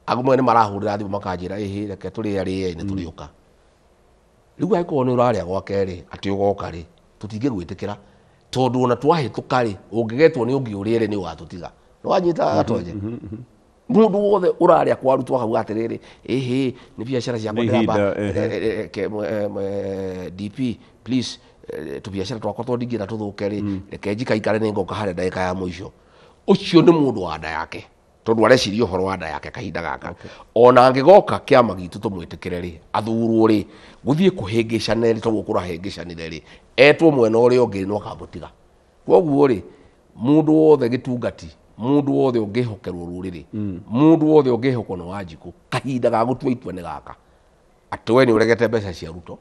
Amwe nĩ marahũrĩra thimũ makanjĩra ĩhĩ reke tũrĩe rĩe nĩ tũrĩũka. Rĩu angĩkorwo nĩ ũrarĩa gwake rĩ atĩ ũgoka rĩ tũtingĩgwĩtĩkĩra tondũ ona twahĩtũka rĩ ũngĩgetwo nĩ ũngĩ ũrĩe rĩ nĩ ũgatũtiga. Nĩ wanyita Gatonye? Mũndũ wothe ũrarĩa kwa Ruto akauga atĩrĩrĩ ĩhĩ nĩ biacara ciakwa Nĩ ndĩramba, ihinda, DP please tũbiacara twakwa tondũ ndingĩenda tũthũke rĩ reke njikaikare nĩ ngoka harĩa ndagĩka ya mũico. Ũcio nĩ mũndũ wa nda yake tondũ areciria ũhoro wa nda yake kahinda gaka. Ona angĩgoka kĩama gitũ tũmwĩtĩkĩre rĩ athurwo rĩ gũthiĩ kũhĩngĩcane rĩ tondũ kũrahĩngĩcanire rĩ etwo mwena ũrĩa ũngĩ no akamũtiga. Kwoguo rĩ mũndũ wothe gĩtungati, mũndũ wothe ũngĩhokerwo rũrĩrĩ, mũndũ wothe ũngĩhokwo nĩ Wanjikũ kahinda ga gũtua itua nĩ gaka. Atĩ we nĩ ũregete mbeca cia Ruto,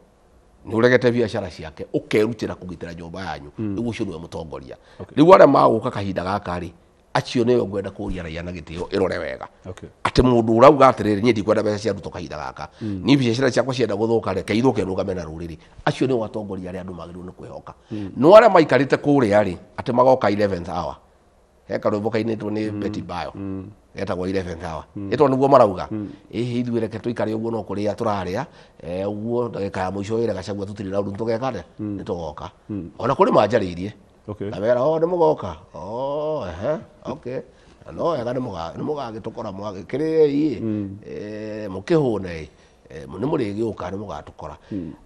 nĩ ũregete biacara ciake, ũkerutĩra kũgitĩra nyũmba yanyu, rĩu ũcio nĩwe mũtongoria. Rĩu arĩa magũka kahinda gaka rĩ acio nĩo ngwenda kũria raia na gĩtĩo ĩrore wega. Okay. Atĩ mũndũ ũrauga atĩrĩrĩ niĩ ndikwenda mbeca cia Ruto kahinda gaka, niĩ biacara ciakwa cienda gũthũka reke ithũke nũgame na rũrĩrĩ, acio nĩo atongoria arĩa andũ magĩrĩirwo nĩ kwĩhoka. No arĩa maikarĩte kũrĩa rĩ atĩ magoka 11th hour, he karwĩmbo kainĩtwo nĩ Betty Bayo getagwo 11th hour, ĩtondũ nĩguo marauga ĩhĩ ithuĩ reke tũikare ũguo no kũrĩa tũrarĩa ũguo ndagĩka ya mũico wĩra Gachagua tũtirĩ na ũndũ tũgeka atĩa nĩ tũgoka. Ona kũrĩ manjarĩirie Okay. Kamera o nĩ mũgoka. Oh, ehe, okay. Na no wega nĩ mũgagĩtũkora mwagĩkĩrĩei ĩ, mũkĩhũne ĩ, nĩ mũrĩgĩũka nĩ mũgatũkora.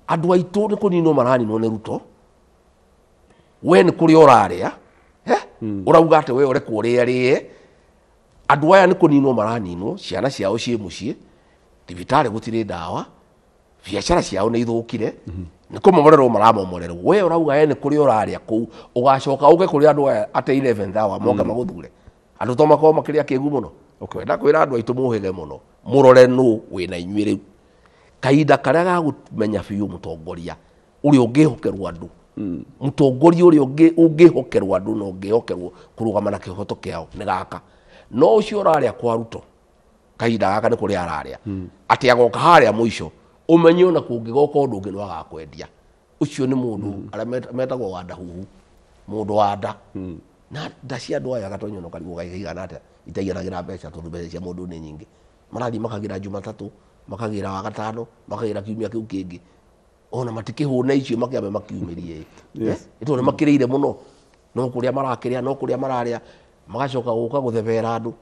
Andũ aitũ nĩ kũninwo maraninwo nĩ Ruto. We nĩ kũrĩa ũrarĩa, ũrauga atĩ we ũrekwo ũrĩe rĩe. Andũ aya nĩ kũninwo maraninwo, ciana ciao ciĩ mũciĩ, thibitarĩ gũtirĩ ndawa, biacara ciao nĩ ithũkire, nĩ kũmomorerwo maramomorerwo. We ũrauga we nĩ kũrĩa ũrarĩa kũu, ũgacoka ũke kũrĩ andũ aya atĩ 11th hour moke magũthure. Andũ to makorwo makĩrĩa kĩgu mũno. Kwenda kwĩra andũ aitũ mũhĩge mũno, mũrore nũ wĩna inyuĩ rĩu. Kahinda karĩa ga kũmenya biũ mũtongoria ũrĩa ũngĩhokerwo andũ, mũtongoria ũrĩa ũngĩhokerwo andũ na ũngĩhokerwo kũrũgama na kĩhoto kĩao nĩ gaka. No ũcio ũrarĩa kwa Ruto kahinda gaka nĩ kũrĩa ararĩa, atĩ agoka harĩa mũico ũmenye ona kũngĩgoka ũndũ ũngĩ no agakwendia. Ũcio nĩ mũndũ arĩa metagwo wa ndahuhu, mũndũ wa nda. Na nda cia andũ aya Gatonyo no karigwo kaigana atĩa itaiganagĩra mbeca tondũ mbeca cia mũndũ nĩ nyingĩ. Marathiĩ makagĩra Jumatatũ, makagĩra Wagatano, makagĩra kiumia kĩu kĩngĩ. Ona matikĩhũna icio makĩambe makiumĩrie. Yes. Tondũ nĩ makĩrĩire mũno. No kũrĩa marakĩrĩa, no kũrĩa mararĩa, magacoka gũka gũthebera andũ,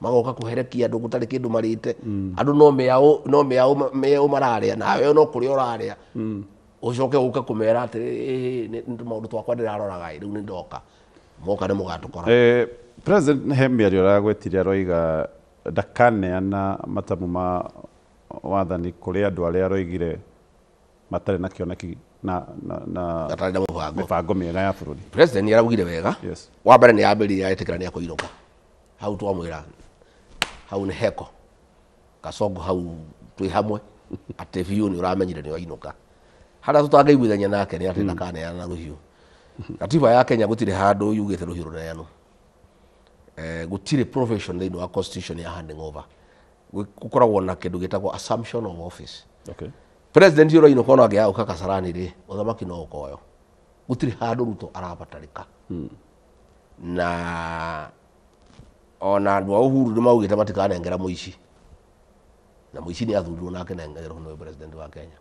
magoka kũherekia andũ gũtarĩ kĩndũ marĩte. Andũ no mĩaũ, no mĩaũ, mĩaũ mararĩa, nawe no kũrĩa ũrarĩa. Ũcoke ũke kũmera atĩrĩ, nĩ maũndũ twakwa ndĩraroraga ĩ, rĩu nĩ ndoka. Moka nĩ mũgatũkora. President he mĩario aragwetire aroiga ndakaneana matamu ma wathani kũrĩ andũ arĩa aroigire matarĩ na kĩoneki na matarĩ na mũbango. Mĩbango mĩega ya bũrũri. President nĩ araugire wega. Yes. Wa mbere nĩ ambĩrĩria etĩkĩra nĩ akũinũka. Hau twamwĩra hau nĩ heko. Kasongo hau twĩ hamwe atĩ biũ nĩ ũramenyire nĩ wainũka. Harĩa tũtangĩiguithania nake nĩ atĩ ndakaneana na rũhiũ. Katiba ya Kenya gũtirĩ handũ yugĩte rũhiũ rũneanwo. Gũtirĩ provision thĩinĩ wa constitution ya handing over. Gũkoragwo na kĩndũ gĩtagwo assumption of office. Okay. President ũrainũka ona angĩaga gũka Kasarani rĩ, ũthamaki no ũkoyo. Gũtirĩ handũ Ruto arabatarĩka. Na ona andũ a Uhuru nĩ maugĩte matikanengera mũici. Na mũici nĩ athurirwo na akĩnengerwo nĩwe president wa Kenya.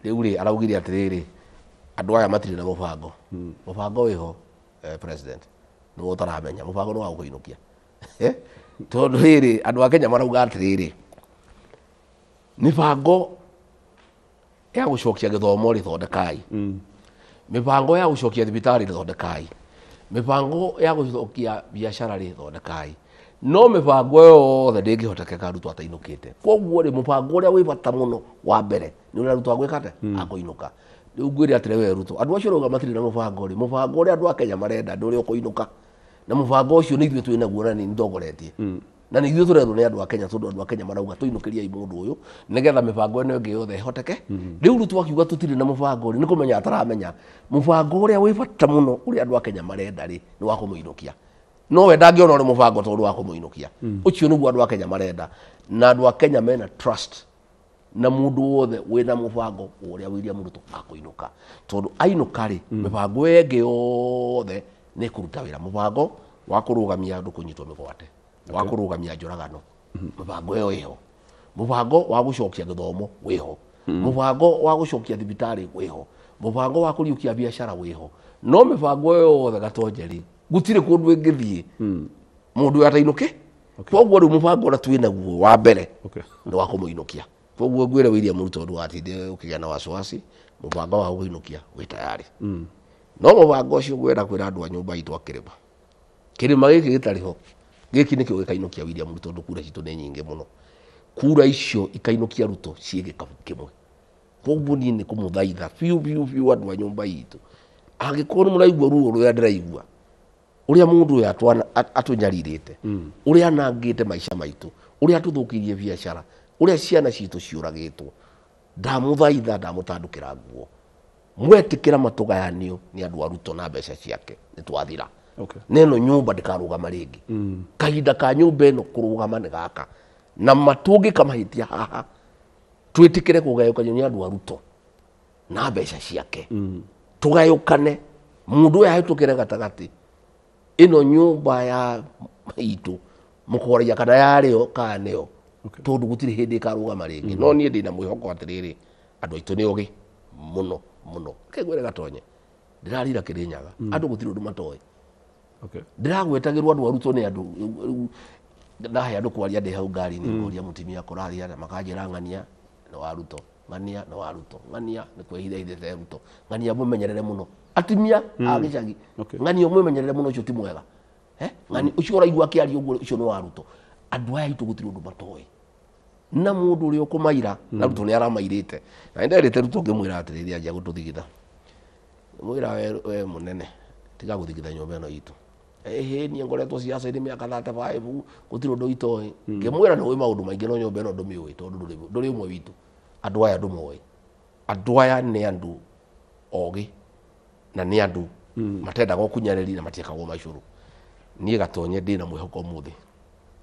Rĩu rĩ, araugire atĩrĩrĩ, andũ aya matirĩ na mũbango. Mũbango wĩho, president. Nĩwe ũtaramenya, mũbango nĩ wa gũkũinũkia. Tondũ rĩrĩ, andũ a Kenya marauga atĩrĩrĩ, mĩbango ya gũcokia gĩthomo rĩ, thondekai. Mĩbango ya gũcokia thibitarĩ rĩ, thondekai. Mĩbango ya gũcokia biacara rĩ, thondekai. No mĩbango yothe ndĩngĩhotekeka Ruto atainũkĩte. Koguo rĩ, mũbango ũrĩa wĩ bata mũno wa mbere nĩ ũrĩa Ruto agwĩka atĩa? Akũinũka. Rĩu ngwĩre atĩrĩ we Ruto, andũ acio ũrauga matirĩ na mũbango rĩ, mũbango ũrĩa andũ a Kenya marenda nĩ ũrĩa ũkũinũka. Na mũbango ũcio nĩ ithuĩ twĩ naguo na nĩ ndongoretie. Na nĩ ithuĩ tũrerwo nĩ andũ a Kenya, tondũ andũ a Kenya marauga tũinũkĩriei mũndũ ũyũ nĩgetha mĩbango ĩno ĩngĩ yothe ĩhoteke. Rĩu Ruto akiuga tũtirĩ na mũbango rĩ, nĩ kũmenya ataramenya mũbango ũrĩa wĩ bata mũno ũrĩa andũ a Kenya marenda rĩ, nĩ wa kũmũinũkia. No we ndangĩona ũrĩ mũbango tondũ wa kũmũinũkia. Ũcio nĩguo andũ a Kenya marenda. Na andũ a Kenya mena trust na mũndũ wothe wĩna mũbango ũrĩa William Ruto akũinũka. Tondũ ainũka rĩ, mĩbango ĩngĩ yothe nĩ ĩkũruta wĩra. Mũbango wa kũrũgamia andũ kũnyitwo mĩgwate, wa kũrũgamia njũragano, mĩbango ĩyo ĩho. Mũbango wa gũcokia gĩthomo wĩho. Mũbango wa gũcokia thibitarĩ wĩho. Mũbango wa kũriũkia biacara wĩho. No mĩbango ĩyo yothe Gatonje rĩ, gũtirĩ kũndũ ĩngĩthiĩ mũndũ ũyũ atainũke. Koguo rĩu mũbango ũrĩa twĩ naguo wa mbere nĩ wa kũmũinũkia. Koguo ngwĩre William Ruto ndũgatinde ũkĩgĩa na wasiwasi, mũbango wa gũkũinũkia wĩ tayari. No mũbango ũcio ngwenda kwĩra andũ a nyũmba itũ a kĩrĩma. Kĩrĩma gĩkĩ gĩtarĩ ho, gĩkĩ nĩkĩo gĩkainũkia William Ruto tondũ kura citũ nĩ nyingĩ mũno. Kura icio ikainũkia Ruto ciĩ gĩkabu kĩmwe. Koguo niĩ nĩ kũmũthaitha biũ biũ biũ andũ a nyũmba itũ. Angĩkorwo nĩ mũraigua ruo rũrĩa ndĩraigua, ũrĩa mũndũ ũyũ atũnyarirĩte, ũrĩa anangĩte maica maitũ, ũrĩa atũthũkĩirie biacara, ũrĩa ciana citũ ciũragĩtwo, ndamũthaitha, ndamũtandũkĩra nguo. Mwetĩkĩra matũgayanio nĩ andũ a Ruto na mbeca ciake, nĩ twathira. Na ĩno nyũmba ndĩkarũgama rĩngĩ. Kahinda ka nyũmba ĩno kũrũgama nĩ gaka. Na matũngĩka mahĩtia haha, twĩtĩkĩre kũgayũkanio nĩ andũ a Ruto na mbeca ciake. Tũgayũkane, mũndũ ũyũ ahĩtũkĩre gatagatĩ. Ĩno nyũmba ya itũ mũkoragia kana yarĩo kana nĩyo. Tondũ gũtirĩ hĩndĩ ĩkarũgama rĩngĩ. No niĩ ndĩna mwĩhoko atĩrĩrĩ, andũ aitũ nĩ ogĩ mũno mũno. Reke ngwĩre Gatonye, ndĩrarira Kĩrĩnyaga, andũ gũtirĩ ũndũ matoĩ. Ndĩragwetagĩrwo andũ a Ruto nĩ andũ, rĩu ndahe andũ kwaria ndĩ hau ngari-inĩ, ngoria mũtumia kũraria na makanjĩra ng'ania nĩ wa Ruto, ng'ania nĩ wa Ruto, ng'ania nĩ kwĩhitha hithĩte Ruto, ng'ania mũmenyerere mũno. Atumia a gĩcagi, ng'ania mũmenyerere mũno, ũcio ti mwega. Ng'ania ũcio ũraigua akĩaria ũguo, ũcio nĩ wa Ruto. Andũ aya aitũ gũtirĩ ũndũ matoĩ. Na mũndũ ũrĩa ũkũmaira, na Ruto nĩ aramairĩte. Na nĩ nderĩte Ruto ngĩmwĩra atĩrĩrĩ, anjia gũtũthigitha. Mwĩra we mũnene, tiga gũthigitha nyũmba ĩno itũ. Ĩhĩ, niĩ ngoretwo ciaca-inĩ mĩaka 35, gũtirĩ ũndũ itoĩ. Ngĩmwĩra nĩ ũĩ maũndũ maingĩ no nyũmba ĩno ndũmĩũĩ tondũ ndũrĩ ũmwe witũ. Andũ aya ndũmoĩ. Andũ aya nĩ andũ ogĩ na nĩ andũ matendaga ũkunyanĩri na matiĩkagwo macũrũ. Niĩ Gatonye ndĩna mwĩhoko ũmũthĩ.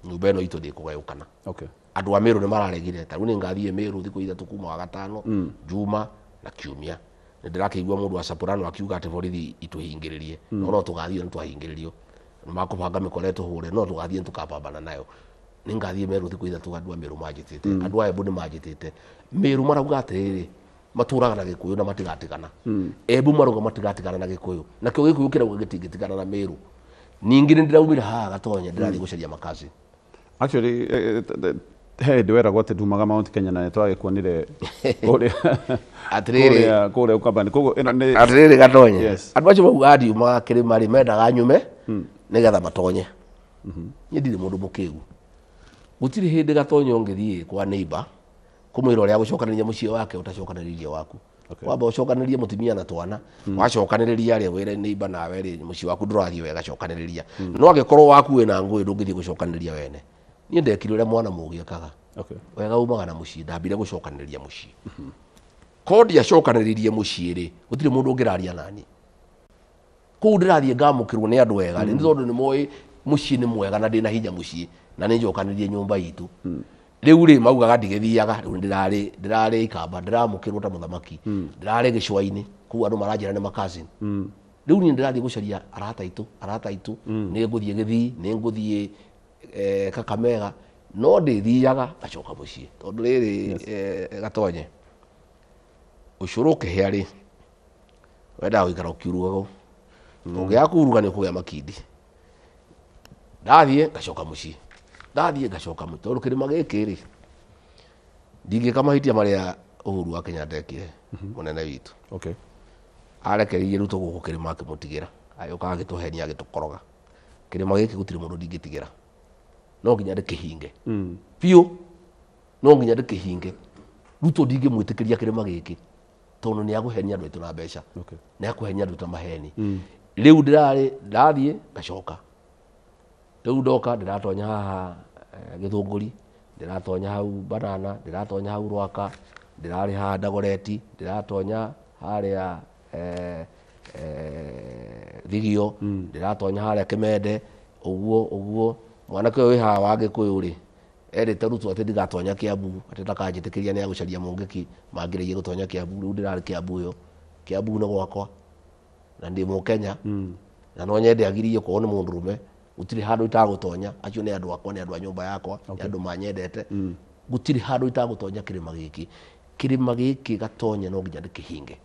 Nyũmba ĩno itũ ndĩkũgayũkana. Andũ a Meru nĩ mararegire. Ta rĩu nĩ ngathiĩ Meru thikũ ithatũ kuma wa gatano, Juma na Kiumia. Nĩ ndĩrakĩigua mũndũ wa Soprano akiuga atĩ borithi itũhingĩrĩrie. No no tũgathiĩ nĩ twahingĩrĩrio. Nĩ makũbanga mĩkora ĩtũhũre, no tũgathiĩ nĩ tũkapambana nayo. Nĩ ngathiĩ Meru thikũ ithatũ andũ a Meru manjĩtĩte. Andũ a Embu nĩ manjĩtĩte. Meru marauga atĩrĩrĩ, matũraga na Gĩkũyũ na matigatigana. Embu marauga matigatigana na Gĩkũyũ. Nakĩo Gĩkũyũ kĩrauga gĩtingĩtigana na Meru. Ningĩ nĩ ndĩraumire haha Gatonye, ndĩrathiĩ gũcaria makazi. Actually, he hĩndĩ weragwo atĩ ndumaga Mount Kenya na nĩ twagĩkuonire kũrĩa Atĩrĩrĩ. kũrĩa Ukambani. Koguo ĩno nĩ Atĩrĩrĩ Gatonye. Andũ acio maugaga ndiumaga kĩrĩma rĩ, mendaga nyume nĩgetha matonye. Niĩ ndirĩ mũndũ mũkĩgu. Gũtirĩ hĩndĩ Gatonye ũngĩthiĩ kwa neighbor kũmwĩra ũrĩa agũcokanĩrĩria mũciĩ wake ũtacokanĩrĩirie waku. Wamba ũcokanĩrĩrie mũtumia na twana, wacokanĩrĩria rĩ, wĩre neighbor nawe rĩ, mũciĩ waku ndũrathiĩ wega, cokanĩrĩria. No angĩkorwo waku wĩna ngũĩ ndũngĩthiĩ gũcokanĩrĩria wene. Niĩ ndekire ũrĩa mwana mũũgĩ ekaga. Wega umaga na mũciĩ, ndambire gũcokanĩrĩria mũciĩ. Korwo ndiacokanĩrĩirie mũciĩ rĩ, gũtirĩ mũndũ ũngĩraria nani. Kũu ndĩrathiĩ ngamũkĩrwo nĩ andũ wega rĩ, nĩ tondũ nĩ moĩ mũciĩ nĩ mwega na ndĩna hinya mũciĩ, na nĩ njokanĩrĩrie nyũmba itũ. Rĩu rĩ maugaga ndigĩthiaga, rĩu ndĩrarĩ Ikamba, ndĩramũkĩrwo ta mũthamaki, ndĩrarĩ gĩcũa-inĩ kũu andũ maranjĩra nĩ makazin. Rĩu niĩ ndĩrathiĩ gũcaria arata aitũ, nĩ ngũthiĩ Gĩthii, nĩ ngũthiĩ Kakamega, no ndĩthiaga ngacoka mũciĩ tondũ rĩrĩ Gatonye ũcũrũ ũkĩhĩa rĩ wendaga gũikara ũkiurugagwo, ũngĩaga kuruga nĩ ũkũgĩa makindi. Ndathiĩ ngacoka mũciĩ, ndathiĩ ngacoka mũciĩ tondũ kĩrĩma gĩkĩ rĩ ndingĩka mahĩtia marĩa Uhuru wa Kenyatta ekire mũnene witũ. Okay. Arekereirie Ruto gũkũ kĩrĩma akĩmũtigĩra, agĩũka agĩtũhenia agĩtũkoroga. Kĩrĩma gĩkĩ gũtirĩ mũndũ ndingĩtigĩra, no nginya ndĩkĩhinge biũ, no nginya ndĩkĩhinge. Ruto ndingĩmwĩtĩkĩria kĩrĩma gĩkĩ tondũ nĩ agũhenia andũ aitũ na mbeca, nĩ akũhenia andũ ta maheni. Rĩu ndĩrarĩ ndathiĩ ngacoka, rĩu ndoka ndĩratonya haha Gĩthũngũri, ndĩratonya hau Banana, ndĩratonya hau Rwaka, ndĩrarĩ haha Dagoretti, ndĩratonya harĩa Thigio, ndĩratonya harĩa Kĩmende, ũguo ũguo. Mwanake ũyũ wĩ haha wa Gĩkũyũ rĩ erĩte Ruto atĩ ndigatonya Kiambu, atĩ ndakanjĩtĩkĩria nĩ agũcaria mũngĩki mangĩrĩie gũtonya Kiambu. Rĩu ndĩrarĩ Kiambu ĩyo, Kiambu nĩ gwakwa na ndĩ mũkenya, na no nyende agirie korwo nĩ mũndũrũme, gũtirĩ handũ itagũtonya. Acio nĩ andũ akwa, nĩ andũ a nyũmba yakwa, nĩ andũ manyendete. Gũtirĩ handũ itagũtonya kĩrĩma gĩkĩ. Kĩrĩma gĩkĩ Gatonye no nginya ndĩkĩhinge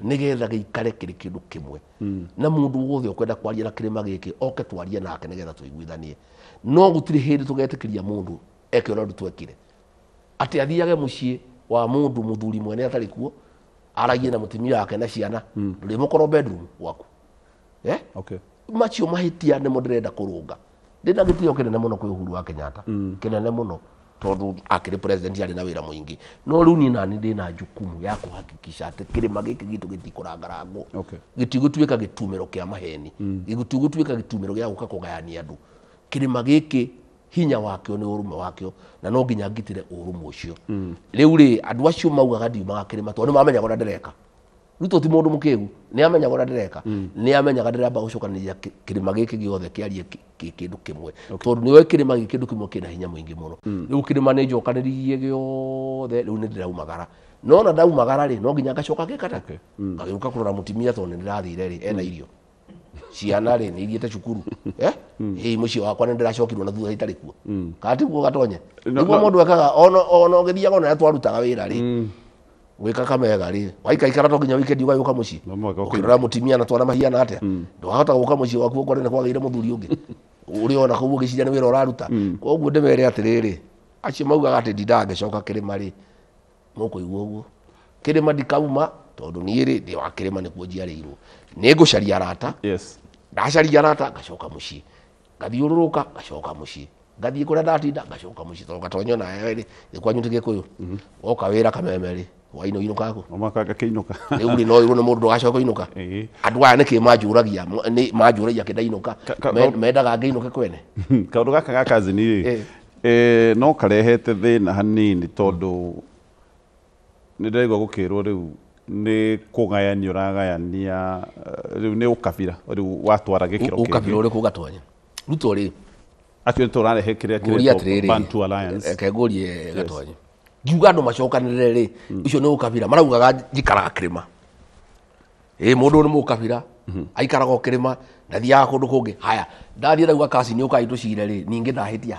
nĩgetha gĩikare kĩrĩ kĩndũ kĩmwe, na mũndũ wothe ũkwenda kwaria na kĩrĩma gĩkĩ oke twarie nake nĩgetha tũiguithanie. No gũtirĩ hĩndĩ tũgetĩkĩria mũndũ eke ũrĩa Ruto ekire, atĩ athiage mũciĩ wa mũndũ mũthuri mwene atarĩ kuo, aragie na mũtumia wake na ciana, ndũrĩmũkorwo bedroom gwaku. Okay. Macio mahĩtia nĩmo ndĩrenda kũrũnga. Ndĩna gĩtĩo kĩnene mũno kwĩ Uhuru wa Kenyatta, kĩnene mũno, tondũ akĩrĩ president arĩ na wĩra mũingĩ. No rĩu niĩ nani ndĩna jukumu ya kũhakikisha atĩ kĩrĩma gĩkĩ gitũ gĩtikũrangarangwo, gĩtigũtuĩka gĩtumĩro kĩa maheni, gĩtigũtuĩka gĩtumĩro gĩa gũka kũgayania andũ. Kĩrĩma gĩkĩ hinya wakĩo nĩ ũrũme wakĩo, na no nginya ngitĩre ũrũmwe ũcio. Rĩu rĩ andũ acio maugaga ndiumaga kĩrĩma tondũ nĩ mamenyaga ũrĩa ndĩreka. Ruto ti mũndũ mũkĩgu, nĩ amenyaga ũrĩa ndĩreka, nĩ amenyaga ndĩramba gũcokanĩrĩria kĩrĩma gĩkĩ gĩothe kĩarie kĩndũ kĩmwe, tondũ nĩoĩ kĩrĩma gĩkĩ kĩndũ kĩmwe kĩna hinya mũingĩ mũno. Rĩu kĩrĩma nĩ njokanĩrĩirie gĩothe, rĩu nĩ ndĩraumagara. No na ndaumagara rĩ no nginya ngacoka ngĩkata, ngagĩũka kũrora mũtumia tondũ nĩ ndĩrathire rĩ ena irio, ciana rĩ nĩ ithiĩte cukuru, ĩ mũciĩ wakwa nĩ ndĩracokirwo na thutha itarĩ kuo. Kana tiguo Gatonye? Nĩguo mũndũ ekaga ona ũgĩthiaga ona twarutaga wĩra rĩ gwĩ Kakamega rĩ waikaikara to nginya weekend ũgagĩũka mũciĩ ũkĩrora mũtumia na twana mahiana atĩa, ndwahota gũka mũciĩ waku ũkore nĩ kwagĩire mũthuri ũngĩ ũrĩ ona kũu ũgĩciria nĩ wĩra ũraruta. Koguo ndĩmere atĩrĩrĩ, acio maugaga atĩ ndindaga ngĩcoka kĩrĩma rĩ, mũkũigua ũguo kĩrĩma ndikauma tondũ niĩ rĩ ndĩ wa kĩrĩma nĩkuo njiarĩirwo. Nĩ ngũcaria arata, ndacaria arata ngacoka mũciĩ, ngathiũrũrũka ngacoka mũciĩ, ngathiĩ kũrĩa ndatinda ngacoka mũciĩ, tondũ Gatonye onawe rĩ nĩ kwanyu ti Gĩkũyũ, woka wĩra Kameme rĩ hwainĩ ũinũka kũ? Ngakĩinũka. Rĩu rĩ no ĩrwo nĩ mũndũ ndũgacoka ũinũka. Andũ aya nĩkĩ manjũragia, manjũragia kĩndainũka, mendaga ngĩinũke kwene. Kaũndũ gaka ga kazini rĩ no karehete thĩna hanini, tondũ nĩ ndĩraigua gũkĩrwo rĩu nĩ kũgayania ũragayania, rĩu nĩ ũkabira rĩu watwara gĩkĩro kĩngĩ. Ũkabira ũrĩkũ Gatonye? Ruto rĩ acio tũrarehe kĩrĩa kĩretwo Bantu Alliance. Reke ngũrie Gatonye, ngiuga andũ macokanĩrĩre rĩ, ũcio nĩ ũkabira maraugaga njikaraga kĩrĩma. Ĩ mũndũ nĩ mũkabira aikaraga o kĩrĩma ndathiaga kũndũ kũngĩ. Haya ndathiĩ ndauga kacini ũkai tũcire rĩ, ningĩ ndahĩtia.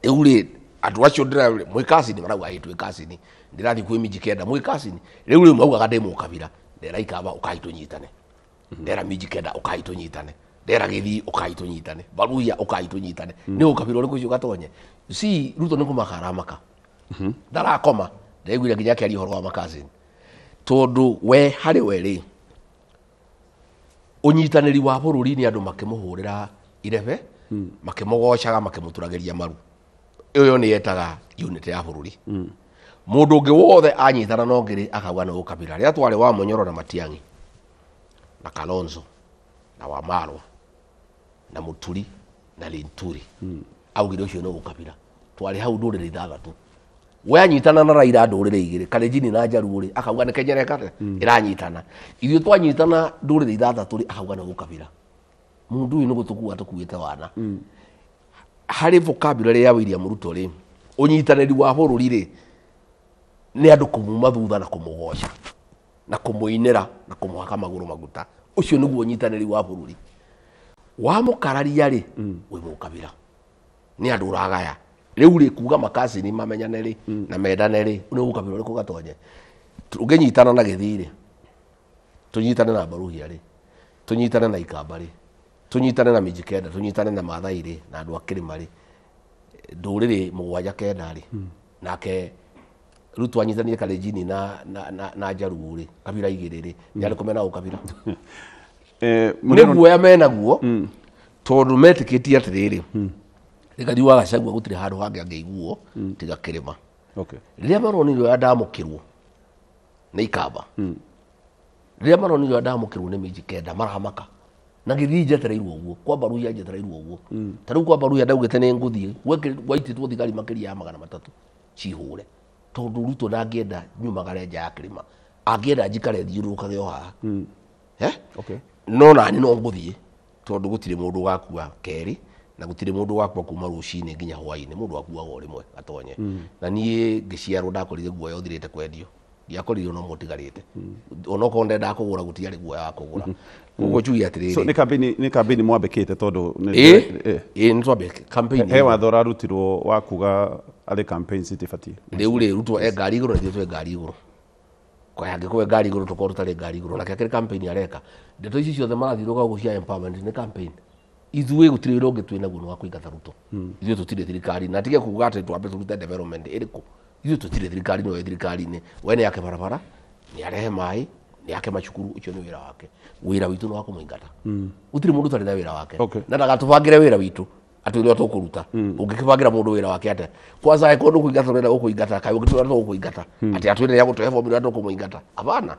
Rĩu rĩ andũ acio ndĩra mwĩ kacini marauga ĩ twĩ kacini, ndĩrathiĩ kwĩ minji kenda mwĩ kacini. Rĩu rĩ maugaga ndĩ mũkabira, ndera Ikamba ũkai tũnyitane, ndera minji kenda ũkai tũnyitane, ndera Gĩthii ũkai tũnyitane, Baruya ũkai tũnyitane. Nĩ ũkabira ũrĩkũ ũcio Gatonye? Si Ruto nĩ kũmaka aramaka, ndarakoma. Ndaiguire nginya akĩaria ũhoro wa makazini, tondũ we harĩ we rĩ ũnyitanĩri wa bũrũri nĩ andũ makĩmũhũrĩra irebe, makĩmũgocaga, makĩmũturagĩria maru. Ĩyo nĩ yetaga unity ya bũrũri. Mũndũ ũngĩ wothe anyitana na ũngĩ rĩ akauga nĩ ũkabira. Rĩrĩa twarĩ wa Mũnyoro na Matiang'i na Kalonzo na Wamarwa na Mũturi na Linturi, augire ũcio nĩ ũkabira. Twarĩ hau ndũrĩrĩ ithathatũ. We anyitana na Raila ndũrĩrĩ igĩrĩ, Kalenjin na Jaluo rĩ akauga nĩ Kenya ĩreka ĩranyitana. Ithuĩ twanyitana ndũrĩrĩ ithathatũ rĩ akauga nĩ ũkabira. Mũndũ ũyũ nĩ gũtũkua tũkuĩte wana. Harĩ vocabulary ya William Ruto rĩ, Ũnyitanĩri wa bũrũri rĩ nĩ andũ kũmuma thutha na kũmũgoca na kũmũinĩra na kũmũhaka magũrũ maguta. Ũcio nĩguo ũnyitanĩri wa bũrũri. Wamũkararia rĩ wĩ mũkabira, nĩ andũ ũragaya. Rĩu rĩ kuga makacini mamenyane rĩ na mendane rĩ nĩ ũkabira ũrĩkũ Gatonye? Tũngĩnyitana na Gĩthii rĩ, tũnyitane na Mbaruhia rĩ, tũnyitane na Ikamba rĩ, tũnyitane na Mijikenda, tũnyitane na Maathai rĩ, na andũ a kĩrĩma rĩ, ndũrĩrĩ 7 9 rĩ, nake Ruto anyitanire Kalenjini na Njaruo rĩ, kabira 2 rĩ, nĩ arĩkũ mena ũkabira? Nĩ guoya menaguo tondũ metĩkĩtie atĩrĩrĩ, Rigathi wa Gachagua gũtirĩ handũ hangĩ angĩiguo tiga kĩrĩma. Rĩrĩa maronire ũrĩa ndamũkĩrwo nĩ Ikamba, rĩrĩa maronire ũrĩa ndamũkĩrwo nĩ Mijikenda maramaka. Na Gĩthii njetereirwo ũguo, kwa Mbaruhia njetereirwo ũguo. Ta rĩu kwa Mbaruhia ndaugĩte nĩ ngũthiĩ, gwaitĩtwo thigari makĩria ya 300 cihũre. Tondũ Ruto ndangĩenda nyumagare nja ya kĩrĩma, angĩenda njikare thiũrũrũkage o haha. No nani no ngũthiĩ tondũ gũtirĩ mũndũ ũgakua kerĩ na gũtirĩ mũndũ ũgakua kuma rũcinĩ nginya hwaĩ-inĩ, mũndũ akuaga o rĩmwe Gatonye. Na niĩ ngĩciarwo ndakorire guoya ũthirĩte kwendio, ndiakorire ona ũmwe ũtigarĩte. Onokorwo ndendaga kũgũra gũtiarĩ guoya wa kũgũra. Koguo njuge atĩrĩrĩ, So nĩ campaign mwambĩkĩte tondũ ĩĩ nĩ twambĩkĩte campaign. He watho ũrarutirwo wa kuga arĩ campaign citibatiĩ. Rĩu rĩ Ruto e ngari igũrũ na ithuĩ twĩ ngari igũrũ. Kwa angĩkorwo e ngari igũrũ tũkorwo tũtarĩ ngari igũrũ, nake akĩrĩ campaign areka. Ndeto ici ciothe marathiũrũrũka gũkũ cia empowerment nĩ campaign. Ithuĩ gũtirĩ wĩra ũngĩ twĩ naguo nĩ wa kũingata Ruto. Ithuĩ tũtirĩ thirikari, na tige kuga atĩ twambe tũrute development ĩrĩkũ. Ithuĩ tũtirĩ thirikari-inĩ, we thirikari-inĩ. We nĩ ake barabara, nĩ arehe maĩ, nĩ ake macukuru, ũcio nĩ wĩra wake. Wĩra witũ nĩ wa kũmũingata. Gũtirĩ mũndũ ũtarĩ na wĩra wake. Na ndagatũbangĩre wĩra witũ atĩ ũrĩa tũkũruta. Ũngĩkĩbangĩra mũndũ wĩra wake atĩa? Kwanza angĩkorwo ndũkũingata ũrenda gũkũingata, kaĩ ũngĩtwĩra tũgũkũingata? Atĩ atwĩre nĩ agũtũhe bomu ũrĩa tũkũmũingata? Hapana.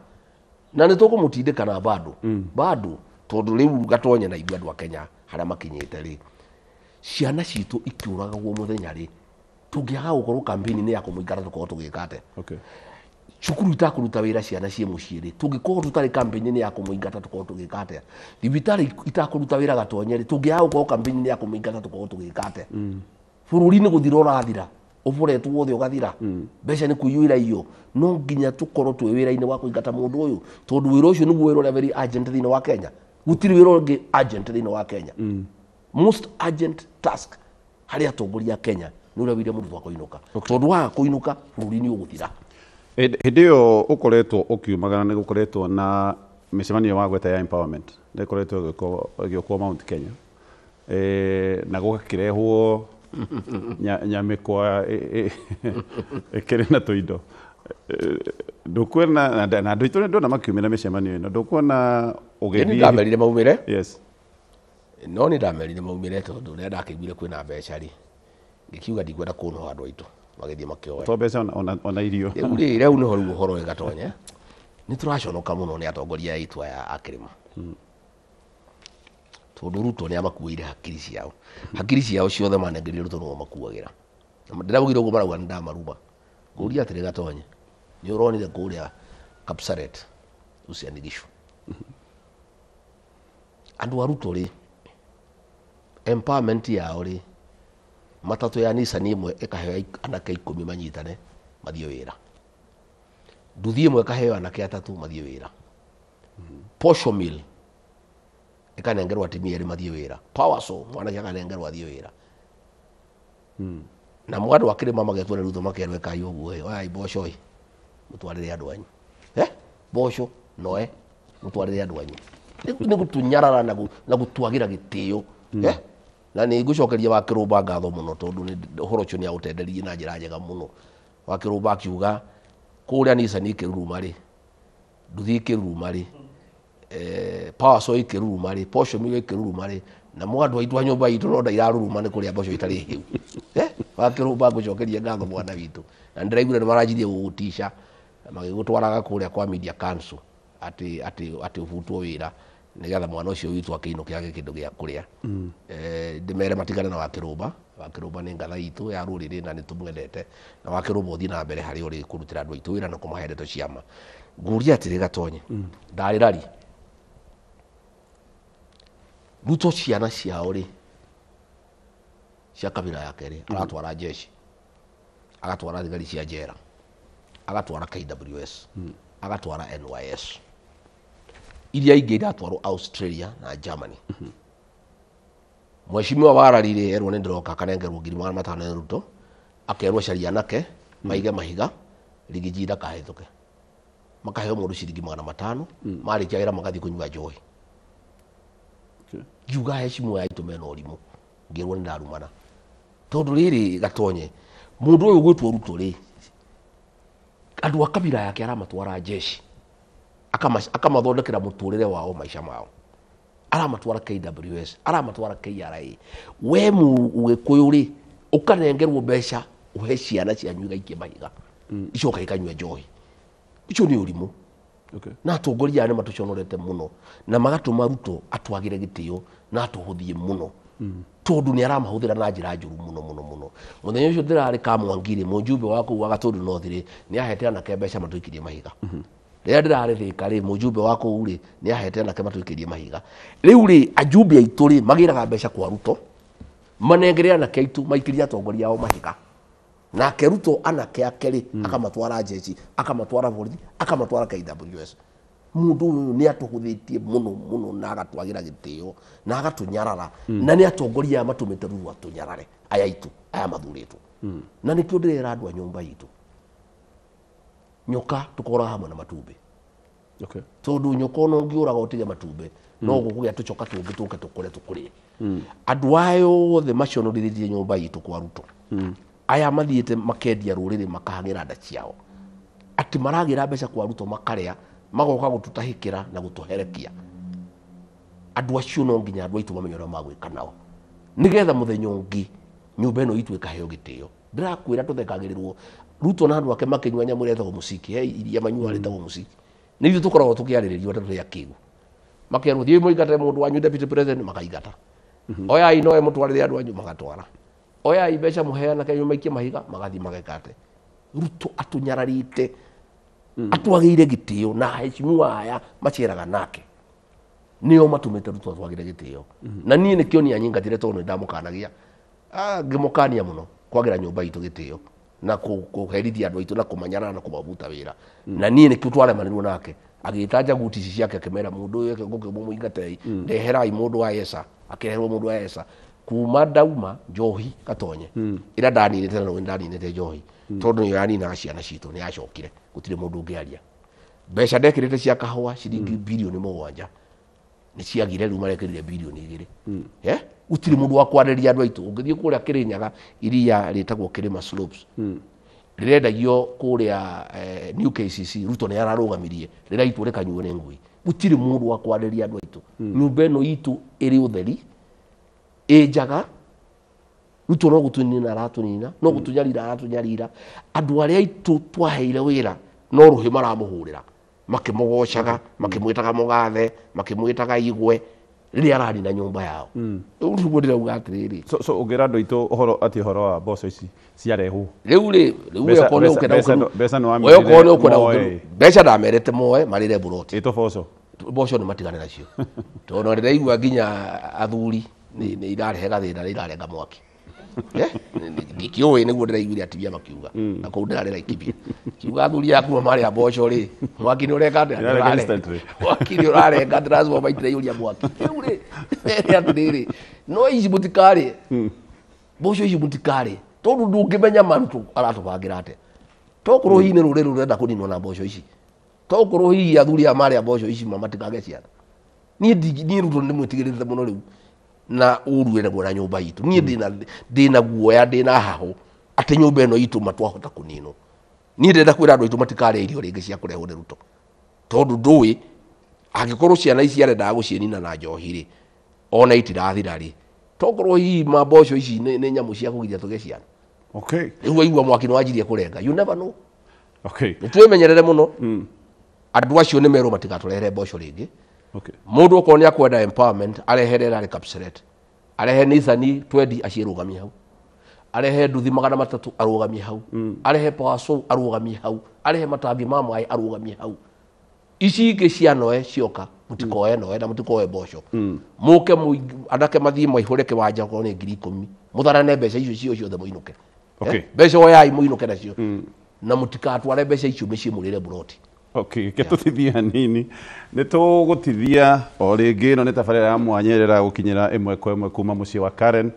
Na nĩ tũkũmũtindĩka bado. Bado tondũ rĩu Gatonye na ithuĩ andũ a Kenya harĩa makinyĩte rĩ, ciana citũ ikĩũragagwo mũthenya rĩ, tũngĩaga gũkorwo campaign-inĩ ya kũmũingata tũkorwo tũgĩka atĩa? Cukuru itakũruta wĩra ciana ciĩ mũciĩ rĩ, tũngĩkorwo tũtarĩ campaign-inĩ ya kũmũingata tũkorwo tũgĩka atĩa? Thibitarĩ itakũruta wĩra Gatonye rĩ, tũngĩaga gũkorwo campaign-inĩ ya kũmũingata tũkorwo tũgĩka atĩa? Bũrũri-inĩ gũthira ũrathira, ũboretwo wothe ũgathira, mbeca nĩ kũiyũira iyo. No nginya tũkorwo twĩ wĩra-inĩ wa kũingata mũndũ ũyũ, tondũ wĩra ũcio nĩguo wĩra ũrĩa very urgent thĩinĩ wa Kenya. Gũtirĩ wĩra ũngĩ urgent thĩinĩ wa Kenya. Most urgent task harĩ atongoria a Kenya nĩ ũrĩa William Ruto akũinũka. Tondũ waga kũinũka bũrũri nĩ ũgũthira. Hĩndĩ ĩyo ũkoretwo ũkiumagara nĩ gũkoretwo na mĩcemanio wa gweta ya empowerment, nĩ ĩkoretwo ĩgĩũkwo Mount Kenya. Na gũgakĩrehwo nyamĩkwa ĩkĩrĩ na tũindo. Ndũkuona na andũ aitũ ndona makiumĩra mĩcemanio ĩno, ndũkuona ũgĩthiĩ. Nĩ ndamerire maumĩre. Yes. No nĩ ndamerire maumĩre tondũ rĩrĩa ndakĩiguire kwĩna mbeca rĩ, ngĩkiuga ndikwenda kũnoa andũ aitũ, magĩthiĩ makĩoya. To mbeca ona irio. Rĩu rĩ, rĩu nĩho rĩu ũhoro wĩ Gatonye. Nĩ tũraconoka mũno nĩ atongoria aitũ aya a kĩrĩma. Tondũ Ruto nĩ amakuĩire hakiri ciao. Hakiri ciao ciothe manengerire Ruto nĩo makuagĩra. Ndĩraugire ũguo marauga nĩ ndamaruma. Ngũria atĩrĩ Gatonye, nĩ ũronire kũrĩa Kapsaret, Uasin Gishu. Andũ a Ruto rĩ, empowerment yao rĩ, matatũ ya Nissan ĩmwe ĩkaheo anake 10 manyitane mathiĩ wĩra. Nduthi ĩmwe ĩkaheo anake 3 mathiĩ wĩra. Posho mill ĩkanengerwo atumia erĩ mathiĩ wĩra. Power saw mwanake akanengerwo athiĩ wĩra. Na andũ a kĩrĩma magetwo nĩ Ruto makerwo ĩkai ũguo ĩ, oyai mboco ĩ, mũtwarĩre andũ anyu. Mboco noe mũtwarĩre andũ anyu. Nĩ gũtũnyarara na gũtwagĩra gĩtĩo. Na nĩ ngũcokeria wa Kĩrũmba ngatho mũno tondũ nĩ ũhoro ũcio nĩ aũtenderirie na njĩra njega mũno. Wa Kĩrũmba akiuga kũrĩa Nissan ĩkĩruruma rĩ, nduthi ĩkĩruruma rĩ, power saw ĩkĩruruma rĩ, posho mill ĩkĩruruma rĩ, na andũ aitũ a nyũmba itũ no ndairaruruma nĩ kũrĩa mboco itarĩ hĩu. Wa Kĩrũmba ngũcokeria ngatho mwana witũ. Na nĩndĩraiguire nĩ maranjirie gũgũtica magĩgũtwaraga kũrĩa kwa Media Council atĩ ũbutwo wĩra nĩgetha mwana ũcio witũ akĩinũke age kĩndũ gĩa kũrĩa. Ndĩmere matigane na Wakĩrũmba. Wakĩrũmba nĩ ngatha itũ ya rũrĩrĩ na nĩtũmwendete, na Wakĩrũmba ũthiĩ na mbere harĩa ũrĩ kũrutĩra andũ aitũ wĩra na kũmahe ndeto cia ma. Ngũria atĩrĩ Gatonye, ndarĩ rari Ruto ciana ciao rĩ, cia kabira yake rĩ, aratwara jeshi. Agatwara thigari cia njera, agatwara KWS, agatwara NYS, iria ingĩ iratwarwo Australia na Germany. Mheshimiwa Warari rĩ, erwo nĩ ndĩroka, akanengerwo 500,000 nĩ Ruto, akerwo caria anake maige mahiga Rigiji ndakahĩtũke, makaheo mũndũ ciringi 500, marĩkia wĩra magathiĩ kũnyua njohi. Ngiuga heshimiwa aitũ mena ũrimũ, ngĩrwo nĩ ndarumana tondũ rĩrĩ Gatonye, mũndũ ũyũ ũgwĩtwo Ruto rĩ, andũ a kabira yake aramatwara jeshi, akamathondekera mũtũrĩre wao, maica mao, aramatwara KWS, aramatwara KRA. We Mũgĩkũyũ rĩ, ũkanengerwo mbeca ũhe ciana cianyu igaikie mahiga, icoka ikanyua njohi. Ũcio nĩ ũrimũ. Na atongoria aya nĩ matũconorete mũno na magatũma Ruto atwagĩre gĩtĩo na atũhũthie mũno, tondũ nĩ aramahũthĩra na njĩra njũru mũno mũno mũno. Mũthenya ũcio ndĩrarĩ Kamwangi rĩ, mũjumbe wa kũu wa Gatũndũ North rĩ, nĩ ahete anake mbeca matũikĩrie mahiga. Rĩrĩa ndĩrarĩ Thĩka rĩ, mũjumbe wa kũu rĩ, nĩ ahete anake matũikĩrie mahiga. Rĩu rĩ, ajumbe aitũ rĩ, magĩraga mbeca kwa Ruto, manengere anake aitũ maikĩrie atongoria ao mahiga. Nake Ruto anake ake rĩ, akamatwara jeshi, akamatwara borithi, akamatwara KWS. Mũndũ ũyũ nĩ atũhũthĩtie mũno mũno na agatwagĩra gĩtĩo na agatũnyarara, na nĩ atongoria aya matũmĩte Ruto atũnyarare, aya aitũ aya mathurĩtwo. Na nĩkĩo ndĩrera andũ a nyũmba itũ, nyoka tũkoraga hamwe na matumbĩ. Tondũ nyoka ona ũngĩũraga ũtige matumbĩ, no gũkũgĩa tũcoka tũngĩ tũke tũkũre tũkũrĩe. Andũ aya othe maconorithĩtie nyũmba itũ kwa Ruto, aya mathiĩte makendia rũrĩrĩ makahang'ĩra nda ciao, atĩ maragĩra mbeca kwa Ruto makarĩa, magoka gũtũtahĩkĩra na gũtũherekia. Andũ acio no nginya andũ aitũ mamenye ũrĩa magwĩka nao, nĩgetha mũthenya ũngĩ nyũmba ĩno itũ ĩkaheo gĩtĩo. Ndĩrakwĩra tũthekagĩrĩrwo Ruto na andũ ake makĩnyua nyamũ ĩrĩa ĩtagwo mũciki, he iria manyuaga rĩtagwo mũciki. Nĩ ithuĩ tũkoragwo tũkĩarĩrĩrio ta tũrĩ akĩgu, makerwo thiĩ mũingate mũndũ wanyu deputy president, makaingata. Oyai noe mũtwarĩre andũ anyu, magatwara. Oyai mbeca mũheana kenyu maikie mahiga, magathiĩ magekate. Ruto atũnyararĩte, atwagĩire gĩtĩo, na heshimiwa aya maceraga nake nĩo matũmĩte Ruto atwagĩre gĩtĩo. Na niĩ nĩkĩo niĩ anyingatire, tondũ nĩ ndamũkanagia, ngĩmũkania mũno kwagĩra nyũmba itũ gĩtĩo na kũherithia andũ aitũ na kũmanyarara na kũmabuta wĩra. Na niĩ nĩkĩo twaremanĩrwo nake, agĩta njaguti ici ciake akĩmera mũndũ ũyũ eke mũmũingatei, ndeherai mũndũ wa Esa. Akĩreherwo mũndũ wa Esa. Kuma ndauma njohi Gatonye, ĩrĩa ndaninĩte, na ndaninĩte njohi tondũ nĩyo yaninaga ciana citũ, nĩ yacokire gũtirĩ mũndũ ũngĩaria. Mbeca ndekĩrĩte cia kahũa ciringi 7 bilioni nĩ ciagire, rĩu marekĩrire 2 bilioni. Gũtirĩ mũndũ wa kwarĩria andũ aitũ. Ũngĩthiĩ kũrĩa Kĩrĩnyaga, iria rĩtagwo Kĩrĩma Slopes rĩrendagio kũrĩa New KCC, Ruto nĩ ararũgamirie rĩraitwo rĩkanyuo nĩ ngui. Gũtirĩ mũndũ wa kwarĩria andũ aitũ. Nyũmba ĩno itũ ĩrĩ ũtheri, ĩ njaga. Ruto no gũtũnina aratũnina, no gũtũnyarira aratũnyarira. Andũ arĩa aitũ twaheire wĩra no rũhĩ maramũhũrĩra, makĩmũgocaga, makĩmwĩtaga mũgathe, makĩmwĩtaga igwe, rĩrĩa aranina nyũmba yao. Rĩu nĩguo ndĩrauga atĩrĩrĩ, So ũngĩra andũ aitũ ũhoro atĩ ũhoro wa mboco ici ciarehwo? Rĩu rĩ, rĩu we okorwo nĩ ũkwenda mbeca nĩ we okorwo nĩ ũkwenda moe. Mbeca ndamerete moe marĩre mburoti. Ĩtwo boco. Mboco nĩ matigane nacio, tondũ ndĩraigua nginya athuri nĩ irarehe gathĩna, nĩ irarenga mwaki. Ndikĩũĩ, nĩguo ndĩraiguire atumia makiuga na kũu ndĩrarĩ Laikipia, kiuga athuri aya kuma marĩa mboco rĩ, mwaki nĩ ũreka atĩa? Irarenga instantly. Mwaki nĩ ũrarenga, transformer itiraiyũria mwaki. Rĩu rĩ, mere atĩrĩrĩ, no ici mũtikarĩe mboco ici, mũtikarĩe, tondũ ndũngĩmenya maruto aratũbangĩra atĩa. Tokorwo hihi nĩ rũrĩrĩ rũrenda kũninwo na mboco ici, tokorwo hihi athuri aya marĩa mboco ici ma matikage ciana. Niĩ niĩ Ruto nĩ mwĩtigĩrĩte mũno rĩu na ũru wĩnaguo na nyũmba itũ. Niĩ ndĩna guoya, ndĩna hahũ atĩ nyũmba ĩno itũ matwahota kũninwo. Niĩ ndĩrenda kwĩra andũ aitũ matikarĩa irio rĩngĩ cia kũrehwo nĩ Ruto, tondũ ndũĩ angĩkorwo ciana ici arendaga gũciĩnina na njohi rĩ, ona itirathira rĩ, tokorwo hihi ma mboco ici nĩ nyamũ cia kũgiria tũgĩe ciana. Rĩu waigua mwaki nĩ wanjirie kũrenga, you never know. Nĩ twĩmenyerere mũno. Andũ acio nĩ merwo matigatũrehere mboco rĩngĩ. Mũndũ okorwo nĩ akwenda empowerment, arehere Rally Kapseret, arehe Nissan 20 aciĩrũgamie hau, arehe nduthi 300 arũgamie hau, arehe power saw arũgamie hau, arehe matangi ma maĩ arũgamie hau. Ici ingĩ cia noe cioka, mũtikoe noe na mũtikoe mboco. Mũke anake mathiĩ maihũre kĩwanja, okorwo nĩ 10,000, mũtharane mbeca icio cio ciothe mũinũke. Okay. Mbeca oyai mũinũke nacio na mũtikatware mbeca icio mĩciĩ mũrĩre buroti. Okay, ke tũtithia hanini nĩ tũgũtithia o rĩngĩ. Ĩno nĩ tabarĩra ya mwanya ĩrĩa ĩragũkinyĩra ĩmwe kwa ĩmwe kuma mũciĩ wa Karen.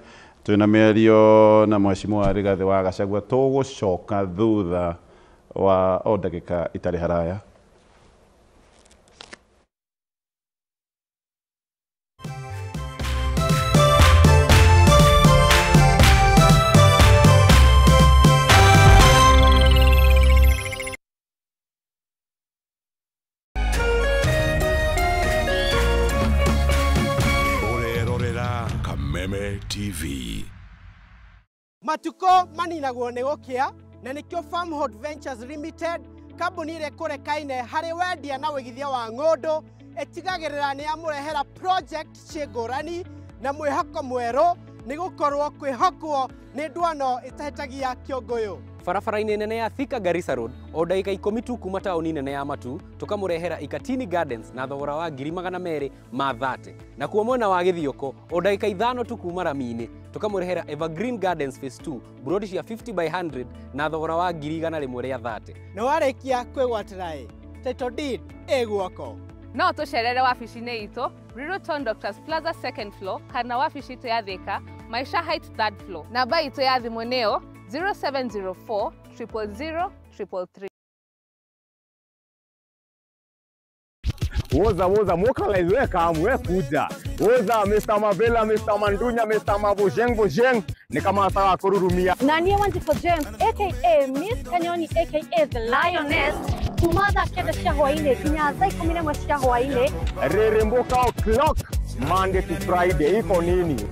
Twĩna mĩario na Mheshimiwa Rigathĩ wa Gachagua. Tũgũcoka thutha wa o ndagĩka itarĩ haraya. Kameme TV. Matuko maninagwo nĩ gũkĩa na nĩkĩo Farmhold Ventures Limited, kambuni ĩrĩa ĩkũrekaine harĩ wendia na wĩigithia wa ng'ũndũ, ĩtigagĩrĩra nĩ yamũrehera project ciĩ ngũrani na mwĩhoko mwerũ, nĩ gũkorwo kwĩhokwo nĩ ndwano ĩtahĩtagia kĩũngũyũ. Barabara-inĩ nene ya Thika Garissa Road o ndagĩka 10 tu kuma taũni nene ya Matu, tũkamũrehera Ikatini Gardens na thogora wa 230,000. Na kuo mwena wa Gĩthioko o ndagĩka 5 tu kuma rami-inĩ, tũkamũrehera Evergreen Gardens Phase 2 buroti cia 50 by 100 na thogora wa 130,000. Na warĩkia kwĩgwatĩra ĩ title deed ĩ guoko. No tũcerere wabici-inĩ itũ Riruton Doctors Plaza second floor kana wabici itũ ya Thika Maisha Heights third floor. Namba itũ ya thimũ nĩyo 0704 000 333. Woza woza mokalize we kamu we kuja. Woza Mr. Mavela, Mr. Mandunya, Mr. Mabojeng Bojeng ni kama sawa kururumia. Na niye Wanjiku James aka Miss Kanyoni aka The Lioness kuma thaa 9 cia hwainĩ nginya thaa 11 cia hwainĩ. Reremboka o'clock Monday to Friday iko nini?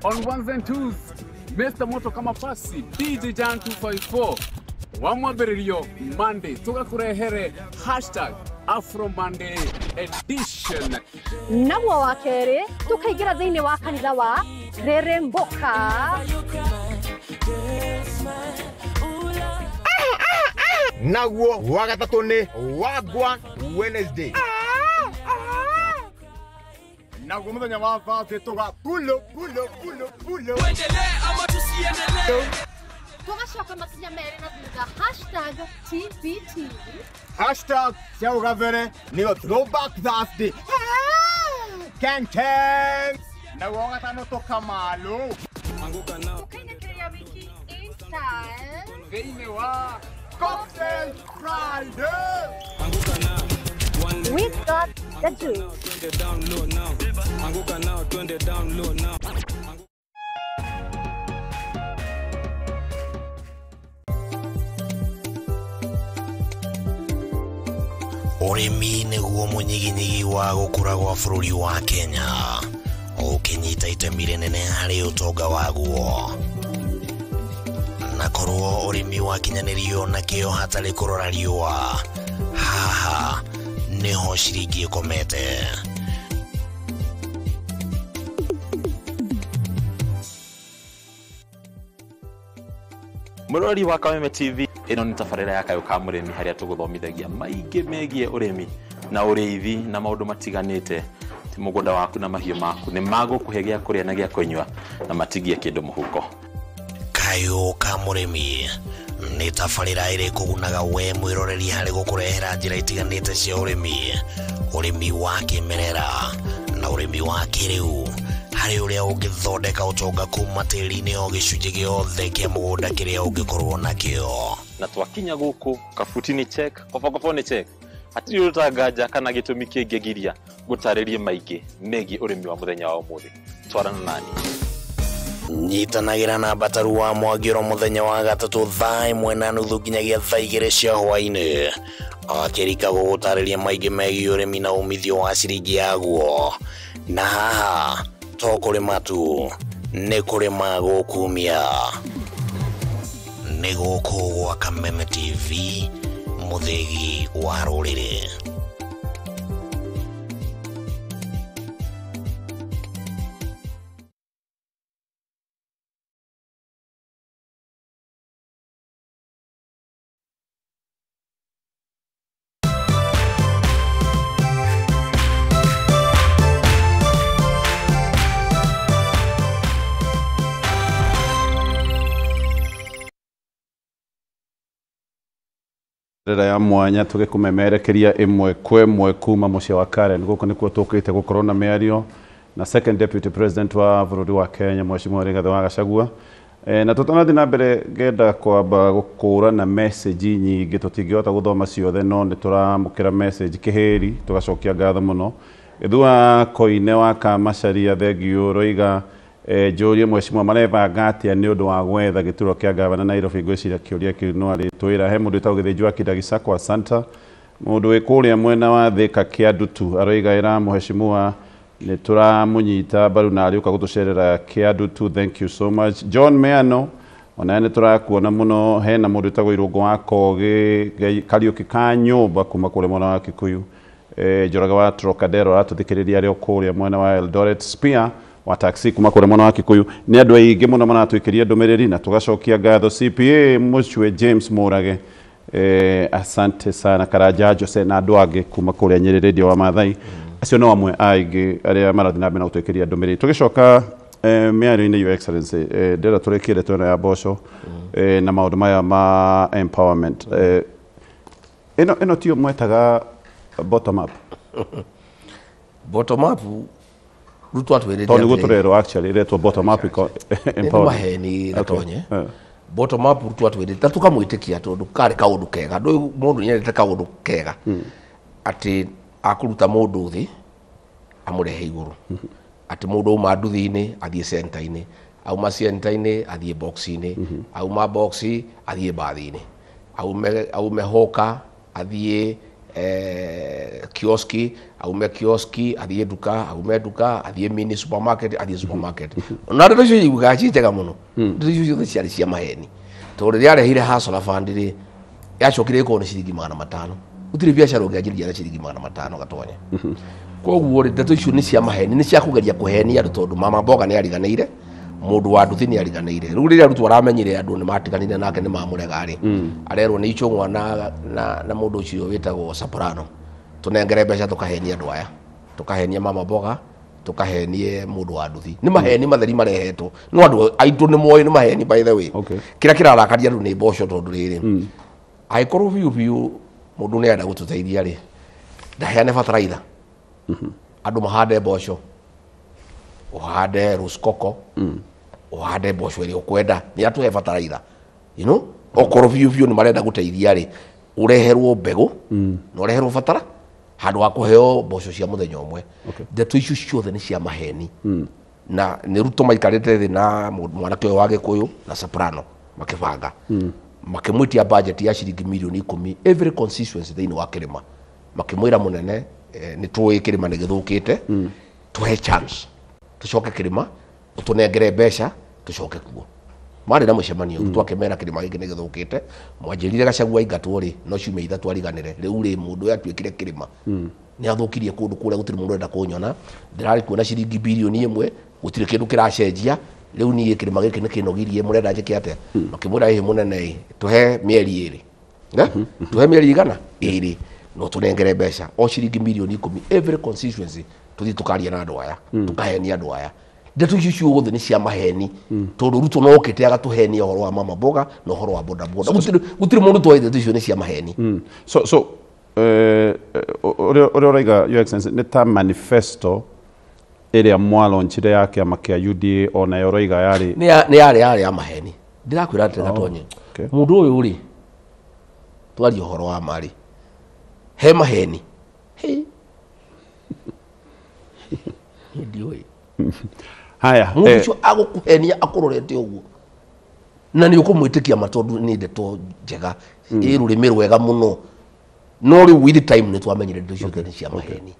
On ones and twos, Mr. Moto kama pasi, DJ Jan 254, wamwambĩrĩrio Monday, tũgakũrehere hashtag Afro Monday edition. Naguo wa kerĩ tũkaingĩra thĩinĩ wa kanitha wa Reremboka. Naguo wa gatatũ nĩ Wagwan Wednesday. Naguo mũthenya wa Thursday tũga pulo pulo pulo pulo. Tũgacoka makinya merĩ na thutha hashtag TBT. Hashtag cia ũgabere nĩyo Throwback Thursday. Ken Ken. Naguo wa gatano tũkamalo. Tũkainĩkĩrĩria wiki in style thĩinĩ wa Cocktail Friday. We got the juice. Ũrĩmi nĩguo mũnyiginyigi wa gũkũra gwa bũrũri wa Kenya, ũkĩnyita itemi rĩnene harĩ ũtonga waguo. Na korwo ũrĩmi wakinyanĩrio na kĩo hatarĩ kũrora riũa, haha nĩho ciringi ĩkomete. Mũrori wa Kameme TV, ĩno nĩ tabarĩra ya Kayũ ka Mũrĩmi harĩa tũgũthomithagia maingĩ megiĩ ũrĩmi na ũrĩithi na maũndũ matiganĩte. Ti mũgũnda waku na mahiũ maku nĩ magũkũhe gĩa kũrĩa na gĩa kũnyua na matigie kĩndũ mũhuko. Kayũ ka Mũrĩmi nĩ tabarĩra ĩrĩ kũgunaga we mwĩroreri harĩ gũkũrehera njĩra itiganĩte cia ũrĩmi, ũrĩmi wa kĩmerera na ũrĩmi wa kĩrĩu, harĩ ũrĩa ũngĩthondeka ũtonga kuma tĩri-inĩ o gĩcunjĩ gĩothe kĩa mũgũnda kĩrĩa ũngĩkorwo nakĩo. Na twakinya gũkũ kabuti nĩ check, kobokobo nĩ check, hatirĩ ũtanganja kana gĩtũmi kĩngĩgiria gũtarĩrie maingĩ megiĩ ũrĩmi wa mũthenya wa ũmũthĩ. Twarana nani. Nyitanagĩra na Mbataru wa Mwangĩro mũthenya wa gatatũ thaa 1:30 nginyagia thaa 2 cia hwainĩ, akĩrika gũgũtarĩria maingĩ megiĩ ũrĩmi na umithio wa ciringi yaguo. Na haha to kũrĩma tu, nĩ kũrĩma gũkumia. Nĩ gũkũ gwa Kameme TV, mũthĩgi wa rũrĩrĩ. Ya mwanya tũgĩkũmemerekeria ĩmwe kwa ĩmwe kuma mũciĩ wa Karen. Gũkũ nĩkuo tũkĩte gũkorwo na mĩario na second deputy president wa bũrũri wa Kenya, Mheshimiwa Rigathĩ wa Gachagua. Na tũtanathiĩ na mbere, ngenda kwamba gũkũrana message nyingĩ, tũtingĩhota gũthoma ciothe, no nĩ tũramũkĩra message kĩhĩri, tũgacokia ngatho mũno. Gĩthua Koine wa Kamacharia, thengiũ, roiga njũrie mheshimiwa marebanga atĩa nĩ ũndũ wa gwetha gĩturwa kĩa gavana Nairobi. Ngwĩciria kĩũria kĩu no arĩtwĩra. He mũndũ wĩtagwo Gĩthĩnji wa Kidagi Santa, mũndũ wĩ kũrĩa mwena wa Thĩka Kĩandutu, aroiga ĩra mheshimiwa nĩ tũramũnyita mbaru na arĩũka gũtũcerera Kĩandutu. Thank you so much. John Meano, onawe nĩ tũrakuona mũno. Hena mũndũ wĩtagwo Irũngũ wa Kogĩ Kariũki ka nyũmba kuma kũrĩa mwena wa Kikuyu. Njoroge wa Trocadero aratũthikĩrĩria arĩ o kũrĩa mwena wa Eldoret. Spear wa taxi kuma kũrĩa mwena wa Kikuyu. Nĩ andũ aingĩ mũno maratwĩkĩria ndũmĩrĩri na tũgacokia ngatho. CPA Mũcue James Mũrage, asante sana. Karanja Jose na andũ angĩ kuma kũrĩa Nyĩrĩ, Radio wa Maathai, acio no amwe aingĩ arĩa marathiĩ na mbere na gũtwĩkĩria ndũmĩrĩri. Tũgĩcoka mĩario-inĩ, Your Excellency, ndĩrenda tũrĩkie ndeto ĩno ya mboco na maũndũ maya ma empowerment. Ĩno tiyo mwetaga bottom up? Bottom up Ruto atwĩrĩte tondũ nĩguo tũrerwo actually ĩretwo bottom up empowerment. Maheni Gatonye. Bottom up Ruto atwĩrĩte na tũkamwĩtĩkia tondũ karĩ kaũndũ kega. Ndũĩ mũndũ nĩendete kaũndũ kega, atĩ akũruta mũndũ thĩ amũrehe igũrũ, atĩ mũndũ auma nduthi-inĩ athiĩ center-inĩ, auma center-inĩ athiĩ box-inĩ, auma box athiĩ bathi-inĩ, aume hoka athiĩ kioski, aume kioski athiĩ nduka, aume nduka athiĩ mini supermarket, athiĩ supermarket. Na ndeto icio iguaga ci njega mũno. Ndeto icio ciothe ciarĩ cia maheni, tondũ rĩrĩa arehire Hustler Fund rĩ, yacokire ĩkorwo nĩ ciringi 500. Gũtirĩ biacara ũngĩanjĩrĩria na ciringi 500, Gatonye. Koguo rĩ, ndeto icio nĩ cia maheni, nĩ cia kũgeria kũhenia andũ, tondũ mama mboga nĩ ariganĩire, mũndũ wa nduthi nĩ ariganĩire. Rĩu rĩrĩa Ruto aramenyire andũ nĩ matiganire nake, nĩ mamũrega rĩ, arerwo nĩ Ichung'wa na mũndũ ũcio wĩtagwo Soprano, tũnengere mbeca tũkahenie andũ aya, tũkahenie mama mboga, tũkahenie mũndũ wa nduthi. Nĩ maheni matheri marehetwo, no andũ aitũ nĩ moĩ nĩ maheni, by the way. Kĩrĩa kĩrarakaria andũ nĩ mboco, tondũ rĩrĩ, angĩkorwo biũ biũ mũndũ nĩ arenda gũtũteithia rĩ, ndaheane bataraitha andũ mahande mboco, ũhande rosecoco, ũhande mboco ĩrĩa ũkwenda. Nĩ atũhe bataraitha, okorwo biũ biũ nĩ marenda gũteithia rĩ, ũreherwo mbegũ na ũreherwo batara handũ wa kũheo mboco cia mũthenya ũmwe. Ndeto icio ciothe nĩ cia maheni, na nĩ Ruto maikarĩte thĩ na mwanake ũyũ wa Gĩkũyũ na Soprano makĩbanga, makĩmwĩtia budget ya ciringi mirioni 10 every constituency thĩinĩ wa kĩrĩma. Makĩmwĩra, mũnene, nĩ tũĩ kĩrĩma nĩ gĩthũkĩte, tũhe chance tũcoke kĩrĩma, ũtũnengere mbeca tũcoke kuo. Marĩ na mũcemanio, Ruto akĩmera kĩrĩma gĩkĩ nĩ gĩthũkĩte, mwanjĩrire Gachagua aingatwo rĩ, no ciumia 3 ariganĩre. Rĩu rĩ, mũndũ ũyũ atuĩkire kĩrĩma nĩ athũkirie kũndũ kũrĩa, gũtirĩ mũndũ ũrenda kũnyona, ndĩrarĩ kuona ciringi birioni 1, gũtirĩ kĩndũ kĩracenjia. Rĩu niĩ kĩrĩma gĩkĩ nĩ kĩnogirie, mũrenda njĩke atĩa? Makĩmwĩra, ĩhĩ mũnene, ĩ tũhe mĩeri 2, tũhe mĩeri 200 no tũnengere mbeca o ciringi mirioni 10 every constituency, tũthiĩ tũkaria na andũ aya, tũkahenia andũ aya. Ndeto icio ciothe nĩ cia maheni, tondũ Ruto no okĩte agatũhenia ũhoro wa mama mboga na ũhoro wa boda boda. Gũtirĩ mũndũ twaĩ ndeto icio nĩ cia maheni. So ũrĩa ũrauga, Your Excellency, nĩ ta manifesto ĩrĩa mwalonchire ya kĩama kĩa UDA, onayo ũroiga yarĩ Nĩ yarĩ ya maheni. Ndĩrakwĩra atĩ, Gatonye, mũndũ ũyũ rĩ, twarie ũhoro wa marĩ he maheni. Hey. Ndiũĩ. Haya. Mũndũ ũcio agũkũhenia akũrorete ũguo na nĩ ũkũmwĩtĩkia ma, tondũ nĩ ndeto njega, ĩ rũrĩmĩ rwega mũno. No rĩu with time nĩ twamenyire ndeto icio nĩ cia maheni,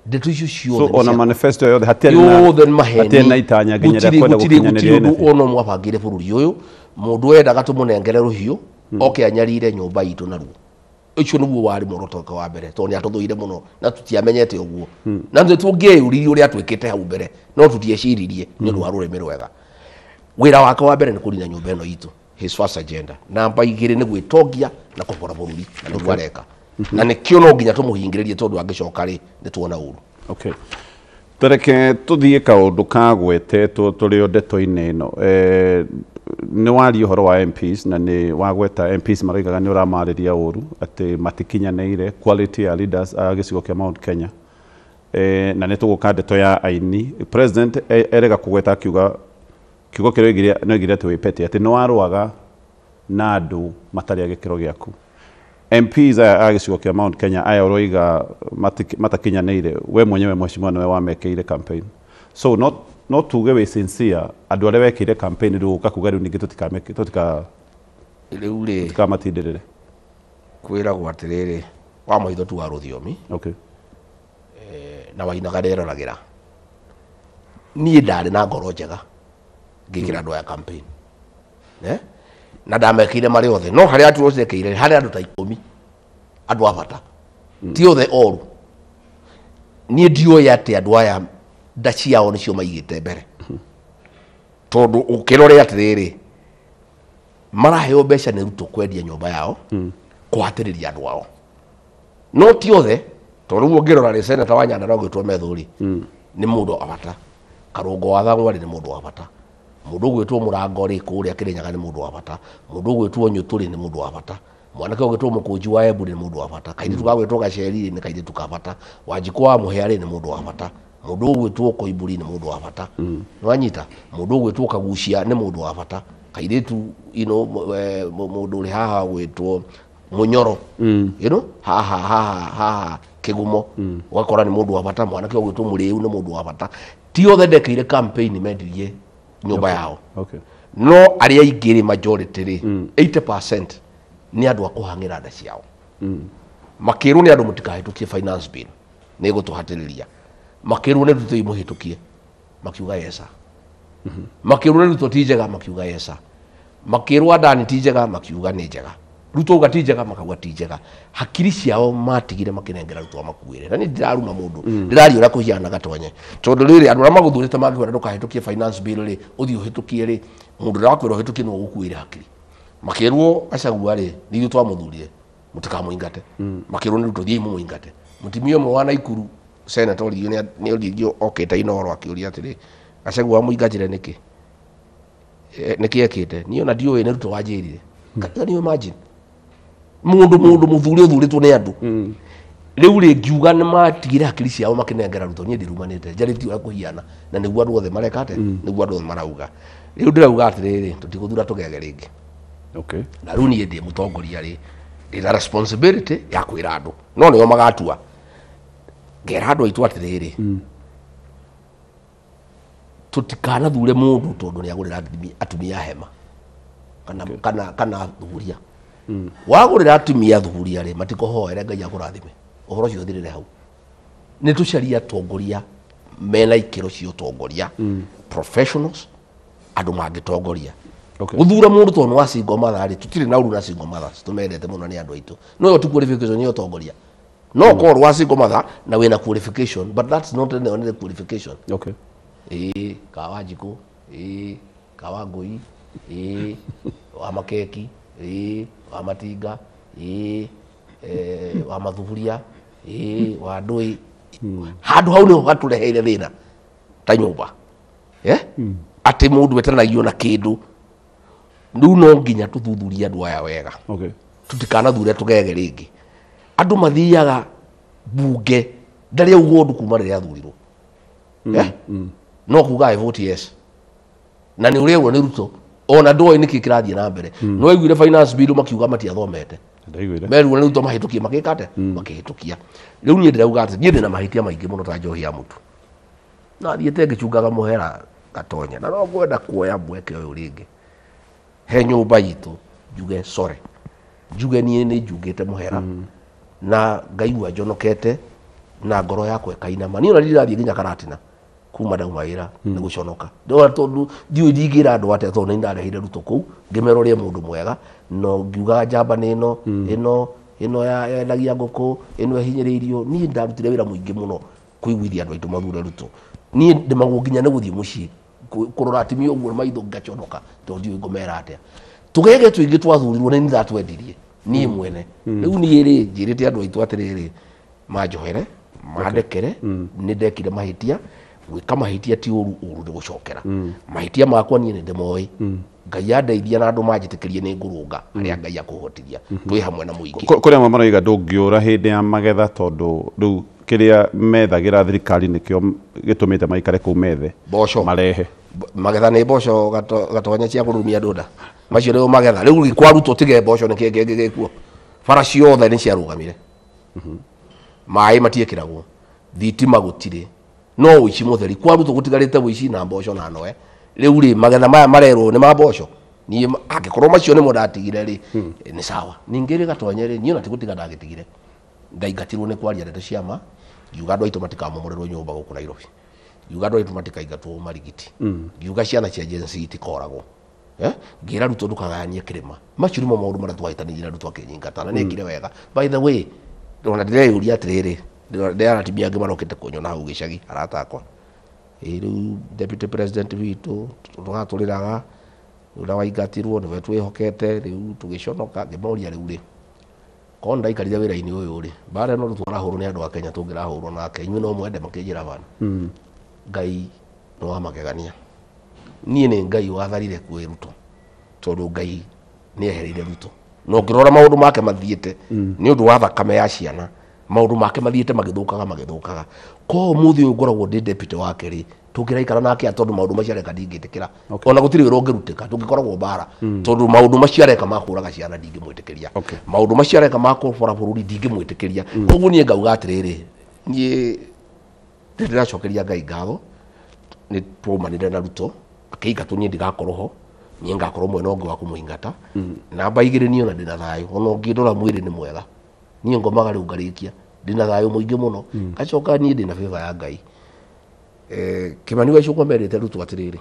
ndeto icio ciothe. So ona manifesto yothe hatiarĩ na yothe nĩ maheni. Hatiarĩ na itanya nginya rĩa kwenda gũtirĩ gũkinyanĩria ũndũ NFP. ona ũmwe abangĩire bũrũri ũyũ. Mũndũ wendaga tũmũnengere rũhiũ oke anyarire nyũmba itũ naruo, ũcio nĩguo warĩ muoroto wake wa mbere, tondũ nĩ atũthũire mũno na tũtiamenyete ũguo, na nĩ tũngĩeyũririe ũrĩa twĩkĩte hau mbere, no tũtieciririe nĩ ũndũ wa rũrĩmĩ rwega. Wĩra wake wa mbere nĩ kũnina nyũmba ĩno itũ, his first agenda. Namba 2 nĩ gwĩtongia na kũbora bũrũri, na nĩguo areka, na nĩkĩo no nginya tũmũhingĩrĩrie, tondũ angĩcoka rĩ, nĩ tuona ũru. Okay. Tareke tuthiĩ kaũndũ kagwetetwo tũrĩ o ndeto-inĩ ĩno. Nĩ waria ũhoro wa MPs na nĩ wagweta MPs maroigaga nĩ ũramarĩria ũru atĩ matikinyanĩire quality ya leaders a gĩcigo kĩa Mount Kenya. Na nĩ tũgũka ndeto ya aini. President erega kũgweta akiuga kiugo kĩrĩa oigire no oigire atĩ wĩ petty, atĩ nĩ warũaga na andũ matarĩ a gĩkĩro gĩaku. MPs aya a gĩcigo kĩa Mount Kenya aya ũroiga matakinyanĩire, we mwenyewe mheshimiwa nĩwe wamekĩire campaign. So no tuge wĩ sincere andũ arĩa wekĩire campaign rĩu ũka kuga rĩu ningĩ rĩu rĩ tũtikamatindĩrĩre. Kwĩragwo atĩrĩrĩ wa maitho tu wa rũthiomi. Okay. Na wainaga nderoragĩra. Niĩ ndarĩ na ngoro njega ngĩkĩra andũ aya campaign. Na ndamekĩire marĩ othe, no harĩa andũ othe harĩ andũ ta 10 andũ a bata, ti othe oru. Niĩ ndioĩ atĩ andũ aya nda ciao nĩcio maigĩte mbere, tondũ ũkĩrore atĩrĩrĩ maraheo mbeca nĩ Ruto kwendia nyũmba yao kũhatĩrĩria andũ ao, no ti othe. Tondũ rĩu ũngĩrora rĩ, seneta wa Nyandarua ũgwĩtwo Methũri nĩ mũndũ wa bata, Karũngo wa Thang'wa rĩ nĩ mũndũ wa bata, mũndũ ũgwĩtwo Mũrango rĩ kũrĩa Kĩrĩnyaga nĩ mũndũ wa bata, mũndũ ũgwĩtwo Nyũtũ rĩ nĩ mũndũ wa bata, mwanake ũgwĩtwo Mũkũnji wa Embu nĩ mũndũ wa bata, kairĩtu gagwĩtwo Gaceri rĩ nĩ kairĩtu ka bata, Wanjikũ wa Mũhĩa rĩ nĩ mũndũ wa bata, mũndũ ũgwĩtwo Koimbũri nĩ mũndũ wa bata, nĩwanyita, mũndũ ũgwĩtwo Kagucia nĩ mũndũ wa bata, kairĩtu mũndũ ũrĩ haha ũgwĩtwo Mũnyoro, you know, haha haha haha Kĩgumo, ũgakora nĩ mũndũ wa bata, mwanake ũgwĩtwo Mũrĩu nĩ mũndũ wa bata. Ti othe ndekĩire campaign mendirie nyũmba yao. Okay. No arĩa aingĩ rĩ, majority rĩ, 80% nĩ andũ a kũhang'ĩra nda ciao. Makĩrwo nĩ andũ mũtikahĩtũkie finance bill nĩ ĩgũtũhatĩrĩria, makĩrwo nĩ Ruto imũhĩtũkie makiuga yesa, makĩrwo nĩ Ruto ti njega makiuga yesa, makĩrwo Adani ti njega makiuga nĩ njega, Ruto uga ti njega makauga ti njega. Hakiri ciao matigire makinengera Ruto amakuĩre. Na niĩ ndiraruma mũndũ, ndĩraria ũrĩa kũhiana Gatonye, tondũ rĩrĩ andũ arĩa magũthurĩte mangĩkwĩra ndũkahĩtũkie finance bill rĩ, ũthiĩ ũhĩtũkie rĩ, mũndũ ũrĩa wakwĩra ũhĩtũkie nĩwe ũgũkuĩre hakiri. Makĩrwo Gachagua rĩ, nĩ ithuĩ twamũthurire mũtikamũingate, makĩrwo nĩ Ruto thiĩi mũmũingate. Mũtumia ũmwe wa Naikuru senator oririo nĩ oririo okĩte Inooro akĩũria atĩrĩ, Gachagua wamũingatire nĩkĩ? Nĩkĩ ekĩte? Niĩ ona ndiũĩ nĩ Ruto wanjĩrire. Can you imagine? Mũndũ mũthure ũthurĩtwo nĩ andũ. Rĩu rĩ ngiuga nĩ matigire hakiri ciao makĩnengera Ruto, niĩ ndirumanĩte, njarĩtie ũrĩa kũhiana na nĩguo andũ othe mareka atĩa, nĩguo andũ othe marauga. Rĩu ndĩrauga atĩrĩrĩ, tũtigũthura tũgege rĩngĩ. Okay. Na rĩu niĩ ndĩ mũtongoria rĩ, ndĩna responsibility ya kwĩra andũ, no nĩo magatua. Ngera andũ aitũ atĩrĩrĩ, tũtikanathure mũndũ tondũ nĩ agũrĩra atumia hema kana thuburia. Wagũrĩra atumia thuburia rĩ, matikũhoere Ngai akũrathime, ũhoro ũcio ũthirĩre hau. Nĩ tũcarie atongoria mena ikĩro cia ũtongoria, professionals, andũ mangĩtongoria. Gũthura mũndũ tondũ nĩ wa single mother rĩ, tũtirĩ na ũru na single mothers, tũmendete mũno nĩ andũ aitũ, no ĩyo ti qualification ya ũtongoria. No korwo wa single mother na wĩna qualification, but that's not the only qualification. Okay. Ĩĩ ka Wanjikũ, ĩĩ ka Wangũi, ĩĩ wa Makeki, ĩĩ wa Matinga, ĩĩ wa Mathuburia, ĩĩ wa Ndũĩ. Handũ hau nĩho hatũreheire thĩna ta nyũmba, atĩ mũndũ etanagio na kĩndũ. Rĩu no nginya tũthuthurie andũ aya wega. Okay. Tũtikanathure tũgege rĩngĩ. Andũ mathiaga bunge ndarĩ auga ũndũ kuma rĩrĩa athurirwo, no kuga I vote yes, na nĩ ũrerwo nĩ Ruto ona ndoĩ nĩkĩ kĩrathiĩ na mbere. No aiguire finance bill makiuga matiathomete, merirwo nĩ Ruto mahĩtũkie, makĩka atĩa? Makĩhĩtũkia. Rĩu niĩ ndĩrauga atĩ niĩ ndĩna mahĩtia maingĩ mũno ta njohi ya mũtu, na thiĩte ngĩcungaga mũhera Gatonye, na no ngwenda kuoya mweke ũyũ rĩngĩ he nyũmba itũ njuge sorry, njuge niĩ nĩ njungĩte mũhera na ngaigua njonokete na ngoro yakwa ĩkainama. Niĩ ona ndirathiĩ nginya Karatina kuma ndauma wĩra nĩ gũconoka, ndona tondũ ndiũĩ ndingĩra andũ atĩa, tondũ nĩ ndarehire Ruto kũu ngĩmera ũrĩa mũndũ mwega, no ngiuga njamba nĩ ĩno ĩno ĩno yendagia ngũkũ, ĩno ĩhinyĩrĩirio. Niĩ ndarutire wĩra mũingĩ mũno kũiguithia andũ aitũ mathure Ruto. Niĩ ndĩmagwo nginya nĩ gũthiĩ mũciĩ kũrora atumia ũguo maitho ngaconoka tondũ ndiũĩ ngũmera atĩa. Tũgege tũingĩ twathurirwo nĩ ndatwendirie niĩ mwene. Rĩu niĩ rĩ njĩrĩte andũ aitũ atĩrĩrĩ, manjohere mandekere, nĩ ndekire mahĩtia. Gwĩka mahĩtia ti ũru, ũru nĩ gũcokera. Mahĩtia makwa niĩ nĩ ndĩmoĩ, Ngai andeithia na andũ manjĩtĩkĩrie nĩ ngũrũnga harĩa Ngai akũhotithia twĩ hamwe na mũingĩ. Kũrĩ amwe maroiga ndũngĩũra hĩndĩ ya magetha tondũ rĩu kĩrĩa methagĩra thirikari nĩkĩo gĩtũmĩte maikare kũu methe mboco marehe magetha nĩ mboco gatonya cia kũrumia andũ nda macio nĩo magetha rĩu kwarutwo tige mboco nĩ kĩngĩ gĩkuo bara ciothe nĩ ciarũgamire maĩ matiĩkĩragwo thitima gũtirĩ no ũici mũtheri kwarutwo gũtigarĩte ũici na mboco na noe rĩu rĩ magetha maya marerwo nĩ ma mboco niĩ angĩkorwo macio nĩmo ndatigire rĩ nĩ sawa. Ningĩ rĩ gatonye rĩ niĩ ona ti gũtiga ndagĩtigire ndaingatirwo nĩ kwaria ndeto cia ma ngiuga andũ aitũ matikamomorerwo nyũmba gũkũ Nairobi ngiuga andũ aitũ matikaingatwo marigiti ngiuga ciana cia Gen Z itikoragwo ngĩra Ruto ndũkagayanie kĩrĩma macio nĩmo maũndũ marĩa twahĩtanirie na Ruto akĩnyingata na nĩekire wega. By the way ona ndĩreyũria atĩrĩrĩ ndĩrera atumia angĩ marokĩte kũnyona hau gĩcagi arata akwa ĩ rĩu deputy president witũ tũratũrĩraga ũrĩa waingatirwo nĩwe twĩhokete rĩu tũgĩconoka ngĩmoria rĩu rĩ korwo ndaikarire wĩra-inĩ ũyũ rĩ mbara ĩno twarahũrwo nĩ andũ a Kenya tũngĩrahũrwo nake inyuĩ no mwende makĩnjĩra bana Ngai nĩ wa magegania niĩ nĩ Ngai watharire kwĩ Ruto tondũ Ngai nĩ ehereire Ruto na ũngĩrora maũndũ make mathiĩte nĩ ũndũ wa thakame ya ciana maũndũ make mathiĩte magĩthũkaga ko ũmũthĩ ũyũ ngoragwo ndĩ deputy wake rĩ tũngĩraikara nake tondũ maũndũ macio areka ndingĩtĩkĩra ona gũtirĩ wĩra ũngĩrutĩka tũngĩkoragwo mbara tondũ maũndũ macio areka ma kũraga ciana ndingĩmwĩtĩkĩria maũndũ macio areka ma kũbora bũrũri ndingĩmwĩtĩkĩria koguo niĩ ngauga atĩrĩrĩ niĩ ndĩracokeria Ngai ngatho nĩ twaumanire na Ruto akĩingatwo niĩ ndigakorwo ho niĩ ngakorwo mwena ũngĩ wa kũmũingata namba igĩrĩ niĩ ona ndĩna thayũ ona ũngĩndora mwĩrĩ nĩ mwega niĩ ngomaga rĩu ngarĩkia ndĩna thayũ mũingĩ mũno ngacoka niĩ ndĩna favor ya Ngai. Kimani wa Ichung'wa merĩte Ruto atĩrĩrĩ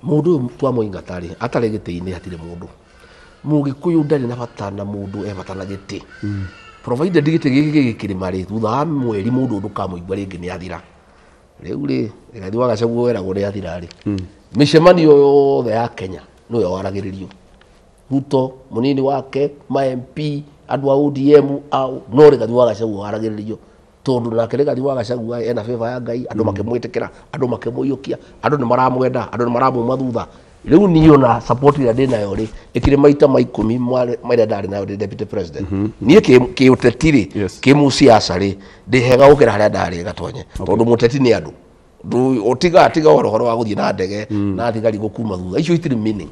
mũndũ ũyũ twamũingata rĩ atarĩ gĩtĩ-inĩ hatirĩ mũndũ Mũgĩkũyũ ndarĩ na bata na mũndũ e bata na gĩtĩ provided gĩtĩ gĩkĩ gĩgĩkĩrĩma rĩ thutha wa mweri mũndũ ndũkamũigua rĩngĩ nĩ athira rĩu rĩ Rigathi wa Gachagua weragwo nĩ athira rĩ mĩcemanio yothe ya Kenya nĩwe waragĩrĩrio Ruto mũnini wake ma MP andũ a ODM au no Rigathi wa Gachagua waragĩrĩrio tondũ nake Rigathi wa Gachagua ena favor ya Ngai andũ makĩmwĩtĩkĩra andũ makĩmũiyũkia andũ nĩ maramwenda andũ nĩ maramuma thutha rĩu niĩ ona support ĩrĩa ndĩnayo rĩ ĩkĩrĩ maita ma ikũmi marĩa ndarĩ nayo ndĩ deputy president niĩ kĩũteti rĩ kĩmũciaca rĩ ndĩ hega gũkĩra harĩa ndarĩ gatonye tondũ mũteti nĩ andũ ũtiga tiga ũhoro wa gũthiĩ na ndege na thigari gũkuma thutha icio itirĩ meaning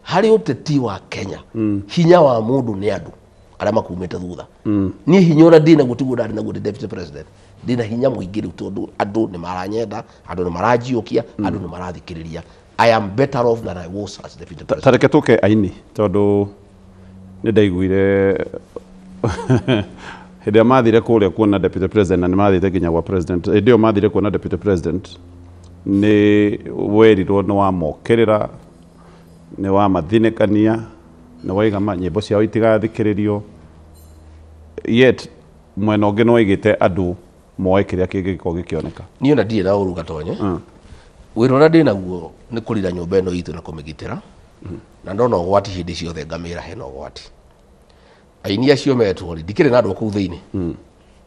harĩ ũteti wa Kenya hinya wa mũndũ nĩ andũ arĩa makumĩte thutha niĩ hinya ũrĩa ndĩnaguo tiguo ndarĩ naguo ndĩ deputy president ndĩna hinya mũingĩ rĩu tondũ andũ nĩ maranyenda andũ nĩ maranjiũkia andũ nĩ marathikĩrĩria. I am better off than I was as deputy president. Tareke tũke aini tondũ nĩ ndaiguire hĩndĩ ĩrĩa mathire kũrĩa kuona deputy president na nĩ mathiĩte nginya gwa president hĩndĩ ĩyo mathire kuona deputy president nĩ werirwo nĩ wamokĩrĩra nĩ wamathinĩkania nĩ waiga nyĩmbo ciao itigathikĩrĩrio yet mwena ũngĩ nĩ waigĩte andũ moe kĩrĩa kĩngĩkorwo gĩkĩoneka. Niĩ ona ndirĩ na ũru gatonye wĩra ũrĩa ndĩnaguo nĩ kũrira nyũmba ĩno itũ na kũmĩgitĩra na ndona ũgwati hĩndĩ ciothe ngamĩra hena ũgwati aini acio metwo rĩ ndikĩrĩ na andũ kũu thĩinĩ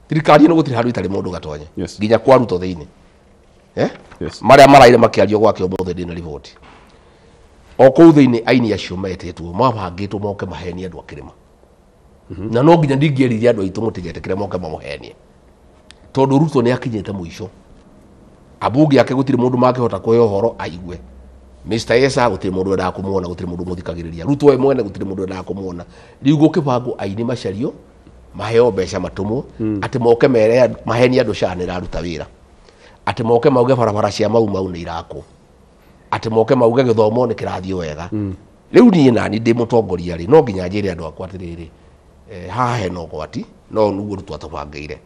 thirikari ĩno gũtirĩ handũ itarĩ mũndũ gatonye nginya kwa Ruto thĩinĩ marĩa maraire makĩario gwake ũmũthĩ ndĩna riboti o kũu thĩinĩ aini acio metĩtwo mabangĩtwo moke mahenie andũ a kĩrĩma na no nginya ndingĩerire andũ aitũ mũtigetĩkĩre moke mamũhenie tondũ Ruto nĩ akinyĩte mũico abunge ake gũtirĩ mũndũ mangĩhota kũhe ũhoro aigue Mr. Esa gũtirĩ mũndũ wendaga kũmuona gũtirĩ mũndũ mũthikagĩrĩria Ruto we mwene gũtirĩ mũndũ wendaga kũmuona rĩu gũkĩbangwo aini macario maheo mbeca matũmwo atĩ moke mere mahenie andũ SHA nĩ ĩraruta wĩra atĩ moke mauge barabara cia Mau Mau nĩ irakwo atĩ moke mauge gĩthomo nĩ kĩrathiĩ wega rĩu niĩ nani ndĩ mũtongoria rĩ no nginya njĩre andũ akwa atĩrĩrĩ haha hena ũgwati no nĩguo Ruto atũbangĩire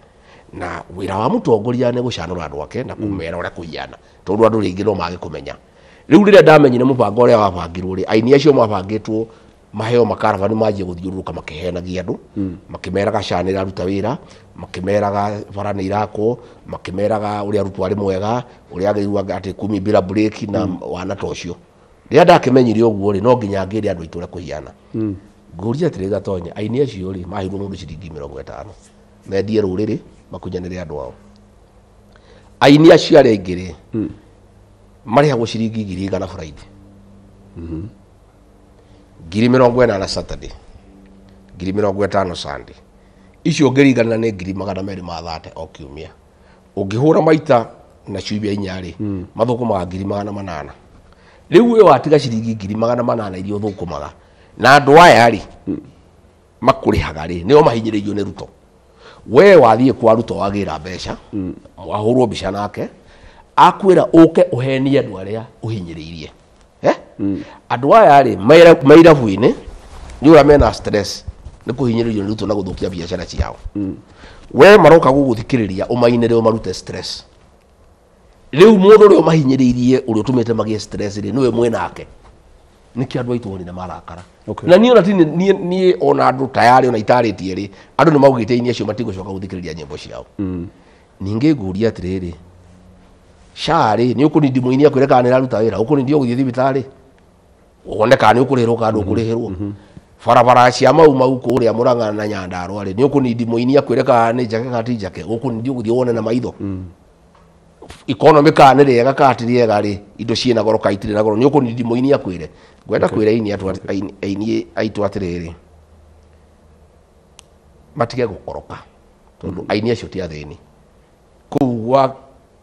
na wĩra wa mũtongoria nĩ gũcanũra andũ ake na kũmera ũrĩa kũhiana tondũ andũ rĩngĩ no mage kũmenya rĩu rĩrĩa ndamenyire mũbango ũrĩa wabangirwo rĩ aini acio mabangĩtwo maheo makaravani manjie gũthiũrũrũka makĩhenagia andũ makĩmeraga SHA nĩ ĩraruta wĩra makĩmeraga bara nĩ irakwo makĩmeraga ũrĩa Ruto arĩ mwega ũrĩa agĩrĩirwo atĩ kumi bila break na wana ta ũcio rĩrĩa ndakĩmenyire ũguo rĩ no nginya ngĩre andũ aitũ ũrĩa kũhiana ngũria atĩrĩ gatonye aini acio rĩ maheirwo mũndũ ciringi 50 mendie rũrĩrĩ makunyanĩre andũ ao aini acio arĩa aingĩ rĩ marĩhagwo ciringi 1,100 Friday 80,000 Saturday, 50,000 Sunday. Icio ũngĩringana nĩ 230,000 o kiumia. Ũngĩhũra maita na ciumia inya rĩ, mathũkũmaga 800,000. Rĩu we watiga ciringi 800,000 iria ũthũkũmaga na andũ aya rĩ makũrĩhaga rĩ nĩo mahinyĩrĩirio nĩ Ruto. We wathiĩ kwa Ruto wagĩra mbeca, wahũrwo mbica nake, akwĩra ũke ũhenie andũ arĩa ũhinyĩrĩirie. Andũ aya rĩ mairabu-inĩ nĩ ũrĩa mena stress nĩ kũhinyĩrĩrio nĩ Ruto na gũthũkia biacara ciao. We maroka gũgũthikĩrĩria ũmainĩre ũmarute stress. Rĩu mũndũ ũrĩa ũmahinyĩrĩirie ũrĩa ũtũmĩte magĩe stress rĩ nĩwe mwĩnake. Nĩkĩo andũ aitũ nĩ marakara. Na niĩ ona niĩ ona andũ tayarĩ ona itarĩtie rĩ andũ nĩ maugĩte aini acio matigũcoka gũthikĩrĩria nyĩmbo ciao. Ningĩ ngũria atĩrĩrĩ, SHA rĩ nĩ ũkũnindi mũini akwĩre kana nĩ ĩraruta wĩra, ũkũnindi ũgũthiĩ thibitarĩ wone kana nĩ ũkũrĩhĩrwo kana ndũkũrĩhĩrwo. Barabara cia Mau Mau kũrĩa Murang'a na Nyandarua rĩ nĩ ũkũnindi mũini akwĩre kana nĩ njake kana ti njake, ũkũnindi ũgũthiĩ wone na maitho. Economy kana nĩ rĩega kana ti rĩega rĩ, indo ciĩna goro kana itirĩ na goro, nĩ ũkũnindi mũini akwĩre. Ngwenda kwĩra aini aitũ atĩrĩrĩ, matige gũkoroka tondũ aini acio ti athĩni. Kũu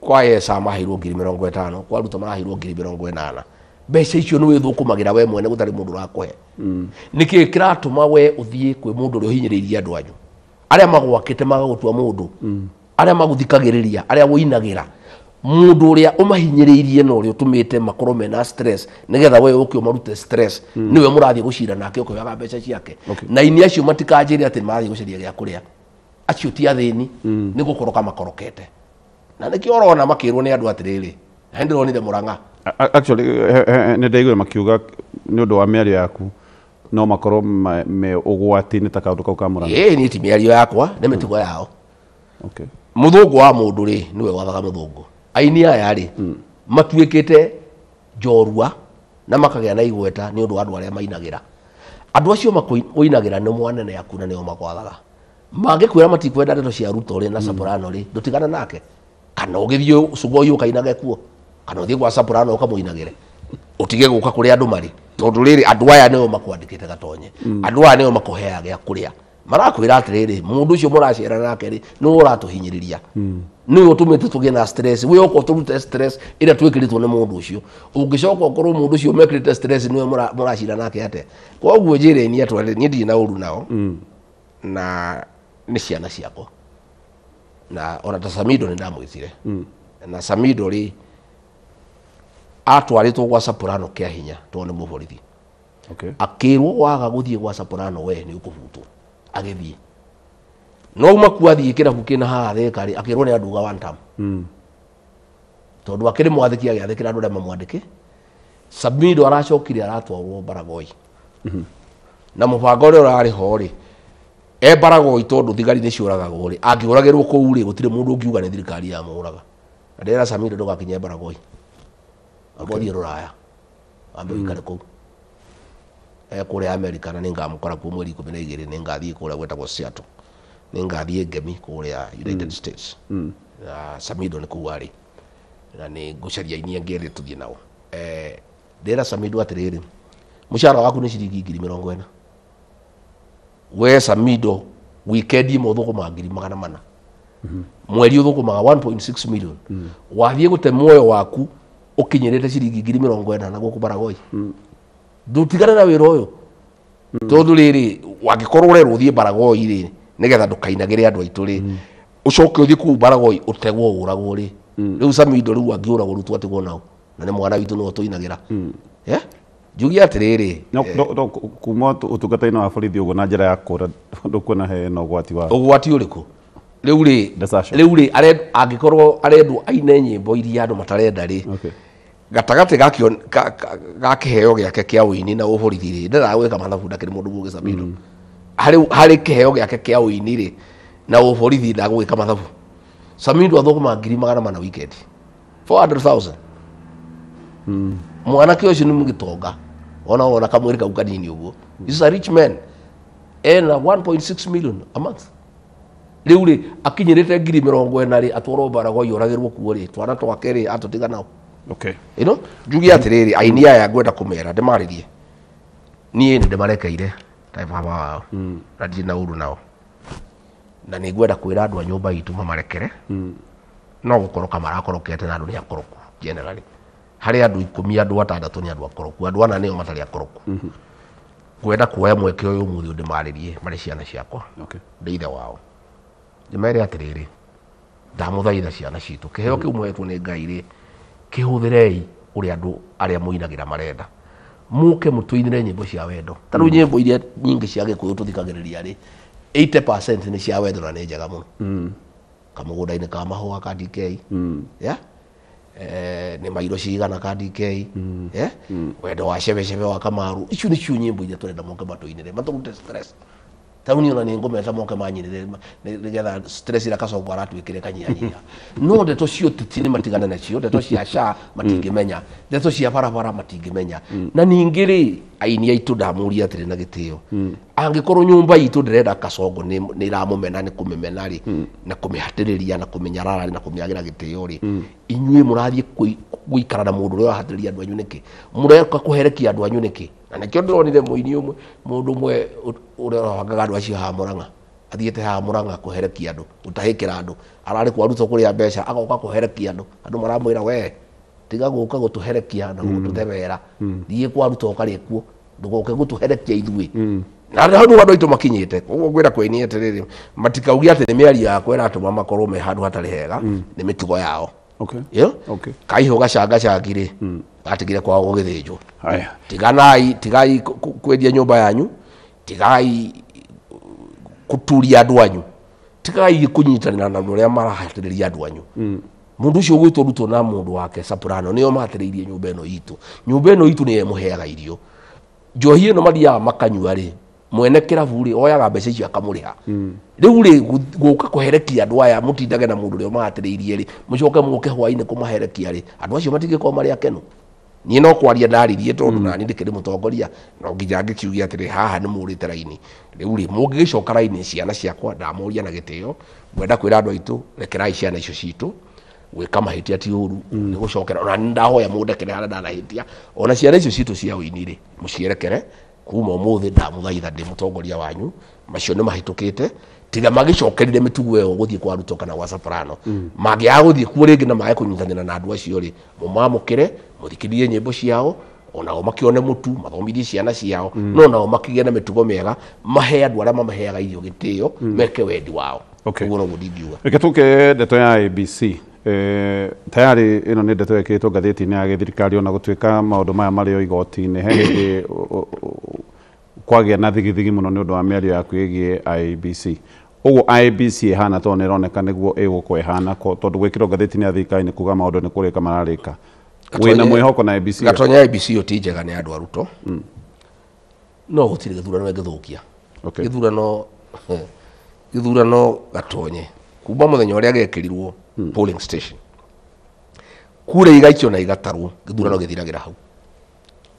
kwa Yesa maheirwo 50,000, kwa Ruto maraheirwo 80,000. Mbeca icio nĩ wĩthũkũmagĩra we mwene gũtarĩ mũndũ ũrakũhe. Nĩkĩ kĩratũma we ũthiĩ kwĩ mũndũ ũrĩa ũhinyĩrĩirie andũ anyu, arĩa magwakĩte magagũtua mũndũ, arĩa magũthikagĩrĩria, arĩa wũinagĩra, mũndũ ũrĩa ũmahinyĩrĩirie na ũrĩa ũtũmĩte makorwo mena stress nĩgetha we ũke ũmarute stress, nĩwe mũrathiĩ gũcira nake ũkĩoyaga mbeca ciake. Na aini acio matikanjĩre atĩ marathiĩ gũcaria gĩa kũrĩa, acio ti athĩni, nĩ gũkoroka makorokete. Na nĩkĩo ũrona makĩrwo nĩ andũ atĩrĩrĩ, na nĩ ndĩronire Murang'a. Actually nĩ ndaiguire makiuga nĩ ũndũ wa mĩario yaku no makorwo me ũgwati-inĩ ta kaũndũ kau ka Murang'a. Ĩĩ niĩ ti mĩario yakwa, nĩ mĩtugo yao. Mũthũngũ wa mũndũ rĩ nĩwe wathaga mũthũngũ. Aini aya rĩ matuĩkĩte njorua na makagĩa na igweta nĩ ũndũ wa andũ arĩa mainagĩra. Andũ acio makũinagĩra nĩ mwanene aku na nĩo makwathaga. Mangĩkwĩra matikwenda ndeto cia Ruto rĩ na Soprano rĩ, ndũtigana nake. Kana ũgĩthiĩ Sugoi ũkainage kuo, kana ũthiĩ gwa Soprano ũkamũinagĩre, ũtige gũka kũrĩa andũ marĩ, tondũ rĩrĩ andũ aya nĩo makwandĩkĩte gatonye, andũ aya nĩo makũheaga gĩa kũrĩa. Marakwĩra atĩrĩrĩ, mũndũ ũcio mũracera nake rĩ nĩwe ũratũhinyĩrĩria, nĩwe ũtũmĩte tũgĩe na stress, we ũka ũtũrute stress ĩrĩa twĩkĩrĩtwo nĩ mũndũ ũcio. Ũngĩcoka ũkorwo mũndũ ũcio mekĩrĩte stress nĩwe mũracira nake atĩa? Koguo njĩre niĩ atĩ niĩ ndirĩ na ũru nao, na nĩ ciana ciakwa. Na ona ta Samido nĩ ndamwĩtire. Na Samido rĩ atwarĩtwo gwa Soprano kĩa hinya tondũ nĩ mũborithi. Akĩrwo waga gũthiĩ gwa Soprano we nĩ ũkũbutwo. Agĩthiĩ. No uma kuo athiĩ kĩrabu kĩna haha Thĩka rĩ, akĩrwo nĩ anduga one term. Tondũ akĩrĩ mwathĩki agĩathĩkĩra andũ arĩa mamwandĩke. Samido aracokire aratwarwo Baragoi. Na mũbango ũrĩa ũrarĩ ho rĩ, e Baragoi tondũ thigari nĩ ciũragagwo rĩ, angĩũragĩrwo kũu rĩ, gũtirĩ mũndũ ũngiuga nĩ thirikari yamũraga. Na ndĩrera Samido ndũgakinye Baragoi. Amba ũthiĩ Rũraya, ambe ũikare kũu. Kũrĩa America na nĩngamũkora kuo mweri 12, nĩngathiĩ kũrĩa gwĩtagwo Seattle. Nĩngathiĩ Ngemi kũrĩa United States. Na Samido nĩ kũu arĩ. Na nĩ ngũcaria aini angĩ erĩ tũthiĩ nao. Ndĩrera Samido atĩrĩrĩ, mũcara waku nĩ ciringi 40,000. We Samido weekend ĩmwe ũthũkũmaga 400,000. Mweri ũthũkũmaga 1.6 million. Wathiĩ gũte muoyo waku ũkinyĩrĩte ciringi 40,000 na gũkũ Baragoi. Ndũtigane na wĩra ũyũ. Tondũ rĩrĩ wangĩkorwo ũrerwo ũthiĩ Baragoi rĩ nĩgetha ndũkainagĩre andũ aitũ rĩ, ũcoke ũthiĩ kũu Baragoi ũtegwo ũragwo rĩ. Rĩu Samido rĩu angĩũragwo rĩu twatigwo nao. Na nĩ mwana witũ nĩwe tũinagĩra. Njuge atĩrĩrĩ, No kuma ũtungata-inĩ wa borithi ũguo na njĩra ya kũra ndũkuona hena ũgwati wa ũgwati ũrĩkũ? Rĩu rĩ, angĩkorwo arendwo aine nyĩmbo iria andũ matarenda rĩ, gatagatĩ ga kĩheo gĩake kĩa ũini na ũborithi rĩ, ndendaga gwĩka mathabu ndakĩrĩ mũndũ mũũgĩ Samido. Harĩ kĩheo gĩake kĩa ũini rĩ na ũborithi ndagũgĩka mathabu. Samido athũkũmaga 400,000 weekend, 400,000. Mwanake ũcio nĩ mũgĩtonga, ona kamwĩrĩ kau kanini ũguo. He's a rich man. Ena 1.6 million a month. Rĩu rĩ akinyĩrĩte 40,000 rĩ, atwarwo Baragoi oragĩrwo kuo rĩ, twana twake rĩ atũtiga nao. Okay. You know, njuge atiriri aini aya ngwenda kumera ndimaririe nie ni ndimarekeire ta baba wao na ndirĩ na uru nao na nĩ ngwenda kwĩra andũ a nyũmba itũ mamarekere. No gũkoroka marakorokete na andũ nĩ akoroku generally. Harĩ andũ 10 andũ 6 nĩ andũ akoroku, andũ 4 nĩo matarĩ akoroku. Ngwenda kuoya mweke ũyũ ũmũthĩ ndĩmarĩrie marĩ ciana ciakwa. Okay. Ndĩ ithe wao ndĩmere atĩrĩrĩ, ndamũthaitha ciana citũ kĩheo kĩu mũhetwo nĩ Ngai rĩ, kĩhũthĩrei ũrĩa andũ arĩa mũinagĩra marenda. Mũke mũtũinĩre nyĩmbo cia wendo. Ta rĩu nyĩmbo iria nyingĩ cia Gĩkũyũ tũthikagĩrĩria rĩ, 80% nĩ cia wendo na nĩ njega mũno. Kamũgũnda-inĩ ka mahũa ka DK. Yeah? Nĩ mairo cigana ka DK. Yeah? Wendo wa cebecebe wa Kamaru. Icio nĩcio nyĩmbo iria tũrenda moke matũinĩre, matũrute stress. Ta rĩu niĩ ona nĩ ngũmeta moke manyinĩre nĩgetha stress ĩrĩa Kasongo aratuĩkĩre kanyihanyihia. No ndeto cia ũteti nĩ matigane nacio, ndeto cia SHA matingĩmenya, ndeto cia barabara matingĩmenya. Na ningĩ rĩ, aini aitũ ndamũria atĩrĩ na gĩtĩo, angĩkorwo nyũmba itũ ndĩrenda Kasongo nĩ ĩramũmena nĩ kũmĩmena rĩ, na kũmĩhatĩrĩria na kũmĩnyarara na kũmĩagĩra gĩtĩo rĩ, inyuĩ mũrathiĩ gũikara na mũndũ ũrĩa ũrahatĩrĩria andũ anyu nĩkĩ? Mũreka kũherekia andũ anyu nĩkĩ? Na nĩkĩo ndĩronire mũini ũmwe, mũndũ ũmwe ũrĩa ũrabangaga andũ acio haha Mũrang'a, athiĩte haha Mũrang'a kũherekia andũ, gũtahĩkĩra andũ, ararĩ kwa Ruto kũrĩa mbeca, agoka kũherekia andũ, andũ maramwĩra we tiga gũka gũtũherekia na gũtũthebera, thiĩ kwa Ruto ũkarĩe kuo, ndũgoke gũtũherekia ithuĩ. Na hau nĩho andũ aitũ makinyĩte. Koguo ngwĩra kũini atĩrĩrĩ, matikauge atĩ nĩ mĩario yakwa ĩratũma makorwo me handũ hatarĩ hega, nĩ mĩtugo yao. Okay. Yeah? Okay. Kaihũ gacangacangi rĩ, gatigire kwao gũgĩthĩnjwo. Haya. Tiganai, tigai kwendia nyũmba yanyu, tigai kũturia andũ anyu, tigai kũnyitanĩra na andũ arĩa marahatĩrĩria andũ anyu. Mũndũ ũcio ũgwĩtwo Ruto na mũndũ wake Soprano nĩo mahatĩrĩirie nyũmba ĩno itũ. Nyũmba ĩno itũ nĩyo ĩmũheaga irio. Njohi ĩno mathiaga makanyua rĩ, mwene kĩrabu rĩ, oyaga mbeca icio akamũrĩha. Rĩu rĩ, gũka kũherekia andũ aya mũtindage na mũndũ ũrĩa ũmahatĩrĩirie rĩ, mũcoke mũke hwainĩ kũmaherekia rĩ, andũ acio matingĩkorwo marĩ akenu. Niĩ no kwaria ndaririe tondũ nani ndĩkĩrĩ mũtongoria, no nginya ngĩkiuge atĩrĩ haha nĩ mũrĩte raini. Rĩu rĩ, mũngĩgĩcoka raini ciana ciakwa ndamũria na gĩtĩo, ngwenda kwĩra andũ aitũ rekerai ciana icio citũ gwĩka mahĩtia ti ũru, nĩ gũcokera. Ona nĩ ndahoya mũndekere harĩa ndanahĩtia. Ona ciana icio citũ cia ũini rĩ, mũcierekere kuma ũmũthĩ ndamũthaitha ndĩ mũtongoria wanyu, macio nĩ mahĩtũkĩte, tiga magĩcokerire mĩtugo ĩyo gũthiĩ kwa Ruto kana gwa Soprano. Mangĩaga gũthiĩ kuo rĩngĩ na mage kũnyitanĩra na andũ acio rĩ, mũmamũkĩre, mũthikĩrĩrie nyĩmbo ciao, onao makĩone mũtu, mathomithie ciana ciao, no nao makĩgĩe na mĩtugo mĩega, mahe andũ arĩa mamaheaga irio gĩtĩo, meke wendi wao. Okay. Ũguo noguo ndingiuga. Reke tũke ndeto ya ABC. Tayari ĩno nĩ ndeto ĩkĩrĩtwo ngathĩti-inĩ ya gĩthirikari ona gũtuĩka maũndũ maya marĩ o igoti-inĩ, he hĩndĩ kwagĩa na thigithigi mũno nĩ ũndũ wa mĩario yaku ĩgiĩ IEBC. Ũguo IEBC ĩhana tondũ nĩ ĩroneka nĩguo ĩgũkorwo ĩhana, tondũ gwĩkĩrwo ngathĩti-inĩ ya thirikari nĩ kuga maũndũ nĩ kũrĩka mararĩka. Wĩna mwĩhoko na IEBC? Gatonya IEBC ĩyo ti njega nĩ andũ a Ruto. No gũtirĩ gĩthurano ĩngĩthũkia. Okay. Gĩthurano Gatonye kuma mũthenya ũrĩa gĩekĩrirwo polling station, kura igaikio na igatarwo, gĩthurano gĩthiragĩra hau.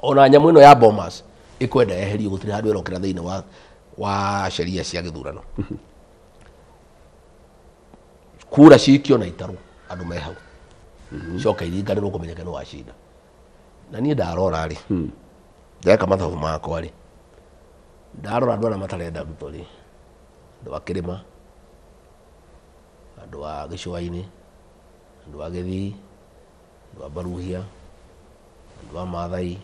Ona nyamũ ĩno ya Bomas ĩkwenda yeherio, gũtirĩ handũ ĩrokĩra thĩinĩ wa sheria cia gĩthurano. Kura cikio na itarwo andũ me hau, coka iringanĩrwo kũmenyeke nĩ wacinda. Na niĩ ndarora rĩ, ndeka mathabu makwa rĩ, ndarora andũ arĩa matarenda Ruto rĩ, andũ a kĩrĩma, andũ a gĩcũa-inĩ, andũ a Gĩthii, andũ a Baruhia, andũ a Maathai,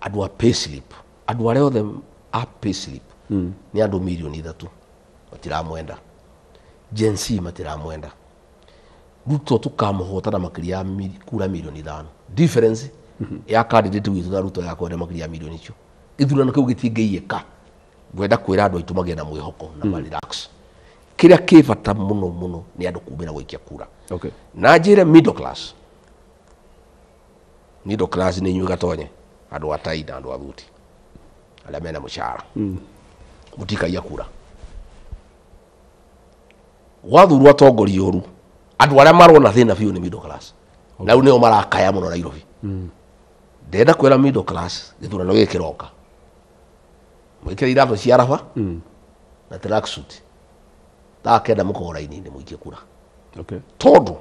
andũ a payslip, andũ arĩa othe a payslip nĩ andũ 3 million matiramwenda. Gen Z matiramwenda. Ruto tũkamũhota na makĩria ya kura 5 million. Difference ya candidate witũ na Ruto ya kwenda makĩria ya milioni icio. Gĩthurano kĩu gĩtingĩiyĩka. Ngwenda kwĩra andũ aitũ magĩe na mwĩhoko na ma relax. Kĩrĩa kĩ bata mũno mũno nĩ andũ kumĩra gũikia kura. Okay. Na njĩre middle class. Middle class nĩ inyuĩ Gatonye, andũ a tai na andũ a thuti arĩa mena mũcara, mũtikaiya kura. Gwathurwo atongoria ũru, andũ arĩa marona thĩna biũ nĩ middle class. Na rĩu nĩo marakaya mũno Nairobi. Ndĩrenda kwĩra middle class gĩthurano gĩkĩ kĩroka, mwĩkĩre iratũ cia raba na tracksuit, thaa 9 mũkorwo raini-inĩ mũikie kura. Okay. Tondũ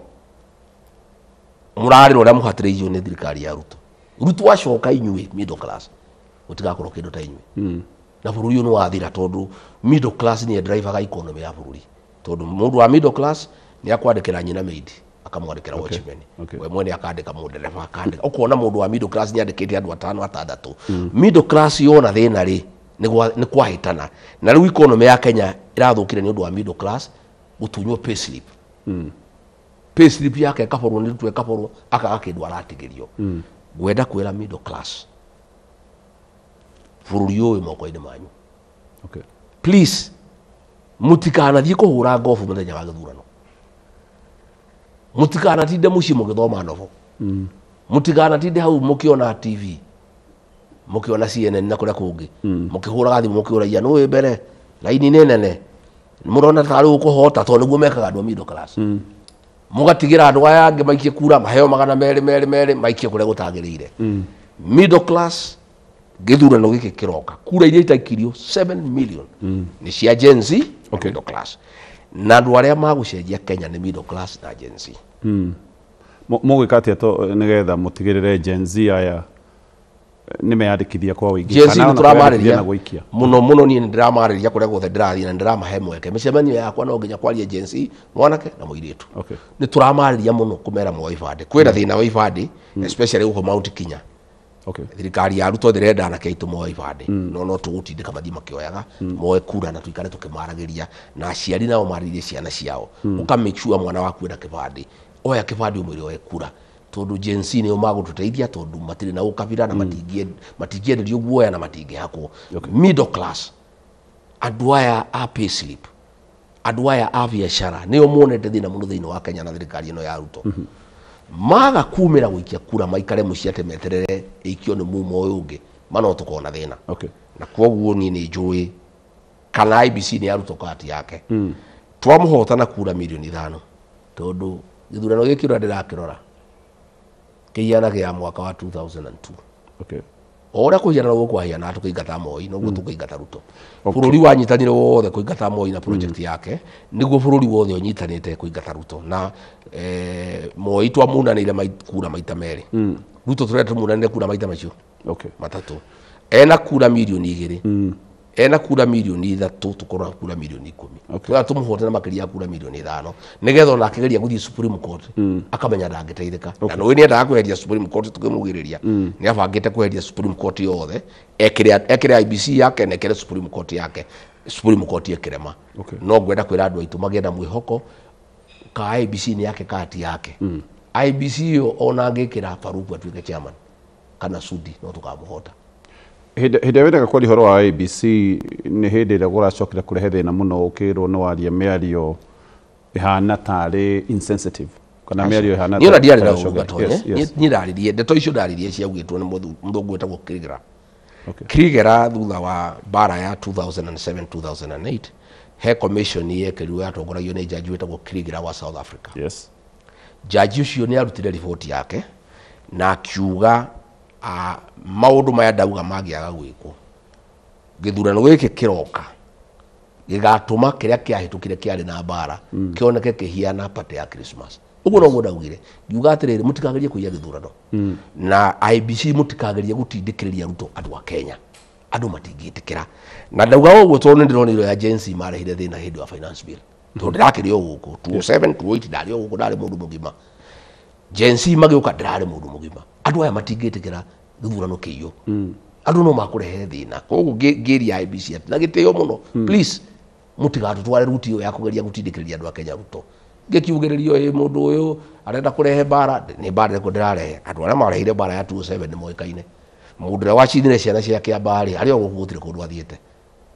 Mũrarĩra ũrĩa mũhatĩrĩirio nĩ thirikari ya Ruto. Ruto acoka inyuĩ middle class gũtigakorwo kĩndũ ta inyuĩ. Na bũrũri ũyũ nĩ wathira tondũ middle class nĩ drivaga economy ya bũrũri. Tondũ mũndũ wa middle class nĩ akwandĩkĩra nyina maid, akamwandĩkĩra watchman. We mwene akandĩka mũndereba, akandĩka. Ũkona mũndũ wa middle class nĩ andĩkĩte andũ atano atandatũ. Middle class yona thĩna rĩ nĩ kwahĩtana. Na rĩu economy ya Kenya ĩrathũkire nĩ ũndũ wa middle class gũtunywo payslip. Payslip yake ĩkaborwo nĩ Ruto, ĩkaborwo akaga kĩndũ aratigĩrio. Ngwenda kwĩra middle class bũrũri ũyũ wĩ moko-inĩ manyu. Please mũtikanathiĩ kũhũra ngobu mũthenya wa gĩthurano. Mũtikanatinde mũciĩ mũgĩthoma novel. Mũtikanatinde hau mũkĩona TV, mũkĩona CNN na kũrĩa kũngĩ, mũkĩhũraga thimũ mũkĩũragia nũ wĩ mbere, raini nĩ nene, mũrona tarĩ ũkũhota, tondũ nĩguo mekaga andũ a middle class. Mũgatigĩra andũ aya angĩ maikie kura, maheo 200 200 200 maikie kũrĩa gũtagĩrĩire. Middle class gĩthurano gĩkĩ kĩroka, kura iria itaikirio 7 million nĩ cia Gen Z na middle class. Na andũ arĩa magũcenjia Kenya nĩ middle class na Gen Z. Mũgwĩka atĩa nĩgetha mũtigĩrĩre Gen Z aya nĩ meyandĩkithia kwa ũingĩ? Gen Z Kana nĩ ona tũramarĩria kwĩyandĩkithia na gũikia? Mũno mũno niĩ nĩ ndĩramarĩria kũrĩa guothe ndĩrathiĩ na nĩ ndĩramahe mweke. Mĩcemanio yakwa no nginya kwaria Gen Z, mwanake na mũirĩtu. Nĩ tũramarĩria mũno kũmera moe ibandĩ. Kwĩna thĩna wa ibandĩ, especially gũkũ Mount Kenya. Thirikari ya Ruto ndĩrenda anake aitũ moe ibandĩ. No tũgũtindĩka mathiĩ makĩoyaga, moe kura na tũikare tũkĩmaragĩria, na aciari nao marĩrie ciana ciao. Ũka make sure mwana waku ena kĩbandĩ. Oya kĩbandĩ ũmwĩre oe kura. Tondũ Gen Z nĩo magũtũteithia, tondũ matirĩ na ũkabira na matingĩenderio guoya na matingĩhakwo. Middle class, andũ aya a payslip, andũ aya a biacara nĩo monete thĩna mũno thĩinĩ wa Kenya na thirikari ĩno ya Ruto. Maga kumĩra gũikia kura maikare mũciĩ atĩ meterere ĩikio nĩ mumo ũyũ ũngĩ, ma no tũkona thĩna. Na kwoguo niĩ nĩ njũĩ kana IEBC nĩ ya Ruto kati yake. Twamũhota na kura mirioni 5, tondũ gĩthurano gĩkĩ ũrĩa ndĩrakĩrora kĩhiana kĩa mwaka wa 2002. O ũrĩa kũhiana noguo kwahiana, tũkĩingata Moi noguo tũkĩingata Ruto. Bũrũri wanyitanire wothe kũingata Moi na project yake, nĩguo bũrũri wothe ũnyitanĩte kũingata Ruto. Na Moi twamunanĩire kura maita merĩ. Ruto tũrenda tũmunanĩre kura maita macio matatũ. Ena kura mirioni 2. Ena kura mirioni 3, tũkorwo na kura mirioni 10. Tũrenda tũmũhote na makĩria ya kura mirioni 5, nĩgetha ona akĩgeria gũthiĩ Supreme Court akamenya ndangĩteithĩka. Na nĩũĩ nĩendaga kweheria Supreme Court, tũkĩmugĩrĩria nĩabangĩte kweheria Supreme Court yothe, ekĩre IEBC yake na ekĩre Supreme Court yake. Supreme Court ĩkĩrema. No ngwenda kwĩra andũ aitũ magĩe na mwĩhoko ka IEBC nĩ yake kati yake. IEBC ĩyo ona angĩkĩra Farouk atuĩke chairman kana Sudi no tũkamũhota. Hĩndĩ ĩrĩa wendaga kwaria ũhoro wa IEBC nĩ hĩndĩ ĩrĩa kũracokire kũrehe thĩna mũno, ũkĩrwo nĩ waria mĩario ĩhana tarĩ insensitive kana mĩario ĩhana Niĩ ona ndiarĩ na tarĩ ũru Gatonye. Niĩ ndaririe ndeto icio ndaririe ciaugĩtwo nĩ mũthũngũ wĩtagwo Kriegler. Kriegler thutha wa mbara ya 2007 2008 he commission yekĩrirwo yatongoragio nĩ jaji wĩtagwo Kriegler wa South Africa. Jaji ũcio nĩ arutire riboti yake na akiuga maũndũ maya ndauga mangĩaga gwĩkwo, gĩthurano gĩkĩ kĩroka gĩgatũma kĩrĩa kĩahĩtũkire kĩarĩ na mbara kĩoneke kĩhiana party ya Christmas. Ũguo noguo ndaugire, ngiuga atĩrĩrĩ, mũtikagerie kũiya gĩthurano na IEBC, mũtikagerie gũtindĩkĩrĩria Ruto andũ a Kenya, andũ matingĩtĩkĩra. Na ndauga ũguo tondũ nĩ ndĩronire ya Gen Z marehire thĩna hĩndĩ ya finance bill, tondũ ndĩrakĩrĩ o gũkũ 2007 2008 ndarĩ o gũkũ, ndarĩ mũndũ mũgima. Gen Z magĩũka ndĩrarĩ mũndũ mũgima. Andũ aya matingĩtĩkĩra gĩthurano kĩiyũ, andũ no makũrehe thĩna. Koguo ngĩria IEBC atĩ na gĩtĩo mũno, please mũtigatũtware ruti ĩyo ya kũgeria gũtindĩkĩrĩria andũ a Kenya Ruto. Ngĩkiugĩrĩrio ĩ mũndũ ũyũ arenda kũrehe mbara, nĩ mbara ĩrĩkũ ndĩrarehe? Andũ arĩa marehire mbara ya 2007 nĩ moĩkaine. Mũndũ ũrĩa wacindire ciana cia Kĩambaa rĩ, arĩ o gũkũ gũtirĩ kũndũ athiĩte,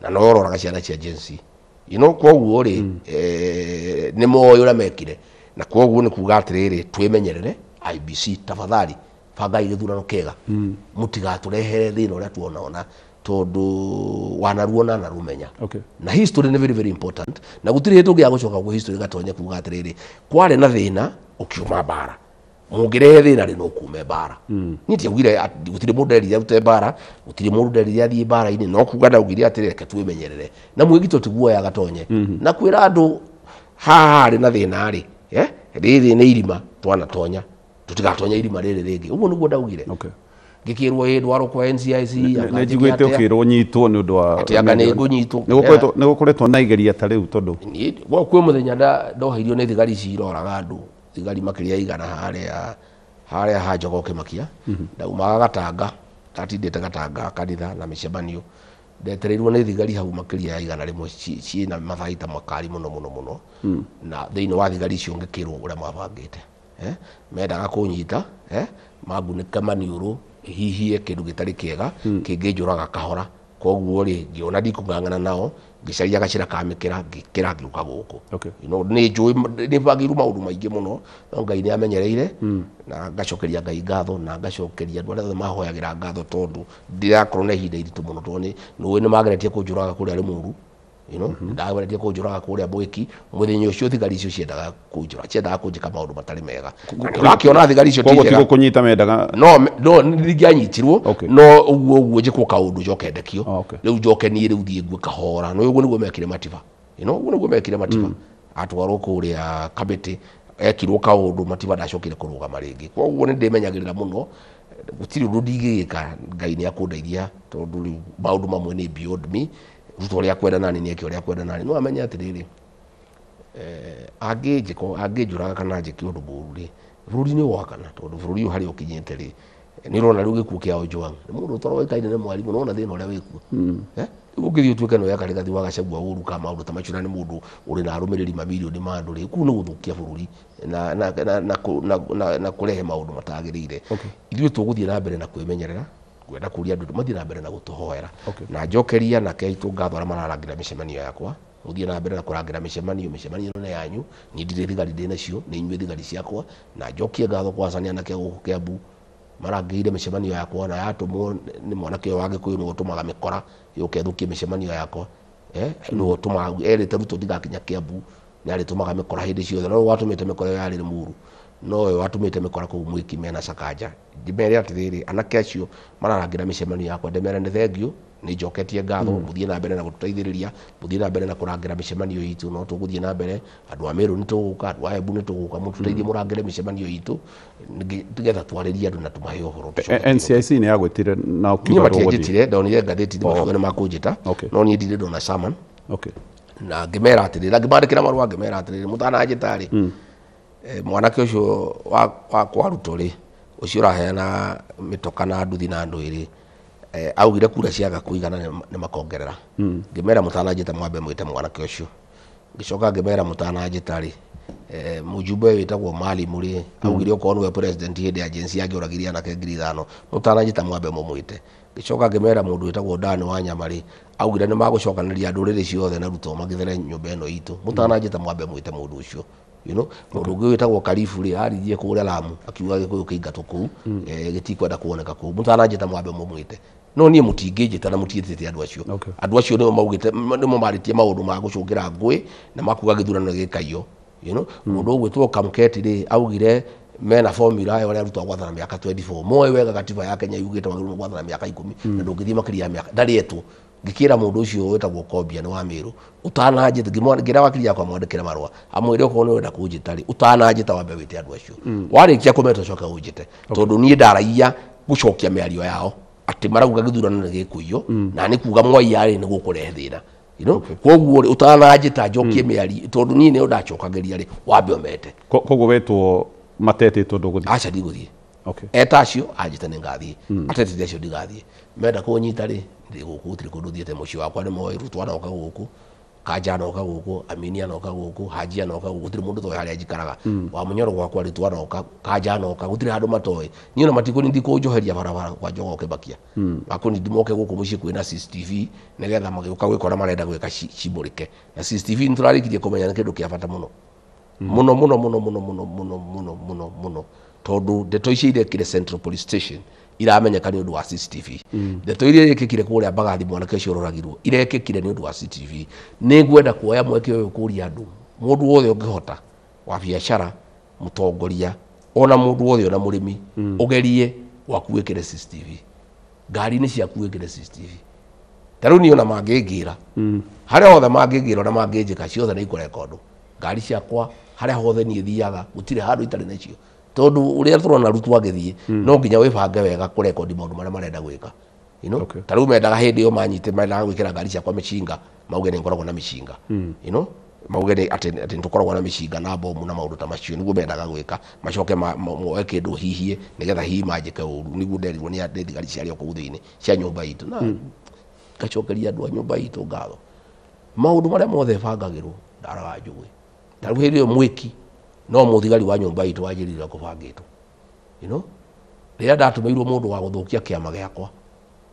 na no ũroraga ciana cia Gen Z. Koguo rĩ, nĩ moĩ ũrĩa mekire, na koguo nĩ kuga atĩrĩrĩ, twĩmenyerere IEBC, tafadhali bangai gĩthurano kĩega, mũtigatũrehere thĩna ũrĩa tuonaona, tondũ wanaruona na rumenya. Na history nĩ very very important, na gũtirĩ hĩndĩ ũngĩaga gũcoka gwĩ history Gatonye kuga atĩrĩrĩ, kwarĩ na thĩna ũkiuma mbara, mũngĩrehe thĩna rĩ no kume mbara. Niĩ ndiaugire gũtirĩ mũndũ nderire arute mbara, gũtirĩ mũndũ nderire athiĩ mbara-inĩ, no kuga ndaugire atĩrĩrĩ, reke twĩmenyerere. Na mwĩgito ti guoya Gatonye, na kwĩra andũ haha harĩ na thĩna rĩ, rĩrĩ nĩ irima twanatonya. Tũtigatonya irima rĩrĩ rĩngĩ. Ũguo nĩguo ndaugire. Ngĩkĩrwo ĩ ndwarwo kwa NCIC. Nĩ njiguĩte ũkĩrwo nyitwo nĩ ũndũ wa atĩ anga nĩ ngũnyitwo. Nĩ gũkoretwo na igeria ta rĩu tondũ kwĩ mũthenya ndoheirio nĩ thigari ciroraga andũ, thigari makĩria igana harĩa ha Jogoo Kĩmakia. Ndaumaga Gatanga, ndatindĩte Gatanga kanitha na mĩcemanio, ndetereirwo nĩ thigari hau makĩria ya 100 ciĩna mathaita makari mũno mũno mũno. Na thĩinĩ wa thigari icio ngĩkĩrwo ũrĩa mabangĩte. Mendaga kũnyita, mangunĩke maniũrũ, hihie kĩndũ gĩtarĩ kĩega kĩngĩnjũraga kahora. Koguo rĩ ngĩona ndikũng'ang'ana nao, ngĩcaria gacĩra ka mĩkĩra, ngĩkĩra ngĩũka gũkũ. Nĩ njũĩ nĩ bangĩirwo maũndũ maingĩ mũno, no Ngai nĩ amenyereire, na ngacokeria Ngai ngatho, na ngacokeria andũ arĩa othe mahoyagĩra ngatho, tondũ ndirakorwo na ihinda iritũ mũno, tondũ nĩ nĩ mageretie kũnjũraga kũrĩa Rĩmuru. Ndageretie kũnjũraga kũrĩa Mwĩki. Mũthenya ũcio thigari icio ciendaga kũnjũraga, ciendaga kũnjĩka maũndũ matarĩ mega. Ũrakĩona thigari icio ti njega. Koguo kũnyita mendaga. No ndingĩanyitirwo, no ũguo ũguo njĩkwo kaũndũ njoke ndekio. Rĩu njoke niĩ rĩu thiĩ ngue kahora. No ũguo nĩguo mekire Matiba. Ũguo nĩguo mekire Matiba. Atwarwo kũrĩa Kamĩtĩ, ekirwo kaũndũ Matiba ndacokire kũrũgama rĩngĩ. Koguo nĩ ndĩmenyagĩrĩra mũno. Gũtirĩ ũndũ ndingĩgĩka, Ngai nĩ akũndeithia, tondũ rĩu maũndũ mamwe nĩ beyond me. Ruto ũrĩa akwenda nani nĩ eke ũrĩa akwenda nani. No amenye atĩrĩrĩ, angĩnjũraga kana anjĩke ũndũ mũũru rĩ, bũrũri nĩ ũgwakana, tondũ bũrũri ũyũ harĩa ũkinyĩte rĩ, nĩ ũrona rĩu gĩkuũ kĩa Ojwang. Nĩ mũndũ ũtaroĩkaine nĩ mwarimũ, nĩwona thĩna ũrĩa wĩkuo. Rĩu ũngĩthiĩ ũtuĩke nĩ weka Rigathi wa Gachagua ũru kana maũndũ ta macio, na nĩ mũndũ ũrĩ na arũmĩrĩri mamirioni ma andũ rĩ, kũu nĩ gũthũkia bũrũri na kũrehe maũndũ matagĩrĩire. Ithuĩ tũgũthiĩ na mbere na kwĩmenyerera, kwenda kũria andũ mathiĩ na mbere na gũtũhoera. Na njokeria anake aitũ ngatho arĩa mararangĩra mĩcemanio yakwa, mũthiĩ na mbere na kũrangĩra mĩcemanio ĩno nĩ yanyu, niĩ ndirĩ thigari ndĩ nacio, nĩ inyuĩ thigari ciakwa. Na njokie ngatho kwa Hassan anake gũkũ Kiambu marangĩire mĩcemanio yakwa, na yatũmwo nĩ mwanake ũyũ wa Gĩkũyũ nĩwe ũtũmaga mĩkora yũke ĩthũkie mĩcemanio yakwa. Nĩwe ũtũmaga erĩte Ruto ndigakinya Kiambu, nĩ arĩtũmaga mĩkora hĩndĩ ciothe, no watũmĩte mĩkora ĩyo yarĩ Limuru, no we watũmĩte mĩkora kũu Mwĩki mena Sakanja. Ndĩmere atĩrĩrĩ, anake acio mararangĩra mĩcemanio yakwa, ndĩmere nĩ thengiũ, nĩ njoketie ngatho, mũthiĩ na mbere na gũtũteithĩrĩria, mũthiĩ na mbere na kũrangĩra mĩcemanio itũ, no tũgũthiĩ na mbere, andũ a Meru nĩ tũgũka, andũ a Embu nĩ tũgũka, mũtũteithie mũrangĩre mĩcemanio itũ, nĩgetha twarĩrie andũ na tũmahe ũhoro. NCIC nĩ yagwĩtire na ũkiuga ndũgũthiĩ? Matianjĩtire, ndonire ngathĩti makiuga nĩ makũnjĩta, no niĩ ndirĩ ndona summon. Na ngĩmera atĩrĩrĩ, na ngĩmandĩkĩra marũa ngĩmera atĩrĩrĩ, mũtananjĩta rĩ, mwanake ũcio wa kwa Ruto rĩ, ũcio ũraheana mĩtoka na nduthi na ndwĩrĩ, augire kura ciaga kũigana nĩ makongerera. Ngĩmera mũtananjĩta mwambe mwĩte mwanake ũcio. Ngĩcoka ngĩmera mũtananjĩta rĩ, mũjumbe wĩtagwo Malimu rĩ, augire okorwo nĩwe president hĩndĩ ya Gen Z angĩoragirie anake 5,000, mũtananjĩta mwambe mũmwĩte. Ngĩcoka ngĩmera mũndũ wĩtagwo Dan Wanyama rĩ, augire nĩ magũcokanĩria ndũrĩrĩ ciothe na Ruto magĩthere nyũmba ĩno itũ, mũtananjĩta mwambe mwĩte mũndũ ũcio. Mũndũ ũngĩ wĩtagwo Karibu rĩ, aririe kũrĩa Lamu akiuga Gĩkũyũ kĩingatwo kũu, gĩtikwenda kuoneka kũu, mũtananjĩta mwambe mũmwĩte. No niĩ mũtingĩnjĩta na mũtiĩtĩte andũ acio. Andũ acio nĩo maugĩte, nĩmo marĩtie maũndũ ma gũcũngĩra ngũĩ na makuga gĩthurano gĩkaiyo. Mũndũ ũgwĩtwo Kamketi rĩ, augire mena formula ya ũrĩa Ruto agwathana mĩaka 24. Moĩ wega gatiba ya Kenya yugĩte wagĩrĩirwo gwathana mĩaka 10 na ndũngĩthiĩ makĩria ya mĩaka, ndarĩ etwo. Ngĩkĩra mũndũ ũcio wĩtagwo Kobia nĩ wa Meru, ũtananjĩta, ngĩra wakiri yakwa mwandĩkĩre marũa, amwĩre okorwo nĩ ũrenda kũnjĩta rĩ, ũtananjĩta wambe wĩte andũ acio. Warĩkia kũmeta ũcoke ũnjĩte, tondũ niĩ ndaragia gũcokia mĩario yao atĩ marauga gĩthurano nĩ gĩkũiywo, na nĩ kuga mwaiya rĩ nĩ gũkũrehe thĩna. Koguo rĩ, ũtananjĩta njokie mĩario, tondũ niĩ nĩyo ndacokagĩria rĩ, wambe ũmete. Koguo wetwo matetĩtwo ndũgũthiĩ? Aca ndigũthiĩ. Eta acio anjĩte nĩ ngathiĩ, atetete acio ndigathiĩ. Menda kũnyita rĩ, ndĩ gũkũ, gũtirĩ kũndũ thiĩte, mũciĩ wakwa nĩ moĩ, Ruto anoka gũkũ, Kanja anoka gũkũ, Amini anoka gũkũ, Haji anoka gũkũ, gũtirĩ mũndũ ũtoĩ harĩa njikaraga. Wa Mũnyoro gwakwa Ruto anoka, Kanja anoka, gũtirĩ handũ matoĩ. Niĩ ona matikũni ndikũnjoheria barabara kwa Jogoo Kĩmakia. Makũni ndimoke gũkũ mũciĩ kwĩna CCTV nĩgetha magĩũka gwĩka ũrĩa marenda gwĩka cimũrĩke. Na CCTV nĩ tũrarĩkirie kũmenya nĩ kĩndũ kĩa bata mũno. Mũno mũno mũno mũno mũno mũno mũno mũno mũno. Tondũ ndeto icio irekire Central Police Station iramenyeka nĩ ũndũ wa CCTV. Ndeto iria irekĩkire kũrĩa Mbagathi mwanake ũcio ũroragirwo irekĩkire nĩ ũndũ wa CCTV. Nĩ ngwenda kuoya mweke ũyũ kũria andũ, mũndũ wothe ũngĩhota wa biacara, mũtongoria, ona mũndũ wothe ona mũrĩmi, ũgerie gwaku wĩkĩre CCTV. Ngari-inĩ ciaku wĩkĩre CCTV. Ta rĩu niĩ ona mangĩngĩra, harĩa hothe mangĩngĩra ona mangĩnjĩka ciothe nĩ ikũrekondwo. Ngari ciakwa harĩa hothe niĩ thiaga gũtirĩ handũ itarĩ nacio. Tondu uria turona Ruto agithie no nginya wibange wega kurekondi maundu maria marenda gwika. You know, ta riu mendaga hindi yo manyite mendaga gwikira ngari ciakwa micinga mauge ni ngoragwo na micinga. You know, mauge ni ati tukoragwo na micinga na bomu na maundu ta macio niguo mendaga gwika macoke moe kindu hihie nigetha hihi manjike uru niguo nderirwo ni thigari ciarĩ o kũu thĩinĩ cia nyũmba itũ na ngacokeria andũ a nyũmba itũ ngatho. Maundu maria mothe bangagĩrwo ndaraga njũĩ. Ta rĩu hĩndĩ ĩyo mwĩki no mũthigari wa nyũmba itũ wanjĩrire kũbangĩtwo. You know, rĩrĩa ndatũmĩirwo mũndũ wa gũthũkia kĩama gĩakwa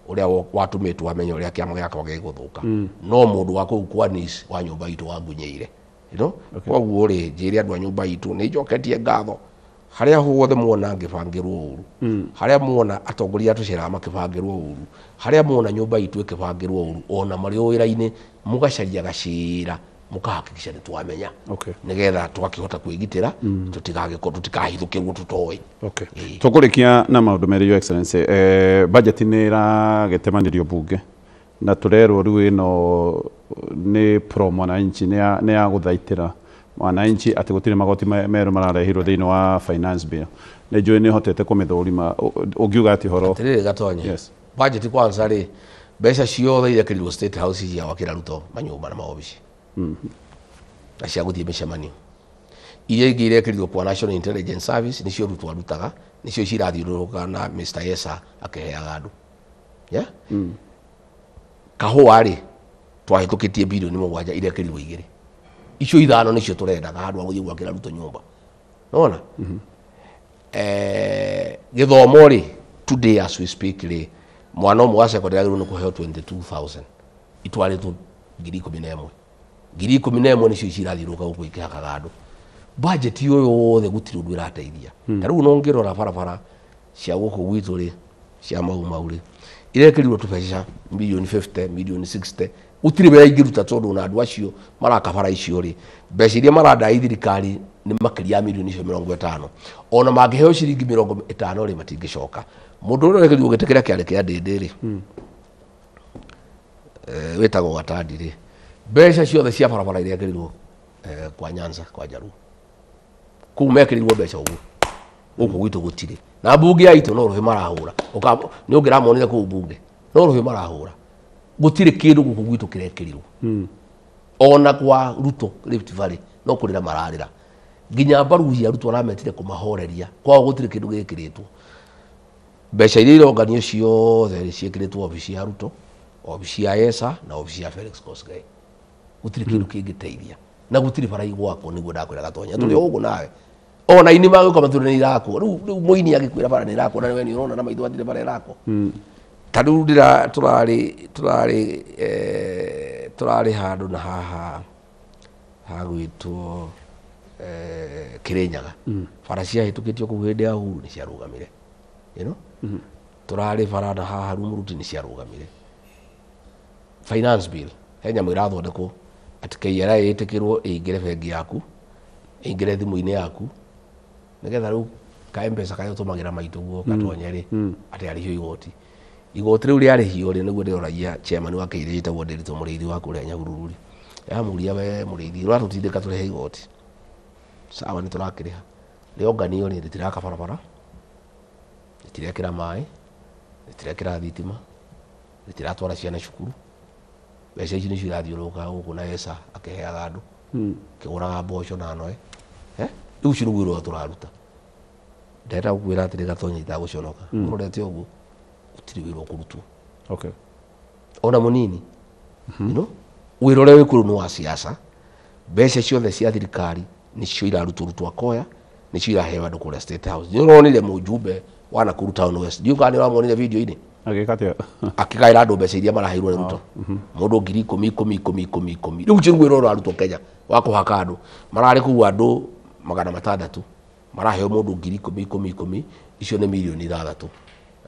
ũrĩa watũmĩtwo amenye ũrĩa kĩama gĩakwa gĩgũthũka no mũndũ wa kũu kwa niece wa nyũmba itũ wangunyĩire. You know, koguo rĩ njĩre andũ a nyũmba itũ nĩ njoketie ngatho harĩa hothe muona ngĩbangĩrwo ũru, harĩa muona atongoria tũceraga makĩbangĩrwo ũru, harĩa muona nyũmba itũ ĩkĩbangĩrwo ũru, ona marĩ wĩra-inĩ mũgacaria gacĩra mũkahakikisha nĩ twamenya nĩgetha twakĩhota kwĩgitĩra tũtikahithũkĩrwo tũtoĩ. Tũkũrĩkia na maũndũ merĩ, Your Excellency. Budget nĩ ĩragĩtemanĩrio bunge na tũrerwo rĩu ĩno nĩ pro mwananchi, nĩ ya gũthaitĩra mwananchi atĩ gũtirĩ magoti merũ mararehirwo thĩinĩ wa finance bill. Nĩ njũĩ nĩ ũhotete kũmĩthũrima, ũngiuga atĩ ũhoro? Atĩrĩrĩ Gatonye, budget kwanza rĩ mbeca ciothe irekĩrirwo State House cia gwakĩra Ruto manyũmba na maobici na cia gũthiĩ mĩcemanio. Iria ingĩ irekĩrirwo kwa National Intelligence Service nĩcio Ruto arutaga, nĩcio cirathiũrũrũka na Mr. Yesa akĩheaga andũ. Yeah? Kahũa rĩ twahĩtũkĩtie bilioni 7 irekĩrirwo 2. Icio 5 nĩcio tũrendaga handũ ha gũthiĩ gwakĩra Ruto nyũmba. Nona? Gĩthomo rĩ today as we speak rĩ mwana ũmwe wa secondary agĩrĩirwo nĩ kũheo 22,000 itwarĩtwo 11,000. 11,000 nĩcio cirathiũrũrũka gũkũ ikĩhakaga andũ. Budget ũyũ wothe gũtirĩ ũndũ ĩrateithia. Ta rĩu no ngĩrora barabara cia gũkũ gwitũ rĩ cia Mau Mau rĩ irekĩrirwo tũbeca milioni 50 milioni 60 gũtirĩ wĩra ingĩruta tondũ ona andũ acio maraka bara icio rĩ mbeca iria marandai thirikari nĩ makĩria ya milioni icio 50. Ona mangĩheo ciringi 50 rĩ matingĩcoka. Mũndũ ũrĩa ũrekĩrirwo gĩtĩ kĩrĩa kĩarĩ kĩa Ndĩndĩ rĩ wĩtagwo Gatandi rĩ mbeca ciothe cia barabara irekĩrirwo kwa Nyanza kwa Jaruo kũu mekĩrirwo mbeca ũguo gũkũ gwitũ gũtirĩ. Na mbunge ya itũ no rũhĩ marahũra, nĩ ũngĩramonire kũu mbunge no rũhĩ marahũra, gũtirĩ kĩndũ gũkũ gwitũ kĩrekĩrirwo. Ona kwa Ruto Rift Valley no kũrĩra mararĩra, nginya mbaruhi ya Ruto arametire kũmahoreria kwao gũtirĩ kĩndũ gĩkĩrĩtwo. Mbeca iria ironganio ciothe ciĩkĩrĩtwo obici ya Ruto, obici ya Yesa na obici ya Felix Koskei. Gũtirĩ kĩndũ kĩngĩteithia na gũtirĩ bara igwakwo nĩguo ndakwĩra Gatonya tũrĩ o gũkũ nawe ona ini magĩũka matũre nĩ irakwo. Rĩu mũini agĩkwĩra bara nĩ irakwo na we nĩ ũrona na maitho hatirĩ bara ĩrakwo. Ta rĩu tũrarĩ handũ na haha hagwĩtwo Kĩrĩnyaga, bara ciahĩtũkĩtio kũu hĩndĩ ya Uhuru nĩ ciarũgamire. You know? Tũrarĩ bara na haha Rumuruti nĩ ciarũgamire. Finance bill he nyamũ ĩrathondekwo atĩ KRA ĩtĩkĩrwo ĩingĩre bengi yaku, ĩingĩre thimũ-inĩ yaku nĩgetha rĩu ka M-Pesa karĩa ũtũmagĩra maitũ guo Gatonye rĩ atĩ arĩhio igoti. Igoti rĩu rĩarĩhio rĩ nĩguo ndĩroragia chairman wa KRA ĩtagwo Ndĩritũ Mũrĩithi wa kũrĩa Nyahururu rĩ, ndĩramũria we Mũrĩithi ũratũtindĩka tũrĩhe igoti, sawa nĩ tũrakĩrĩha, rĩonganio rĩ rĩtiraka barabara, rĩtirekĩra maĩ, rĩtirekĩra thitima, rĩtiratwara ciana cukuru, mbeca ici nĩcio irathiũrũrũka gũkũ na Yesa akĩheaga andũ kĩgũraga mboco na noe. Rĩu ũcio nĩguo wĩra ũrĩa tũraruta. Ndĩrenda gũkwĩra atĩrĩ Gatonya itagũconoka, ũrorete ũguo gũtirĩ wĩra ũkũrutwo. Ona mũnini. You know? Wĩra ũrĩa wĩkuo rĩu nĩ wa siasa. Mbeca ciothe cia thirikari nĩcio irarutwo Ruto akoya, nĩcio iraheo andũ kũrĩa State House. Nĩ ũronire mũjumbe wa Nakuru Town West, ndiũĩ kana nĩ ũramuonire video-inĩ? Agĩka atĩa? Akĩgaĩra andũ mbeca iria maraheirwo nĩ Ruto. Mũndũ 10,000 10 10 10 10. Rĩu ũcio nĩguo wĩra ũrarutwo Kenya wa kũhaka andũ. Mararĩ kũu andũ 600 maraheo mũndũ 10,000 10 10, icio nĩ milioni 6.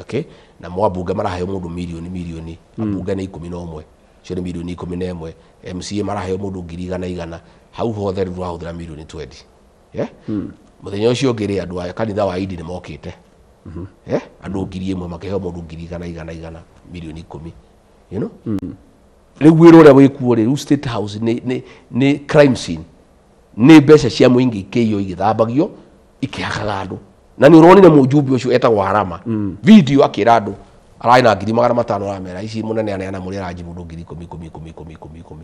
Okay? Na mwambunge maraheo mũndũ milioni milioni, ambunge nĩ 11, icio nĩ milioni 11, MCA maraheo mũndũ 100,000, hau hothe rĩu tũrahũthĩra milioni 20. Yeah? Mũthenya ũcio ũngĩ rĩ andũ a kanitha wa Idi nĩ mokĩte. Yeah? Andũ 1,000 makĩheo mũndũ 100,000 milioni 10. You know? Rĩu wĩra ũrĩa wĩkuo rĩ, rĩu State House nĩ crime scene. Nĩ mbeca cia mũingĩ ikĩiywo igĩthambagio ikĩhakaga andũ. Na nĩ ũronire mũjumbe ũcio etagwo Harama video akĩra andũ ararĩ na 500,000 aramera ici mũnene aneana mũrĩ aranjibu mũndũ 10,000 10,000 10,000 10,000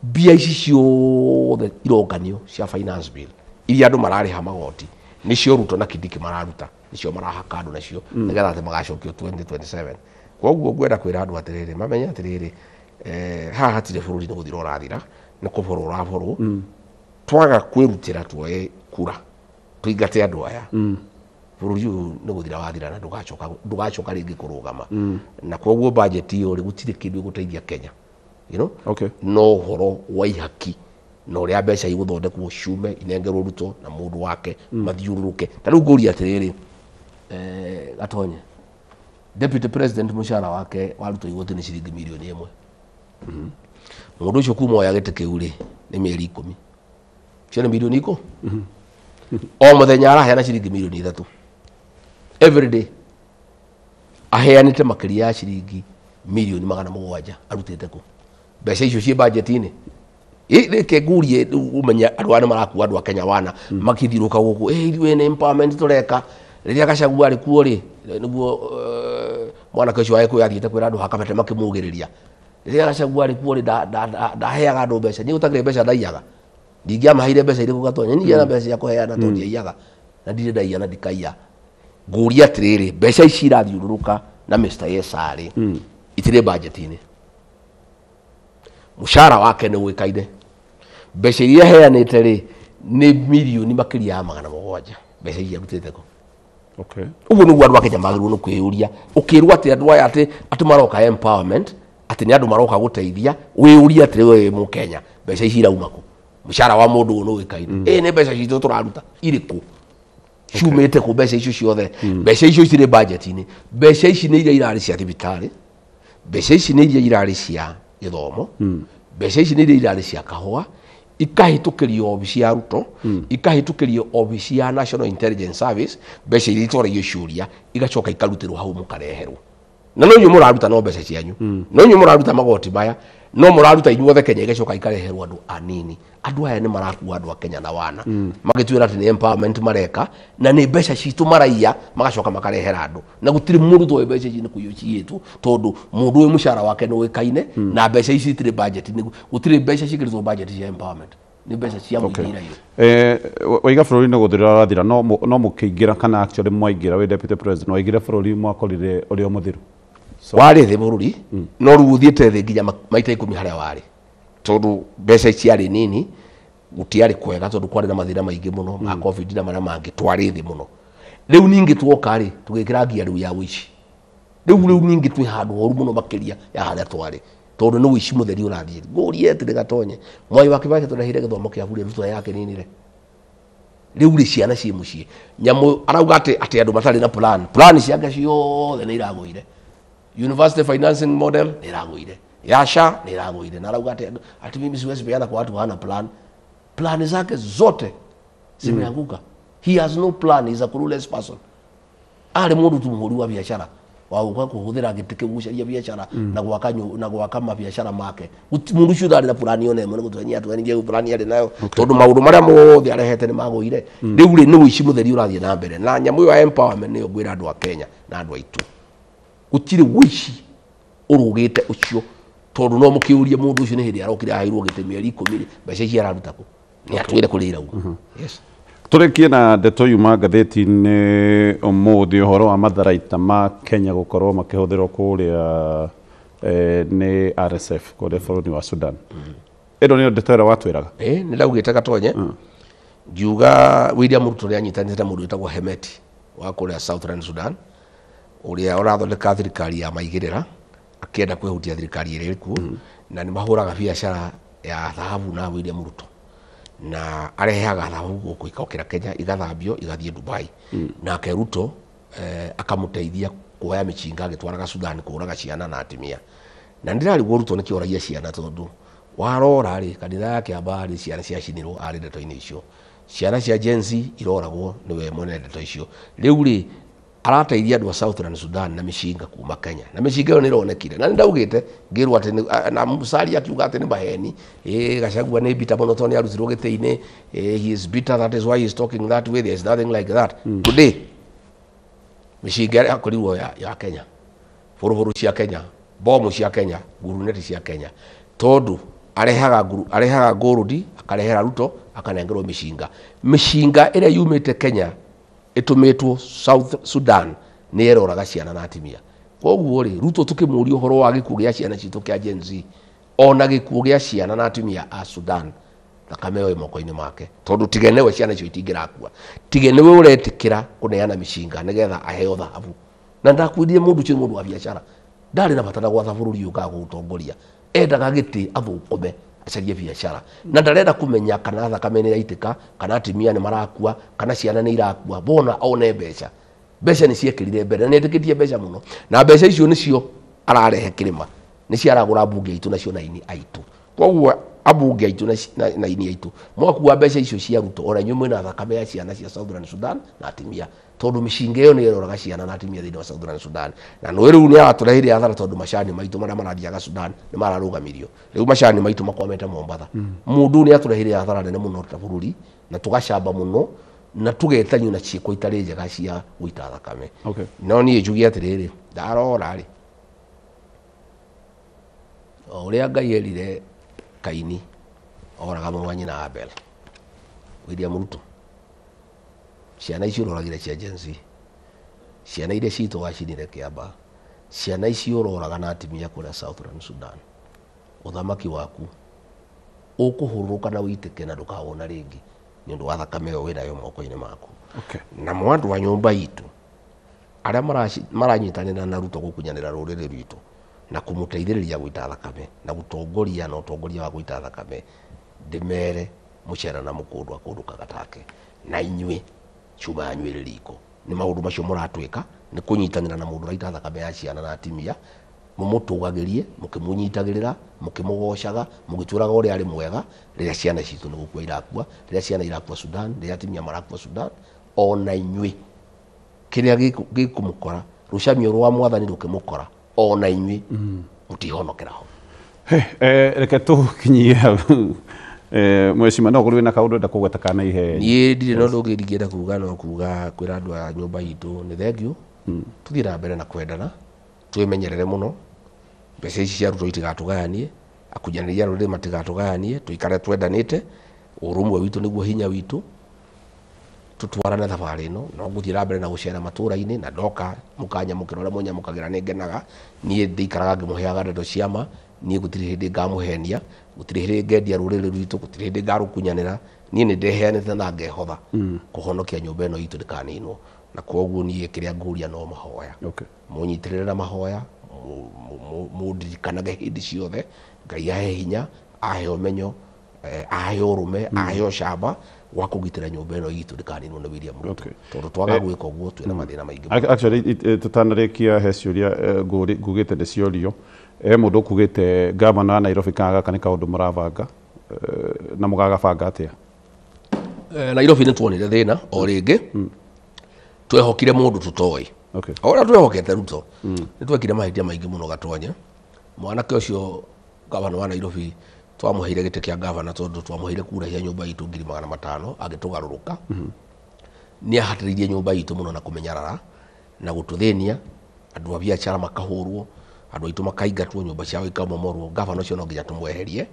mbia ici ciothe ironganio cia finance bill iria andũ mararĩha magoti nĩcio Ruto na Kindiki mararuta nĩcio marahaka andũ nacio nĩgetha atĩ magacokio 2027. Koguo ngwenda kwĩra andũ atĩrĩrĩ mamenye atĩrĩrĩ haha hatirĩ bũrũri nĩ gũthira ũrathira nĩ kũborwo ũraborwo. Twaga kwĩrutĩra tuoye kura tũingate andũ aya bũrũri ũyũ nĩ gũthira wathira na ndũgacoka rĩngĩ kũrũgama. Na koguo budget ĩyo rĩ gũtirĩ kĩndũ ĩgũteithia Kenya, you know? Okay. No ũhoro wa ihaki na ũrĩa mbeca igũthondekwo ciume inengerwo Ruto na mũndũ wake mathiũrũrũke. Ta rĩu ngũria atĩrĩrĩ Gatonye, deputy president mũcara wake warutwo igoti nĩ ciringi 1 million. Mũndũ ũcio kuma oya gĩtĩ kĩu rĩ nĩ mĩeri 10, cio nĩ 10 million. O mũthenya araheana ciringi 3 million every day, aheanĩte makĩria ya ciringi 700 million. Arutĩte kũ mbeca icio ciĩ budget-inĩ? Reke ngurie rĩu ũmenye andũ aya nĩ marakua andũ a Kenya wana makĩthiũrũka gũkũ ithuĩ nĩ empowerment tũreka. Rĩrĩa Gachagua arĩ kuo rĩ nĩguo mwanake ũcio wa Gĩkũyũ athiĩte kwĩra andũ hakabete makĩmugĩrĩria. Rĩrĩa Gachagua arĩ kuo rĩ ndaheaga andũ mbeca, niĩ gũtakĩrĩ mbeca ndaiyaga, ndingĩamaheire mbeca irĩkũ Gatonya? Niĩ na mbeca cia kũheana tondũ ndiaiyaga na ndirĩ ndaiya na ndikaiya. Ngũria atĩrĩrĩ, mbeca ici irathiũrũrũka na Mr. Yes rĩ itirĩ budget-inĩ, mũcara wake nĩ ũĩkaine, mbeca iria aheanĩte rĩ nĩ 700 million, mbeca iria arutĩte kũ? Okay. Ũguo nĩguo andũ a Kenya magĩrĩirwo nĩ kwĩyũria. Ũkĩrwo atĩ andũ aya atĩ maroka empowerment, atĩ nĩ andũ maroka gũteithia, wĩyũrie atĩrĩ we mũkenya, mbeca ici irauma kũ? Mũcara wa mũndũ ũyũ nĩ ũĩkaine, ĩ nĩ mbeca citũ tũraruta irĩkũ? Ciumĩte kũ mbeca icio ciothe? Mbeca icio itirĩ budget-inĩ. Mbeca ici nĩ iria irarĩ cia thibitarĩ, mbeca ici nĩ iria irarĩ cia gĩthomo, mbeca ici nĩ iria irarĩ cia kahũa, ikahĩtũkĩrio obici ya Ruto, ikahĩtũkĩrio obici ya National Intelligence Service. Mbeca iria itwaragio ciũria igacoka ikarutĩrwo hau mũkareherwo, na no inyuĩ mũraruta no mbeca cianyu, no inyuĩ mũraruta magoti maya, no mũraruta inyuothe Kenya, igacoka ikareherwo andũ anini. Andũ aya nĩ marakua andũ a Kenya na wana magĩtuĩra atĩ nĩ empowerment mareka, na nĩ mbeca citũ maraiya magacoka makarehera andũ, na gũtirĩ mũndũ toĩ mbeca ici nĩ kũiywo ciyĩtwo, tondũ mũndũ ũyũ mũcara wake nĩ ũĩkaine na mbeca ici itirĩ budget. Gũtirĩ mbeca ciĩkĩrĩtwo budget cia empowerment, nĩ mbeca cia mũingĩ iraiywo. Waiga bũrũri nĩ gũthira ũrathira, no mũkĩingĩra kana actually mwaingĩra wĩ deputy president waingĩra bũrũri mwakorire ũrĩ o mũthiru. So warĩ thĩ bũrũri, no rĩu ũthiĩte thĩ nginya maita 10 harĩa warĩ, tondũ mbeca ciarĩ nini, gũtiarĩ kwega tondũ kwarĩ na mathĩna maingĩ mũno ma COVID na marĩa mangĩ, twarĩ thĩ mũno. Rĩu ningĩ tuoka rĩ tũgĩkĩra ngia rĩu ya ũici, rĩu ningĩ twĩ handũ horu mũno makĩria ya harĩa twarĩ, tondũ nĩ ũici mũtheri ũrathiĩ. Ngũrie atĩrĩ Gatonye, Mwai wa Kibaki tũrehire gĩthomo kĩa bure, Ruto yakĩninire. Rĩu rĩ ciana ciĩ mũciĩ nyamũ arauga atĩ andũ matarĩ na plan, plan ciake ciothe nĩ iragũire. University financing model nĩ iragũire, ya SHA nĩ iragũire, na arauga atĩ mimi siwezi peana kwa watu hawana plan. Plan zake zote zimeanguka. He has no plan, he's a clueless person. Arĩ mũndũ tu mũhũri wa biacara wa gũka kũhũthĩra gĩtĩ kĩu gũcaria biacara na gwaka na gwaka mabiacara make. Mũndũ ũcio ndarĩ na plan ona ĩmwe, nĩ gũtwenia atwenirie plan arĩ nayo, tondũ maũndũ marĩa mothe arehete nĩ magũire. Rĩu rĩ nĩ ũici mũtheri ũrathiĩ na mbere, na nyamũ ĩyo ya empowerment nĩyo ngwĩra andũ a Kenya na andũ aitũ, gũtirĩ ũici ũrũgĩte ũcio, tondũ no mũkĩũrie mũndũ ũcio nĩ hĩndĩ arokire aheirwo gĩtĩ mĩeri 10 rĩ, mbeca ici araruta kũ? Nĩ atwĩre kũrĩa irauma. Yes. Tũrĩkie na ndeto yuma ngathĩti-inĩ ũmũthĩ, ũhoro wa matharaita ma Kenya gũkorwo makĩhũthĩrwo kũrĩa nĩ RSF kũrĩa bũrũri wa Sudan. Ĩno nĩyo ndeto ĩrĩa watwĩraga. Ĩ nĩ ndaugĩte Gatonye, ngiuga William Ruto nĩ anyitanĩte na mũndũ wĩtagwo Hemeti wa kũrĩa Southern Sudan, ũrĩa ũrathondeka thirikari ya maigĩrĩra akĩenda kwĩhutia thirikari ĩrĩa ĩkuo, na nĩ mahũraga biacara ya thahabu na William Ruto, na arehaga thahabu gũkũ ikokĩra Kenya, igathambio igathiĩ Dubai, nake Ruto akamũteithia kuoya mĩcinga agĩtwaraga Sudan kũraga ciana na atumia. Na ndĩrarigwo Ruto nĩkĩ oragia ciana, tondũ warora rĩ kanitha ya Kĩambaa rĩ ciana ciacinirwo arĩ ndeto-inĩ icio, ciana cia Gen Z iroragwo nĩwe mwene ndeto icio. Rĩu rĩ Arateithia andũ a Southern Sudan na mĩcinga kuma Kenya. Na mĩcinga ĩyo nĩ ĩronekire. Na nĩ ndaugĩte ngĩrwo atĩ na Musalia akiuga atĩ nĩ maheni. Gachagua nĩ bitter mũno tondũ nĩ arutirwo gĩtĩ-inĩ. He is bitter, that is why he is talking that way. There is nothing like that. Today mĩcinga yakorirwo ya Kenya. Bũrũbũrũ cia Kenya, bomu cia Kenya, nguruneti cia Kenya. Tondũ arehaga ngũrũdi, akarehera Ruto, akanengerwo mĩcinga. Mĩcinga ĩrĩa yumĩte Kenya ĩtũmĩtwo South Sudan nĩ ĩroraga ciana na atumia. Koguo rĩ, Ruto tũkĩmũria ũhoro wa gĩkuũ gĩa ciana citũ kĩa Gen Z, ona gĩkuũ gĩa ciana na atumia a Sudan, thakame ĩyo ĩ moko-inĩ make. Tondũ tige nĩwe ciana icio itingĩrakua. Tige nĩwe ũretĩkĩra kũneana mĩcinga nĩgetha aheo thahabu. Na ndakwĩrire mũndũ ũcio nĩ mũndũ wa biacara. Ndarĩ na bata na gwatha bũrũri ũyũ kana kũũtongoria. Endaga gĩtĩ athũkũme acarie biacara. Na ndarenda kũmenya kana thakame nĩ ĩraitĩka, kana atumia nĩ marakua, kana ciana nĩ irakua. Bona one mbeca. Mbeca nĩ ciekĩrire mbere, na nĩ etĩkĩtie mbeca mũno. Na mbeca icio nĩcio ararehe kĩrĩma. Nĩcio aragũra mbunge aitũ nacio na aini aitũ. Koguo ambunge aitũ na aini aitũ mwakua mbeca icio cia Ruto, ona inyuĩ mwĩna thakame ya ciana cia Southern Sudan na atumia. Tondũ mĩcinga ĩyo nĩ ĩroraga ciana na atumia thĩinĩ wa Southern Sudan. Na nĩ rĩu nĩ aratũreheire hathara tondũ macani maitũ marĩa marathiaga Sudan nĩ mararũgamirio. Rĩu macani maitũ makwamĩte Mombatha. Mũndũ nĩ atũreheire hathara nene mũno ta bũrũri, na tũgacamba mũno, na tũgetanio na ciĩko itarĩ njega cia gũita thakame. No niĩ njuge atĩrĩrĩ, ndarora rĩ, o ũrĩa Ngai erire Kaini oraga mũrũ wa nyina Abel, William Ruto, ciana icio ũroragire cia Gen Z, ciana iria citũ wacinire Kĩamba, ciana icio ũroraga na atumia kũrĩa Southern Sudan, ũthamaki waku ũkũhũrũka na ũitĩke na ndũkawona rĩngĩ nĩ ũndũ wa thakame ĩyo wĩnayo moko-inĩ maku. Na mwandũ wa nyũmba itũ arĩa maranyitanĩra na Ruto gũkunyanĩra rũrĩrĩ rwitũ na kũmũteithĩrĩria gũita thakame na gũtongoria na ũtongoria wa gũita thakame, ndĩmere mũcera na mũkũndũ akũndũkaga take, na inyuĩ cuma yanyu ĩrĩ riko. Nĩ maũndũ macio mũratwĩka nĩ kũnyitanĩra na mũndũ ũraita thakame ya ciana na atumia, mũmũtũgagĩrie, mũkĩmũnyitagĩrĩra, mũkĩmũgocaga, mũgĩtwĩraga ũrĩa arĩ mwega rĩrĩa ciana citũ nĩ gũkua irakua, rĩrĩa ciana irakua Sudan, rĩrĩa atumia marakua Sudan. Ona inyuĩ kĩrĩa gĩkũmũkora, rũcamio rwa mwathani rũkĩmũkora, ona inyuĩ mũtihonokera ho. Reke tũkinyie hau. Mheshimiwa, no gũrĩ na kaũndũ ndenda kũgweta kana ihe? Niĩ ndirĩ na ũndũ ũngĩ ingĩenda kuga no kuga kwĩra andũ a nyũmba itũ nĩ thengiũ. Tũthiĩ na mbere na kwendana, twĩmenyerere mũno, mbeca ici cia Ruto itigatũgayanie, akunyanĩri a rũrĩrĩ matigatũgayanie, tũikare twendanĩte, ũrũmwe witũ nĩguo hinya witũ, tũtwarane thabarĩ ĩno. No ngũthiĩ na mbere na gũcera matũũra-inĩ, na ndoka mũkanyamũkĩra ũrĩa mũnyamũkagĩra nĩ ngenaga. Niĩ ndĩikaraga ngĩmũheaga ndeto cia ma, niĩ gũtirĩ hĩndĩ ngamũhenia, gũtirĩ hĩndĩ ngendia rũrĩrĩ rwitũ, gũtirĩ hĩndĩ ngarũkunyanĩra. Niĩ nĩ ndeheanĩte na ngehotha kũhonokia nyũmba ĩno itũ ndĩkaninwo. Na koguo niĩ kĩrĩa ngũria no mahoya. Mũnyitĩrĩre na mahoya, mũndirikanage hĩndĩ ciothe. Ngai ahe hinya, ahe ũmenyo, ahe ũrũme, ahe ũcamba wa kũgitĩra nyũmba ĩno itũ ndĩkaninwo nĩ William Ruto. Tondũ twaga gwĩka ũguo twĩna mathĩna maingĩ mũno. Actually, tũtanarĩkia he ciũria ngugĩte nĩ ciorio. Mũndũ ũkugĩte gavana wa Nairobi kana gaka nĩ kaũndũ mũrabanga, na mũgagabanga atĩa? Nairobi nĩ tuonire thĩna o rĩngĩ. Twehokire mũndũ tũtoĩ. O ũrĩa twehokete Ruto, nĩ twekire mahĩtia maingĩ mũno Gatonye. Mwanake ũcio gavana wa Nairobi twamũheire gĩtĩ kĩa gavana tondũ twamũheire kura cia nyũmba itũ 500,000 agĩtũgarũrũka. Nĩ ahatĩrĩirie nyũmba itũ mũno na kũmenyarara na gũtũthĩnia, andũ a biacara makahũrwo, andũ aitũ makaingatwo, nyũmba ciao ikamomorwo. Gavana ũcio no nginya tũmweherie.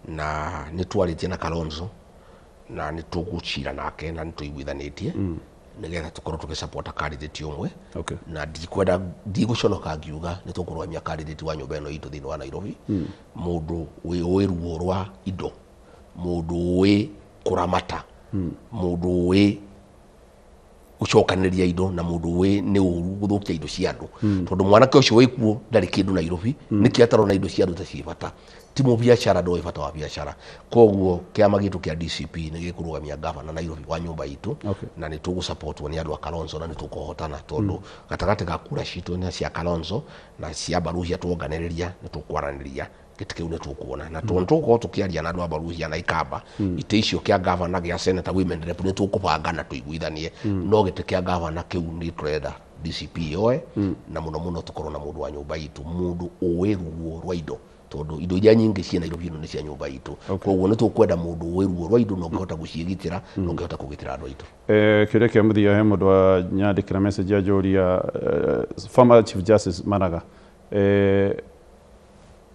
Na nĩ twarĩtie na Kalonzo na nĩ tũgũcira nake na nĩ tũiguithanĩtie nĩgetha tũkorwo tũgĩsupport candidate ũmwe. Na ndikwenda, ndigũconoka ngiuga nĩ tũkũrũgamia candidate wa nyũmba ĩno itũ thĩinĩ wa Nairobi. Mũndũ ũĩ ruo rwa indo, mũndũ ũĩ kũramata, mũndũ ũĩ gũcokanĩrĩria indo, na mũndũ ũĩ nĩ ũru gũthũkia indo cia andũ. Tondũ mwanake ũcio wĩ kuo ndarĩ kĩndũ Nairobi, nĩkĩo atarona indo cia andũ ta ciĩ bata. Ti mũbiacara, ndoĩ bata wa biacara. Koguo kĩama gitũ kĩa DCP nĩ gĩkũrũgamia gavana Nairobi wa nyũmba itũ, na nĩ tũgũsupportwo nĩ andũ a Kalonzo na nĩ tũkũhotana, tondũ gatagatĩ ga kura citũ na cia Kalonzo na cia Baruhia tuonganĩrĩria nĩ tũkwaranĩria gĩtĩ kĩu nĩ tũkuona. Na tondũ tũgũkorwo tũkĩaria na andũ a Baruhia na Ikamba, itĩ icio kĩa gavana gĩa senator women rep nĩ tũkũbanga na tũiguithanie, no gĩtĩ kĩa gavana kĩu nĩ tũrenda DCP yoe na muno muno tukorwo na mundu wa nyumba itu, mundu uĩ ruo rwa indo, tondu indo iria nyingĩ ciĩ Nairobi ĩno nĩ cia nyũmba itũ. Koguo nĩ tũkwenda mũndũ ũĩ ruo rwa indo na ũngĩhota gũciĩgitĩra na ũngĩhota kũgitĩra andũ aitũ. Kĩũria kĩa mũthia, he mũndũ wa nyandĩkĩra message anjũria, former Chief Justice Maraga e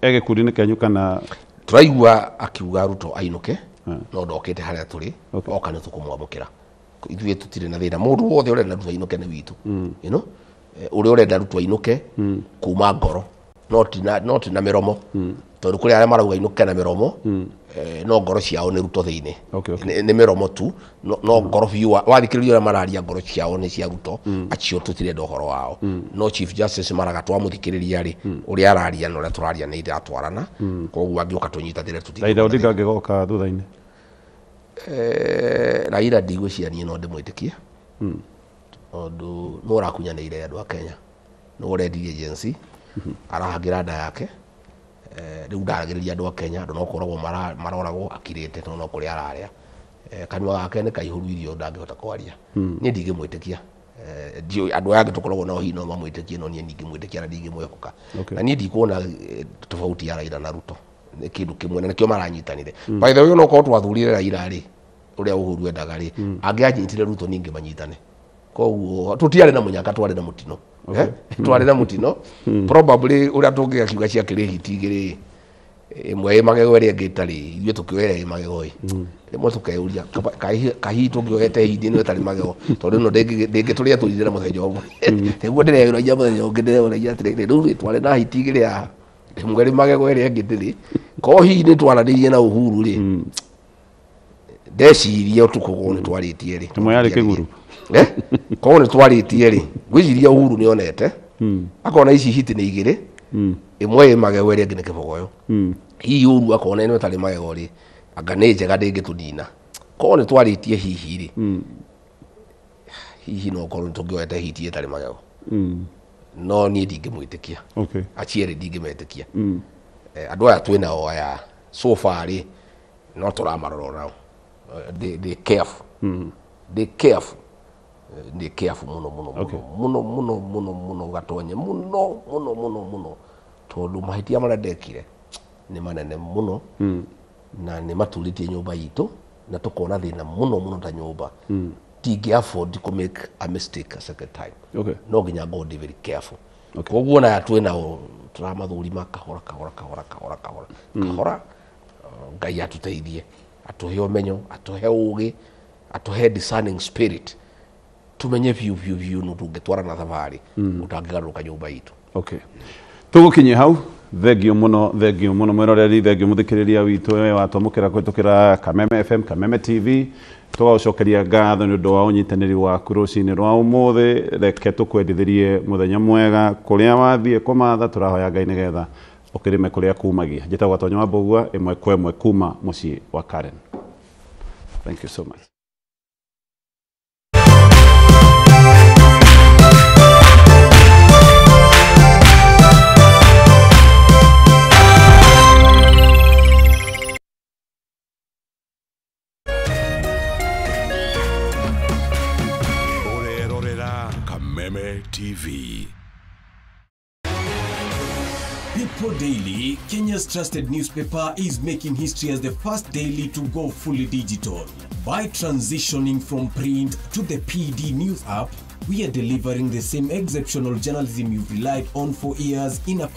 gĩkundi-inĩ kĩanyu kana? Tũraigua akiuga Ruto ainũke, no ndokĩte harĩa tũrĩ. Oka nĩ tũkũmwamũkĩra, ithuĩ tũtirĩ na thĩna. Mũndũ wothe ũrenda Ruto ainũke nĩ witũ, you know, ũrĩa ũrenda Ruto ainũke kuma ngoro, no ti na mĩromo, tondũ kũrĩ arĩa marauga inũke na mĩromo, no ngoro ciao nĩ Ruto thĩinĩ. Nĩ mĩromo tu, no ngoro biũ wathikĩrĩria ũrĩa mararia, ngoro ciao nĩ cia Ruto. Acio tũtirenda ũhoro wao. No Chief Justice Maraga twamũthikĩrĩria rĩ, ũrĩa araria na ũrĩa tũraria nĩ iratwarana, koguo angĩũka tũnyitanĩre. Raila Odinga angĩgoka thutha-inĩ? Raila ndigwĩciria niĩ no ndĩmwĩtĩkie, tondũ nĩ ũrakunyanĩire andũ a Kenya, nĩ ũrendirie agency, arahangĩra nda yake. Rĩu ndaragĩrĩria andũ a Kenya, andũ no kũragwo maroragwo akirĩte, tondũ no kũrĩa ararĩa. Kanua gake nĩ kaihũru irio, ndangĩhota kwaria. Niĩ ndingĩmwĩtĩkia. Ndiũĩ andũ aya angĩ tũkoragwo nao hihi no mamwĩtĩkie, no niĩ ndingĩmwĩtĩkia na ndingĩmwĩhoka. Na niĩ ndikuona tofauti ya Raila na Ruto, nĩ kĩndũ kĩmwe, na nĩkĩo maranyitanire. By the way, onokorwo twathurire Raila rĩ, ũrĩa Uhuru endaga rĩ, angĩanyitire Ruto ningĩ manyitane. Koguo tũtiarĩ na mũnyaka, twarĩ na mũtino. Twarĩ na mũtino. Probably ũrĩa tũngĩgakiuga ciakĩrĩ hiti igĩrĩ, ĩmwe ĩ magego ĩrĩa ĩngĩ ĩtarĩ, ithuĩ tũkĩoya ĩrĩa ĩ magego ĩ. Rĩmwe tũkeyũria kahihi tũngĩoete hiti ĩno ĩtarĩ magego, tondũ ĩno ndĩngĩtũrĩa tũrire mũthenya ũmwe. Nĩguo ndĩreyũragia mũthenya ũngĩ, ndĩreyũragia atĩrĩrĩ, rĩu rĩ twarĩ na hiti igĩrĩ haha, ĩmwe ĩrĩ magego ĩrĩa ĩngĩ ndĩrĩ. Korwo hihi nĩ twaranĩirie na Uhuru rĩ, ndeciria ũtukũ korwo nĩ twarĩtie rĩ, Ĩmwe yarĩ kĩguru. Korwo nĩ twarĩtie rĩ, ngwĩciria Uhuru nĩ onete akona ici hiti nĩ igĩrĩ, ĩmwe ĩ magego ĩrĩa ĩngĩ nĩ kĩbogoyo. Hihi Uhuru akona ĩno ĩtarĩ magego rĩ, anga nĩ njega ndĩngĩtũnina. Korwo nĩ twarĩtie hihi rĩ, hihi no korwo nĩ tũngĩoete hiti ĩtarĩ magego. No niĩ ndingĩmwĩtĩkia. Acio erĩ ndingĩmetĩkia. Andũ aya twĩ nao aya so far rĩ, no tũramarora nao. Ndĩ careful, ndĩ careful, ndĩ careful mũno mũno mũno mũno mũno mũno mũno, gatonye mũno mũno mũno mũno, tondũ mahĩtia marĩa ndekire nĩ manene mũno na nĩ maturĩtie nyũmba itũ na tũkona thĩna mũno mũno ta nyũmba. Ndingĩ afford to make a mistake a second time. No nginya ngorwo ndĩ very careful. Koguo na twĩ nao tũramathũrima kahora kahora kahora kahora kahora kahora. Ngai atũteithie, atũhe ũmenyo, atũhe ũgĩ, atũhe discerning spirit, tumenye biũ biũ biũ nũ tũngĩtwarana thabarĩ ũtangĩgarũrũka nyũmba itũ. Okay, tũgũkinyia hau. Thengio mũno, thengio mũno mwĩroreri, thengio mũthikĩrĩria witũ we watwamũkĩra kũhĩtũkĩra Kameme FM, Kameme TV. Tũgagũcokeria ngatho nĩ ũndũ wa ũnyitanĩri waku rũcinĩ rwa ũmũthĩ. Reke tũkwendithĩrie mũthenya mwega kũrĩa wathiĩ kũmatha. Tũrahoya Ngai nĩgetha ũkĩrĩme kũrĩa kumagia. Njĩtagwo Gatonyo wa Mbũgua, ĩmwe kwa ĩmwe kuma mũciĩ wa Karen. Thank you so much. Ũrerorera Kameme TV. People Daily, Kenya's trusted newspaper, is making history as the first daily to go fully digital. By transitioning from print to the PD News app, we are delivering the same exceptional journalism you've relied on for years in a